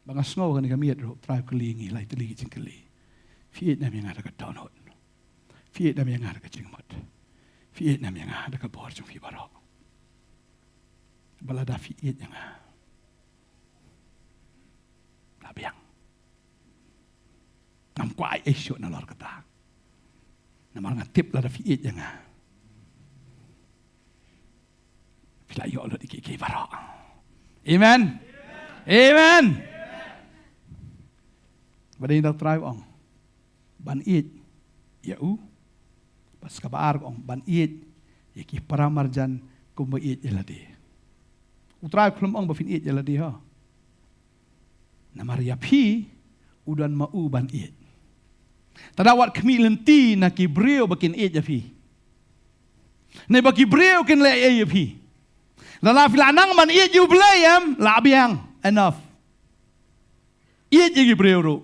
Ba nga sngew kane ka miet ruh, Trai u kylli ngi lai tylli ki jingkylli. Phi ïeit ne em ïa nga da ka dohnud? Phi ïeit ne em ïa nga da ka jingmut? Phi ïeit ne em ïa nga da ka bor jong phi baroh? Ba lada phi ïeit ïa nga, la biang. Ngam kwah ai shuh nalor kata. Namar nga tip lada phi ïeit ïa nga, phi la ïoh lut ïa kiei kiei baroh. Amen. Amen. Ba dei da U Trai u ong ban ïeit ïa u. Bad sa kaba ar ka ong ban ïeit ïa ki para marjan kumba ïeit ïa lade. U Trai u khlem ong ba phin ïeit ïa lade ho. Namar ïa phi u don ma u ban ïeit. Te da wat khmih lynti na ki briew ba kin ïeit ïa phi, ne ba ki briew kin leh ei ei ïa phi. Lada phi la nang ban ïeit ïa U Blei em, la biang, enough. Ïeit ïa ki briew ruh.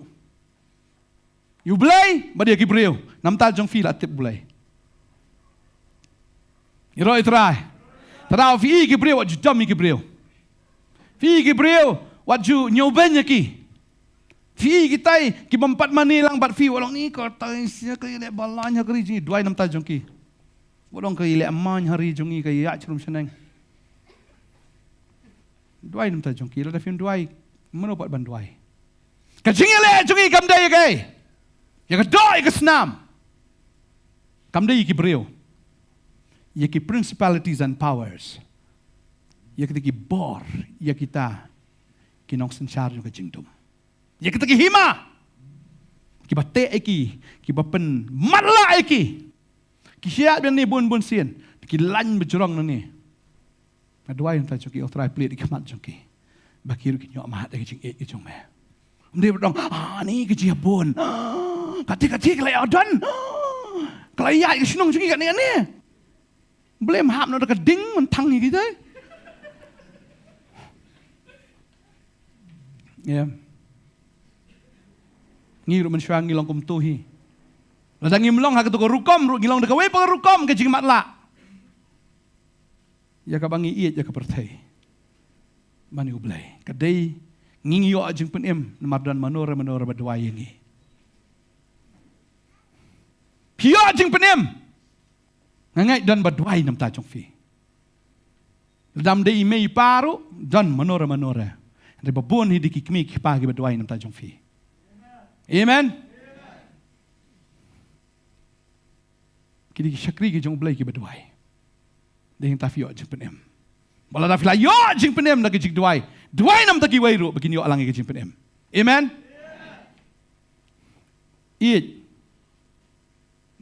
Ïa U Blei bad ïa ki briew. Namar ta jong phi la tip U Blei. Ïaroh ïa U Trai. Te da phi ïeit ïa ki briew, wat ju dom ïa ki briew. Phi ïeit ïa ki briew, wat ju ñiewbeiñ ïa ki. Phi ïeit ïa kitai ki bym pat mane lang bad phi, wat ong, ni katai sha ka ïaleh balei ha ka ri jong ngi, duwai namar ta jong ki. Wat ong, ka ïaleh main ha ri jong ngi, ka ïaid shrum shaneng. Duwai namar ta jong ki, lada phim duwai, mano pat ban duwai? Ka jingïaleh jong ngi kam dei ïa kaei? Ïa ka doh, ïa ka snam. Kam dei ïa ki briew. Ïa ki principalities and powers. Ïa kita ki bor, ïa kita ki nongsynshar jong ka jingdum. Ïa kita ki hima kiba teh ïa ki, kiba pynmatlah ïa ki. Ki shah biang ne bun bun sien, ki lain bajrong nangne. Nga duwai namar ta jong ki, oh Trai, plie ïa ki khmat jong ki, ba ki ruh kin ïoh mad ïa ka jingïeit ka jong me. Ym dei ba dang, ah, ni ka jingïabun. Kata kata ka la ïadon. Ka la ïaid ka shnong jong ki kane kane. Blem hap noh da ka ding mynthang ïa kita. Ïa. Ngi ruh mynshuwa ngi long kumto hi. Lada ngim long ha kato ka rukom ruh, ngi long da kawei pat ka rukom ka jingmatlah ïa kaba ngi ïeit ïa ka pyrthei ban ïa U Blei. Ka dei ngi ngi ïoh jingpynim namar don mano re mano re ba duwai ïa ngi. Phi ïoh jingpynim. Nga ngeit don ba duwai namar ta jong phi. Lada ym dei i mei i pa ruh, don mano re mano re. Hynrei ba bun hi dei ki kmie ki kpa kiba duwai namar ta jong phi. Amen. Ki dei ki shakri ki jong U Blei kiba duwai. Dei hangta phi ïoh jingpynim. Ba lada phi la ïoh jingpynim da ka jingduwai, duwai namar ta kiwei ruh ba kin ïoh lang ïa ka jingpynim. Amen. Ïeit.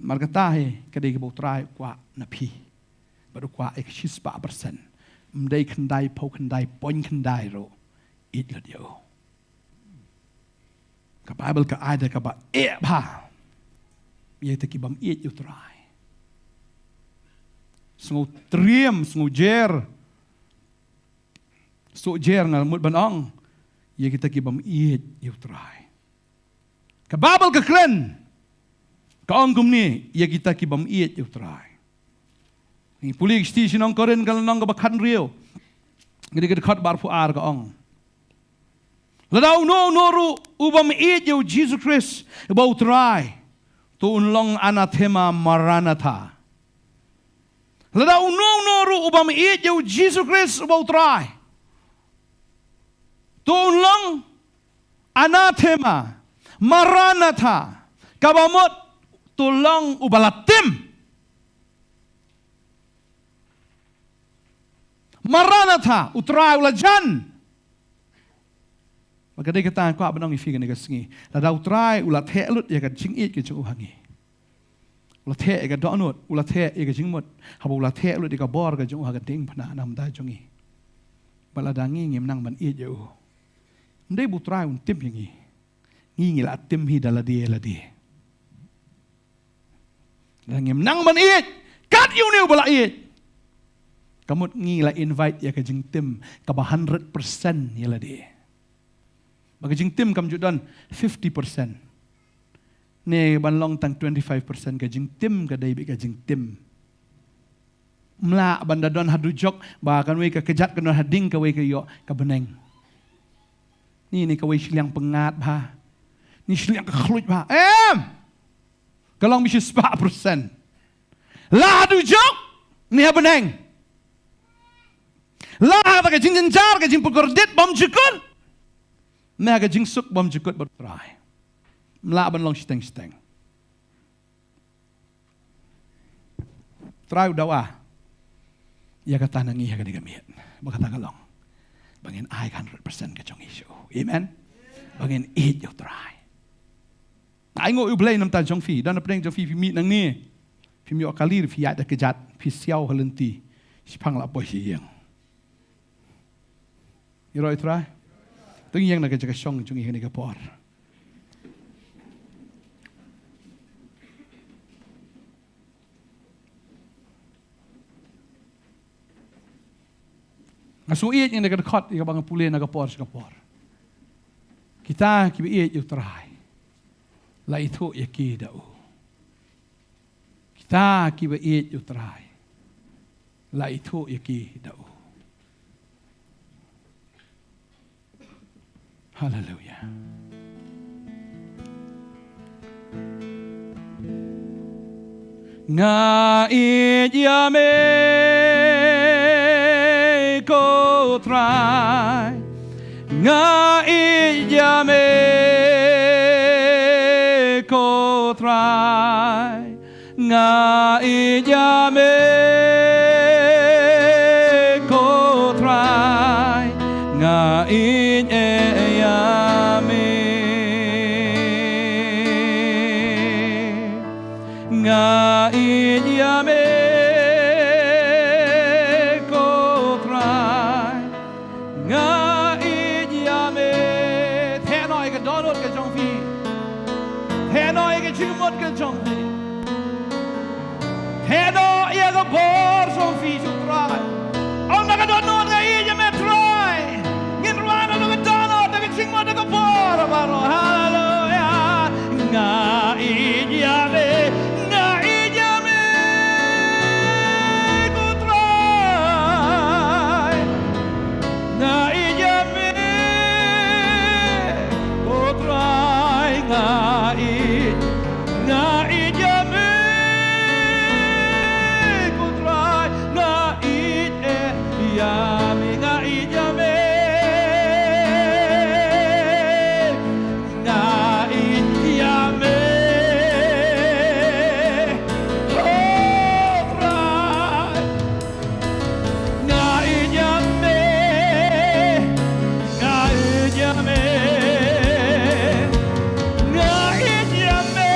Namar kata hi ka dei kaba U Trai u kwah na phi. Bad u kwah ïa ka shispah percent. Ym dei khyndai phew khyndai point khyndai ruh. Ïeit lut ïa u. Ka Baibl ka ai da kaba eh bha ïa kita ki bym ïeit ïa U Trai. Sngewtriem, sngewjer, sngewjer nga mut ban ong ïa kita ki bym ïeit ïa U Trai. Ka Baibl ka kren, ka ong kumne ïa kita ki bym ïeit ïa U Trai. Ngi pule ki shithi sha ki nong Korinth ka lynnong kaba khathynriew, ka dkhot ba arphew ar ka ong, lada uno uno ruh u bym ïeit ïa U Jisu Khrist uba U Trai, to un long anathema maranatha. Lada uno uno ruh u bym ïeit ïa U Jisu Khrist uba U Trai, to un long anathema maranatha, kaba mut to long uba la tim. Maranatha, U Trai u la jan. Ba ka dei kata nga kwah ban ong ïa phi kane ka sngi, lada U Trai u la theh lut ïa ka jingïeit ka jong u ha ngi, u la theh ïa ka dohnud, u la theh ïa ka jingmut, haba u la theh lut ïa ka bor ka jong u ha ka diengphna namar jong ngi, ba lada ngi ngim nang ban ïeit ïa u, ym dei ba U Trai un tim ïa ngi. Ngi ngi la tim hi da lade lade. Lada ngim nang ban ïeit kat ïa une uba la ïeit, ka mut ngi la invite ïa ka jingtim kaba hundred percent ïa lade. Ba ka jingtim kam ju don fifty percent ne ban long tang twenty-five percent. Ka jingtim ka dei beit ka jingtim. Ym lah ban da don haduh jok ba kawei ka kjat ka don ha ding, kawei ka ïoh ka bneng. Ni, ni kawei shiliang pyngngad bha, ni shiliang ka khluit bha. Em! Ka long beit shispah percent. Lah haduh jok, ni ha bneng. Lah ha ka jingjynjar, ka jingpynkordit bymjukut, ne ha ka jingsuk bymjukut bad U Trai. Ym lah ban long shiteng shiteng. U Trai u dawa ïa kata na ngi ha kane ka miet. Ba kata ka long ba ngin ai ka hundred percent ka jong ngi sha u. Amen. Ba ngin ïeit ïa U Trai. Ai nguh ïa U Blei namar ta jong phi. Don na pdeng jong phi, phi mih nangne, phim ïoh kali, phi ïaid da kjat, phi siaw ha lynti, shiphang la poi sha ïing. Ngi ïaroh ïa U Trai. To ngin ïeng na ka jaka shong jong ngi ha kane ka por. Nga sngew ïeit ïa kane ka dkhot ïa kaba nga pule na ka por sha ka por. Kita kiba ïeit ïa U Trai, la ithuh ïa ki da u. Kita kiba ïeit ïa U Trai, la ithuh ïa ki da u. Haleluya. Nga ïeit ïa me ko Trai. Nga ïeit ïa me ko Trai. Nga ïeit ïa me ko Trai, nga ïeit ïa me. Nga ïeit ïa me ko Trai. Nga ïeit ïa me. Theh noh ïa ka dohnud ka jong phi. Theh noh ïa ka jingmut ka jong phi. Theh noh ïa ka bor jong phi sha U Trai. Ong da ka dohnud, nga ïeit ïa me Trai. Ngin rwai noh da ka dohnud, da ka jingmut, da ka bor baroh. Haleluya. Nga ïeit ïa me, nga ïeit ïa me ko Trai. Nga ïeit ïa me ko Trai, nga ïeit, nga ïeit ïa me ko Trai, nga ïeit ïa me, nga ïeit ïa me. Nga ïeit ïa me, oh Trai. Nga ïeit ïa me, nga ïeit ïa me, nga ïeit ïa me,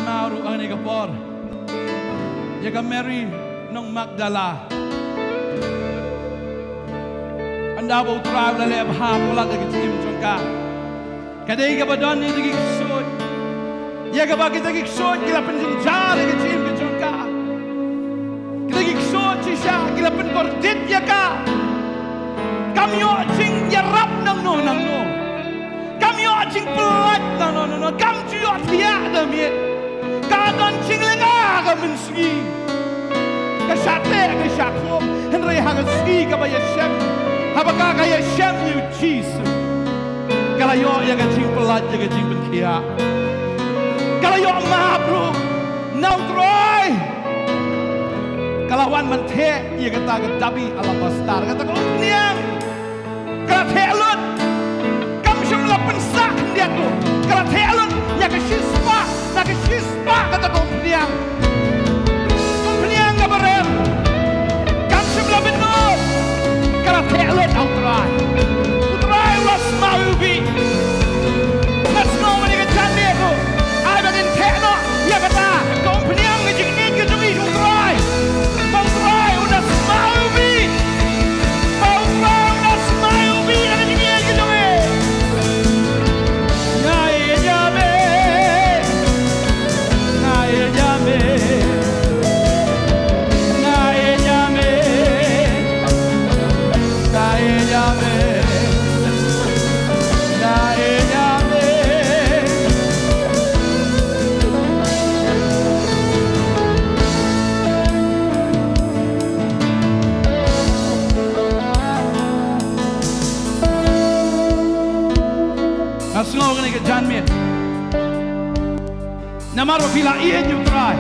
Nga ruh ha kane ka por ïa ka Mary nong Magdala. Ynda ba U Trai u la leh bha palat ïa ka jingim jong ka. Ka dei kaba don ïa kita ki ksuid, ïa kaba kita ki ksuid ki la pynjynjar ïa ka jingim ka jong ka. Kita ki ksuid shisha ki la pynkordit ïa ka. Kam ïoh jingïarap nangno nangno. Kam ïoh jingpyllait nangno nangno. Kam ju ïoh thiah da miet. Ka don jinglynga ha ka mynsngi. Ka shah teh, ka shah khum. Hynrei ha ka sngi kaba ïashem, haba ka, ka ïashem ïa U Jisu, ka la ïoh ïa ka jingpyllait, ïa ka jingpynkhiah. Ka la ïoh map ruh na U Trai. Ka la wan ban theh ïa kata ka dabi alabastar, kata ka umphniang. Ka la theh lut. Kam shym la pynsah khyndiat ruh. Ka la theh lut ïa ka shispah, na ka shispah kata ka umphniang. Ka umphniang kaba rem. Kam shym la bynnud. Ka la theh lut ha U Trai. U Trai u la smaw ïa u bih. Nga sngew mynne ka janmiet ruh, ai ba ngin theh noh ïa kata ka umphniang ka jingïeit ka jong ngi sha U Trai. Ba U Trai un da smaw ïa u bih. Ba U Trai un da smaw ïa u bih na ka jingïeit ka jong ngi. Nga ïeit ïa me. Nga ïeit ïa me. Nga ïeit ïa me. Nga ïeit ïa me. Nga ïeit ïa me. Nga sngew kane ka janmiet, namar ba phi la ïeit ïa U Trai,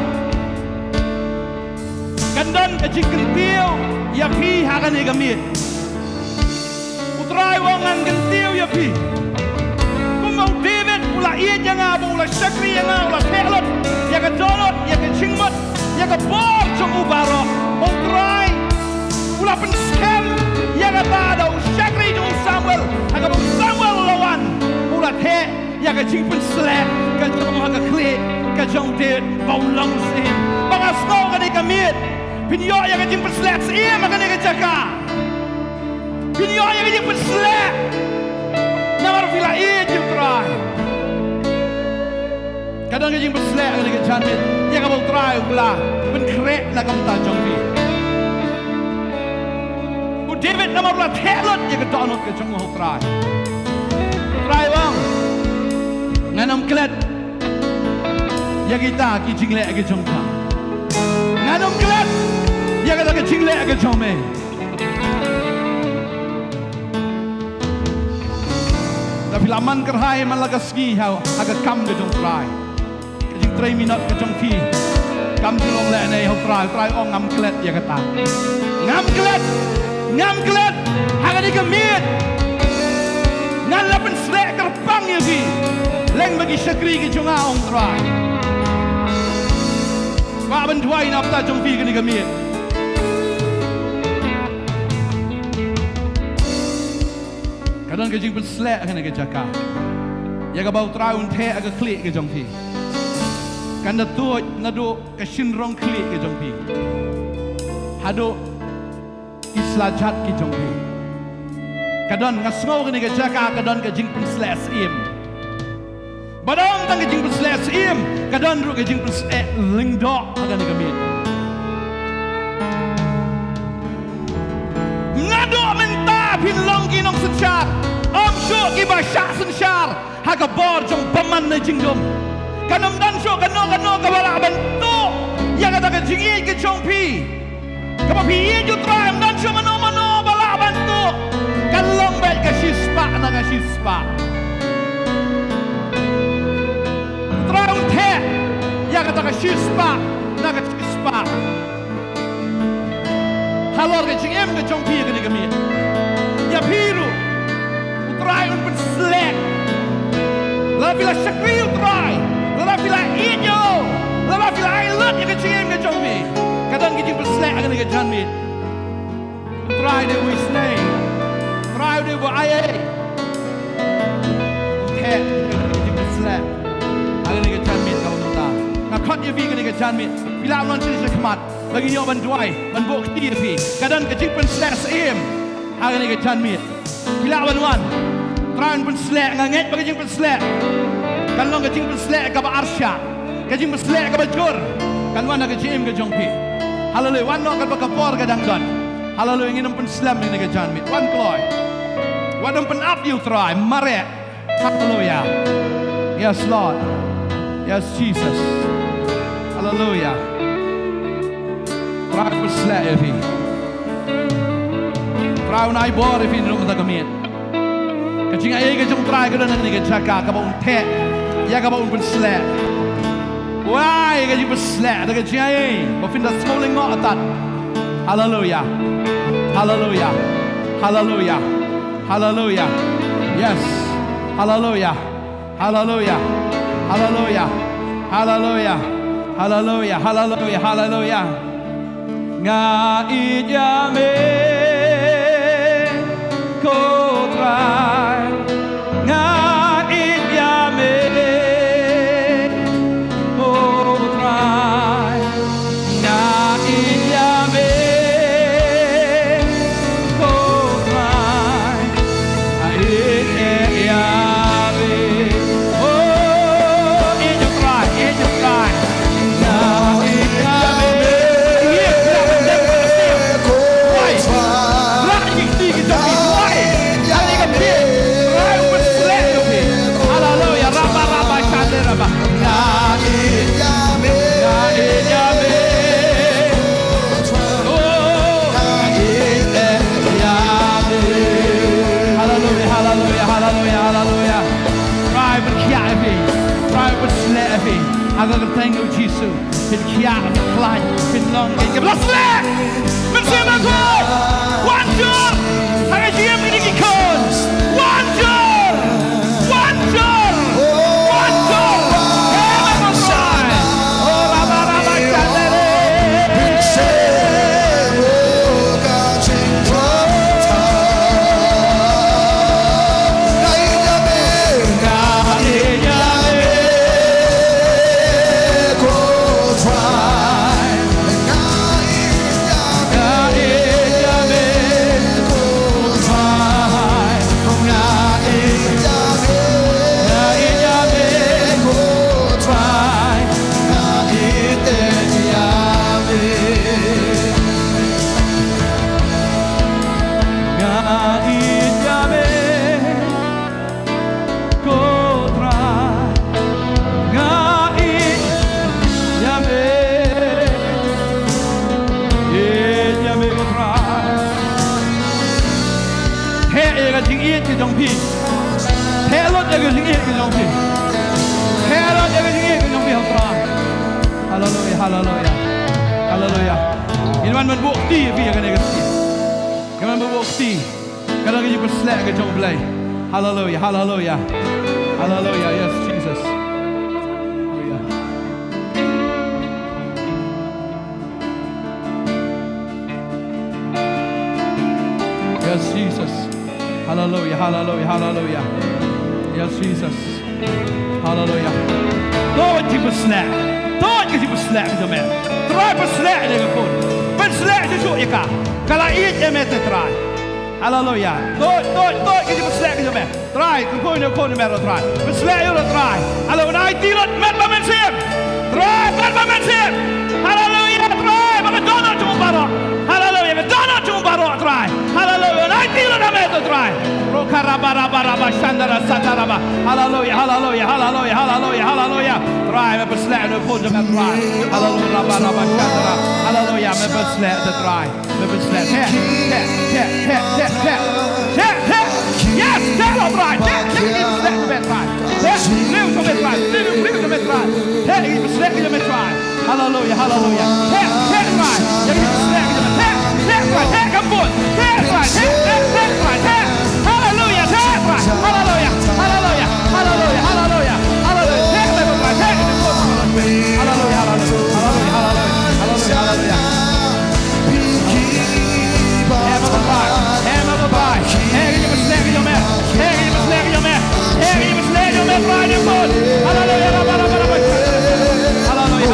kan don ka jingkyntiew ïa phi ha kane ka miet. U Trai u ong, ngan kyntiew ïa phi. Kumba u David u la ïeit ïa nga, ba u la shakri ïa nga, u la theh lut ïa ka dohnud, ïa ka jingmut, ïa ka bor jong u baroh. Ba U Trai u la pynskhem ïa kata da u shakri jong u Samuel. Ha kaba u Samuel u la wan, u la theh ïa ka jingpynsleh ka jong u ha ka khlieh ka jong u David ba u long syiem. Ba nga sngew kane ka miet phin ïoh ïa ka jingpynsleh syiem ha kane ka jaka. Phin ïoh ïa ka jingpynsleh namar phi la ïeit ïa U Trai. Ka don ka jingpynsleh ha kane ka janmiet ïa kaba U Trai u la pynkhreh na ka bynta jong phi. U David namar u la theh lut ïa ka dohnud ka jong u ha U Trai, U Trai u ong, ngan ym klet ïa kita ki jingleh ki jong ka. Ngan ym klet ïa kata ka jingleh ka jong me. Lada phi la man kyrhai man la ka sngi ha, ha ka kam ka jong U Trai, ka jingtrei minot ka jong phi kam ju long lehnoh ha U Trai. U Trai u ong, ngam klet ïa kata. Ngam klet. Ngam klet ha kane ka miet. Ngan la pynsleh kyrpang ïa phi lem bad ki shakri ki jong nga, ong U Trai. Kwah ban duwai na bynta jong phi kane ka miet. Ka don ka jingpynsleh ha kane ka jaka ïa kaba U Trai un theh ha ka khlieh ka jong phi. Kan da tuid naduh ka shynrong khlieh ka jong phi haduh ki sla jat ki jong phi. Ka don, nga sngew kane ka jaka ka don ka jingpynsleh syiem. Ba don tang ka jingpynsleh syiem, ka don ruh ka jingpynsleh lyngdoh ha kane ka miet. Naduh mynta phin long ki nongsynshar, ym shuh kiba shah synshar ha ka bor jong bymman ne jingdum. Kan ym don shuh kano kano kaba lah ban tuh ïa kata ka jingïeit ka jong phi. Kaba phi ïeit ïa U Trai, ym don shuh mano mano ba lah ban tuh. Kan long beit ka shispah na ka shispah. U Trai un theh ïa kata ka shispah na ka shispah halor ka jingim ka jong phi ha kane ka miet. Ïa phi ruh U Trai un pynsleh. Lada phi la shakri U Trai, lada phi la ïeit ïa u, lada phi la ai lut ïa ka jingim ka jong phi, ka don ka jingpynsleh ha kane ka janmiet. U Trai u dei uba isynei. U Trai u dei uba ai ei. Theh ïa ka jingpynsleh ha kane ka janmiet kaba mynta. Nga khot ïa phi kane ka janmiet. Phi lah ban wan sha khmat ba ngin ïoh ban duwai, ban buh kti ïa phi. Ka don ka jingpynsleh syiem ha kane ka janmiet. Phi lah ban wan. Trai un pynsleh, nga ngeit ba ka jingpynsleh kan long ka jingpynsleh kaba arshah, ka jingpynsleh kaba jur. Kan wan ha ka jingim ka jong phi. Haleluia. Wan noh katba ka por ka dang don. Haleluia. Ngin ym pynslem ïa kane ka janmiet. Wan kloi. Wat ym pynap ïa U Trai. Mareh. Haleluia. Yes, Lord. Yes, Jesus. Haleluia. Trai pynsleh ïa phi. Trai un ai bor ïa phi naduh mynta ka miet. Ka jingaiei ka jong U Trai ka don ha kane ka jaka kaba un theh ïa kaba un pynsleh. Wai, ka jingpynsleh da ka jingaiei ba phin da sngewlyngngoh tad. Haleluia. Haleluia. Haleluia. Haleluia. Yes. Haleluia. Haleluia. Haleluia. Haleluia. Haleluia. Haleluia. Haleluia. Nga ïeit ïa me, ko Trai. Nga ïeit ïa me, ko Trai. Nga ïeit ïa me, ko Trai. Nga ïeit ïa me. Oh, ïeit ïa U Trai, ïeit ïa U Trai. Nga ïeit ïa me. Ïeit ïa me, ko Trai. Rah ïa ki kti ki jong phi, Trai. Ïa me ka phi. Trai, u pynsleh ïa phi. Haleluia. Rabba, rabba, shande, rabba. Nga ïeit ïa me. Nga ïeit ïa me. Haleluia, haleluia, haleluia, haleluia. Trai, pynkhiah ïa phi. Trai, pynsleh ïa phi. Ha ka kyrteng U Jisu. Pynkhiah, pynkhlaiñ, pynlong, pynsleh. Mynsiem bakhuid. Wan jur. Ha ka jingim kine ki khun. Wan jur. Wan jur! Wan jur! Hei, ma Trai! Oh, Rabba, Rabba, Shandere! Ko Trai, nga ïeit ïa me. Ïeit ïa me ko Trai. Theh ïa ka jingïeit ka jong phi. Theh lut ïa ka jingïeit ka jong phi. Theh lut ïa ka jingïeit ka jong phi ha u Trai. Haleluia, haleluia. Haleluia. Ngin wan ban buh kti ïa phi ïa kane ka sngi. Ngin wan ban buh kti. Ka dang ka jingpynsleh ka jong U Blei. Haleluia, haleluia. Haleluia, yes, Jesus. Haleluia. Yes, Jesus. Haleluia, haleluia, haleluia. Yes, Jesus. Haleluia. To jingpynsleh. To jingpynsleh ka jong me. Trai pynsleh ïa ka khun. Pynsleh shuh shuh ïa ka. Ka la ïeit ïa me te Trai. Haleluia. To, to, to ka jingpynsleh ka jong me. Trai, ka khun ïa ka khun ïa me ruh Trai. Pynsleh ïa u ruh Trai. Haleluia. Aiti lut met bad mynsiem. Trai, met bad mynsiem. Haleluia, Trai. Ba ka dohnud jong u baroh. Haleluia. Ka dohnud jong u baroh Trai. Haleluia. Aiti lut ha me to Trai. Rokha raba raba raba shandara sataraba. Haleluia, haleluia, haleluia, haleluia, haleluia. Trai, me pynsleh ïa u khun jong me Trai. Haleluia, raba raba shandara. Haleluia, me pynsleh te Trai. Me pynsleh. Theh, theh, theh, theh, theh. Theh, theh. Yes, theh, Lord, Trai. Theh, theh, me pynsleh, me Trai. Theh, briew jong me Trai. Briew, briew jong me Trai. Theh, me pynsleh, me Trai. Haleluia, haleluia. Theh, theh, Trai. Ïa me pynsleh, me Trai. Theh, theh, Trai. Theh, kham bun. Theh, Trai. Theh, theh, theh, Trai. Theh. Haleluia, theh, Trai. Haleluia, haleluia, haleluia, haleluia. Haleluia. Theh, theh, Trai. Theh, me bun. Haleluia, haleluia. Haleluia, haleluia. Haleluia, haleluia. Heh ma Trai, heh ma Trai, heh ïa ka jingpynsleh ka jong me, heh ïa ka jingpynsleh ka jong me, heh ïa ka jingpynsleh ka jong me Trai, ïa ka bun. Haleluia, raba, raba, raba. Haleluia,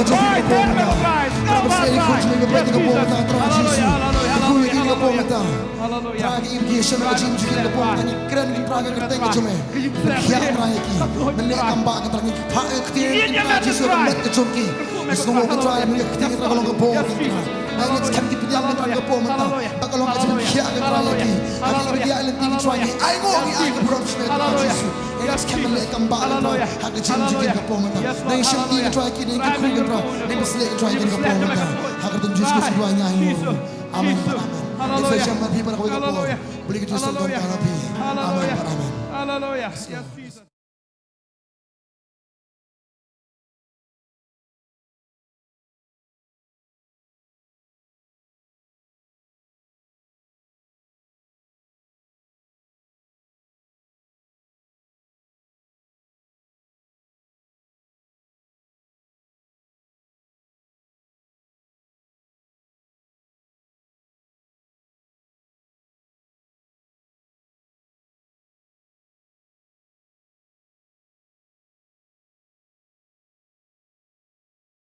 ka jong phi ka por mynta. Ngi pynsleh ïa ki khun jong me ba peit ïa ka por mynta Trai Jisu. Kyrkhu ïa ki ïa ka por mynta. Trai ka im ki sha ka jingim jong ki ïa ka por mynta. Ngi kren ïa ki Trai ka kyrteng ka jong me. Pynkhia Trai ïa ki. Mynleh kam ba ka Trai ngi phah ïa ka ktien ka Trai Jisu ban met ka jong ki. Ngi sngewnguh ka Trai mynleh ka ktien ka Trai ka long ka bor ka Trai. Ai ngi skhem ki pdiang ka Trai ka por mynta. Ba ka long ka jingkhia ka Trai ïa ki. Ha ki ïa lynti ka Trai ngi ai nguh ngi ai ka burom sha me Trai Jisu. Ngi skhem mynleh kam ba ka Trai ha ka jingim jong ki ka por mynta. Ngi shim ki ka Trai ki ngi kyrkhu ka Trai. Ngi pynsleh ka Trai ki ka por mynta. Ha ka kyrteng Jisu Khrist ka Trai ngi ai nguh. Amen. Amen. Ngi sa ïashem bad phi bad kawei ka por. Bad ïa ka Jisu ka don ka la phi. Amen. Amen. Hallelujah. Yes, Jesus.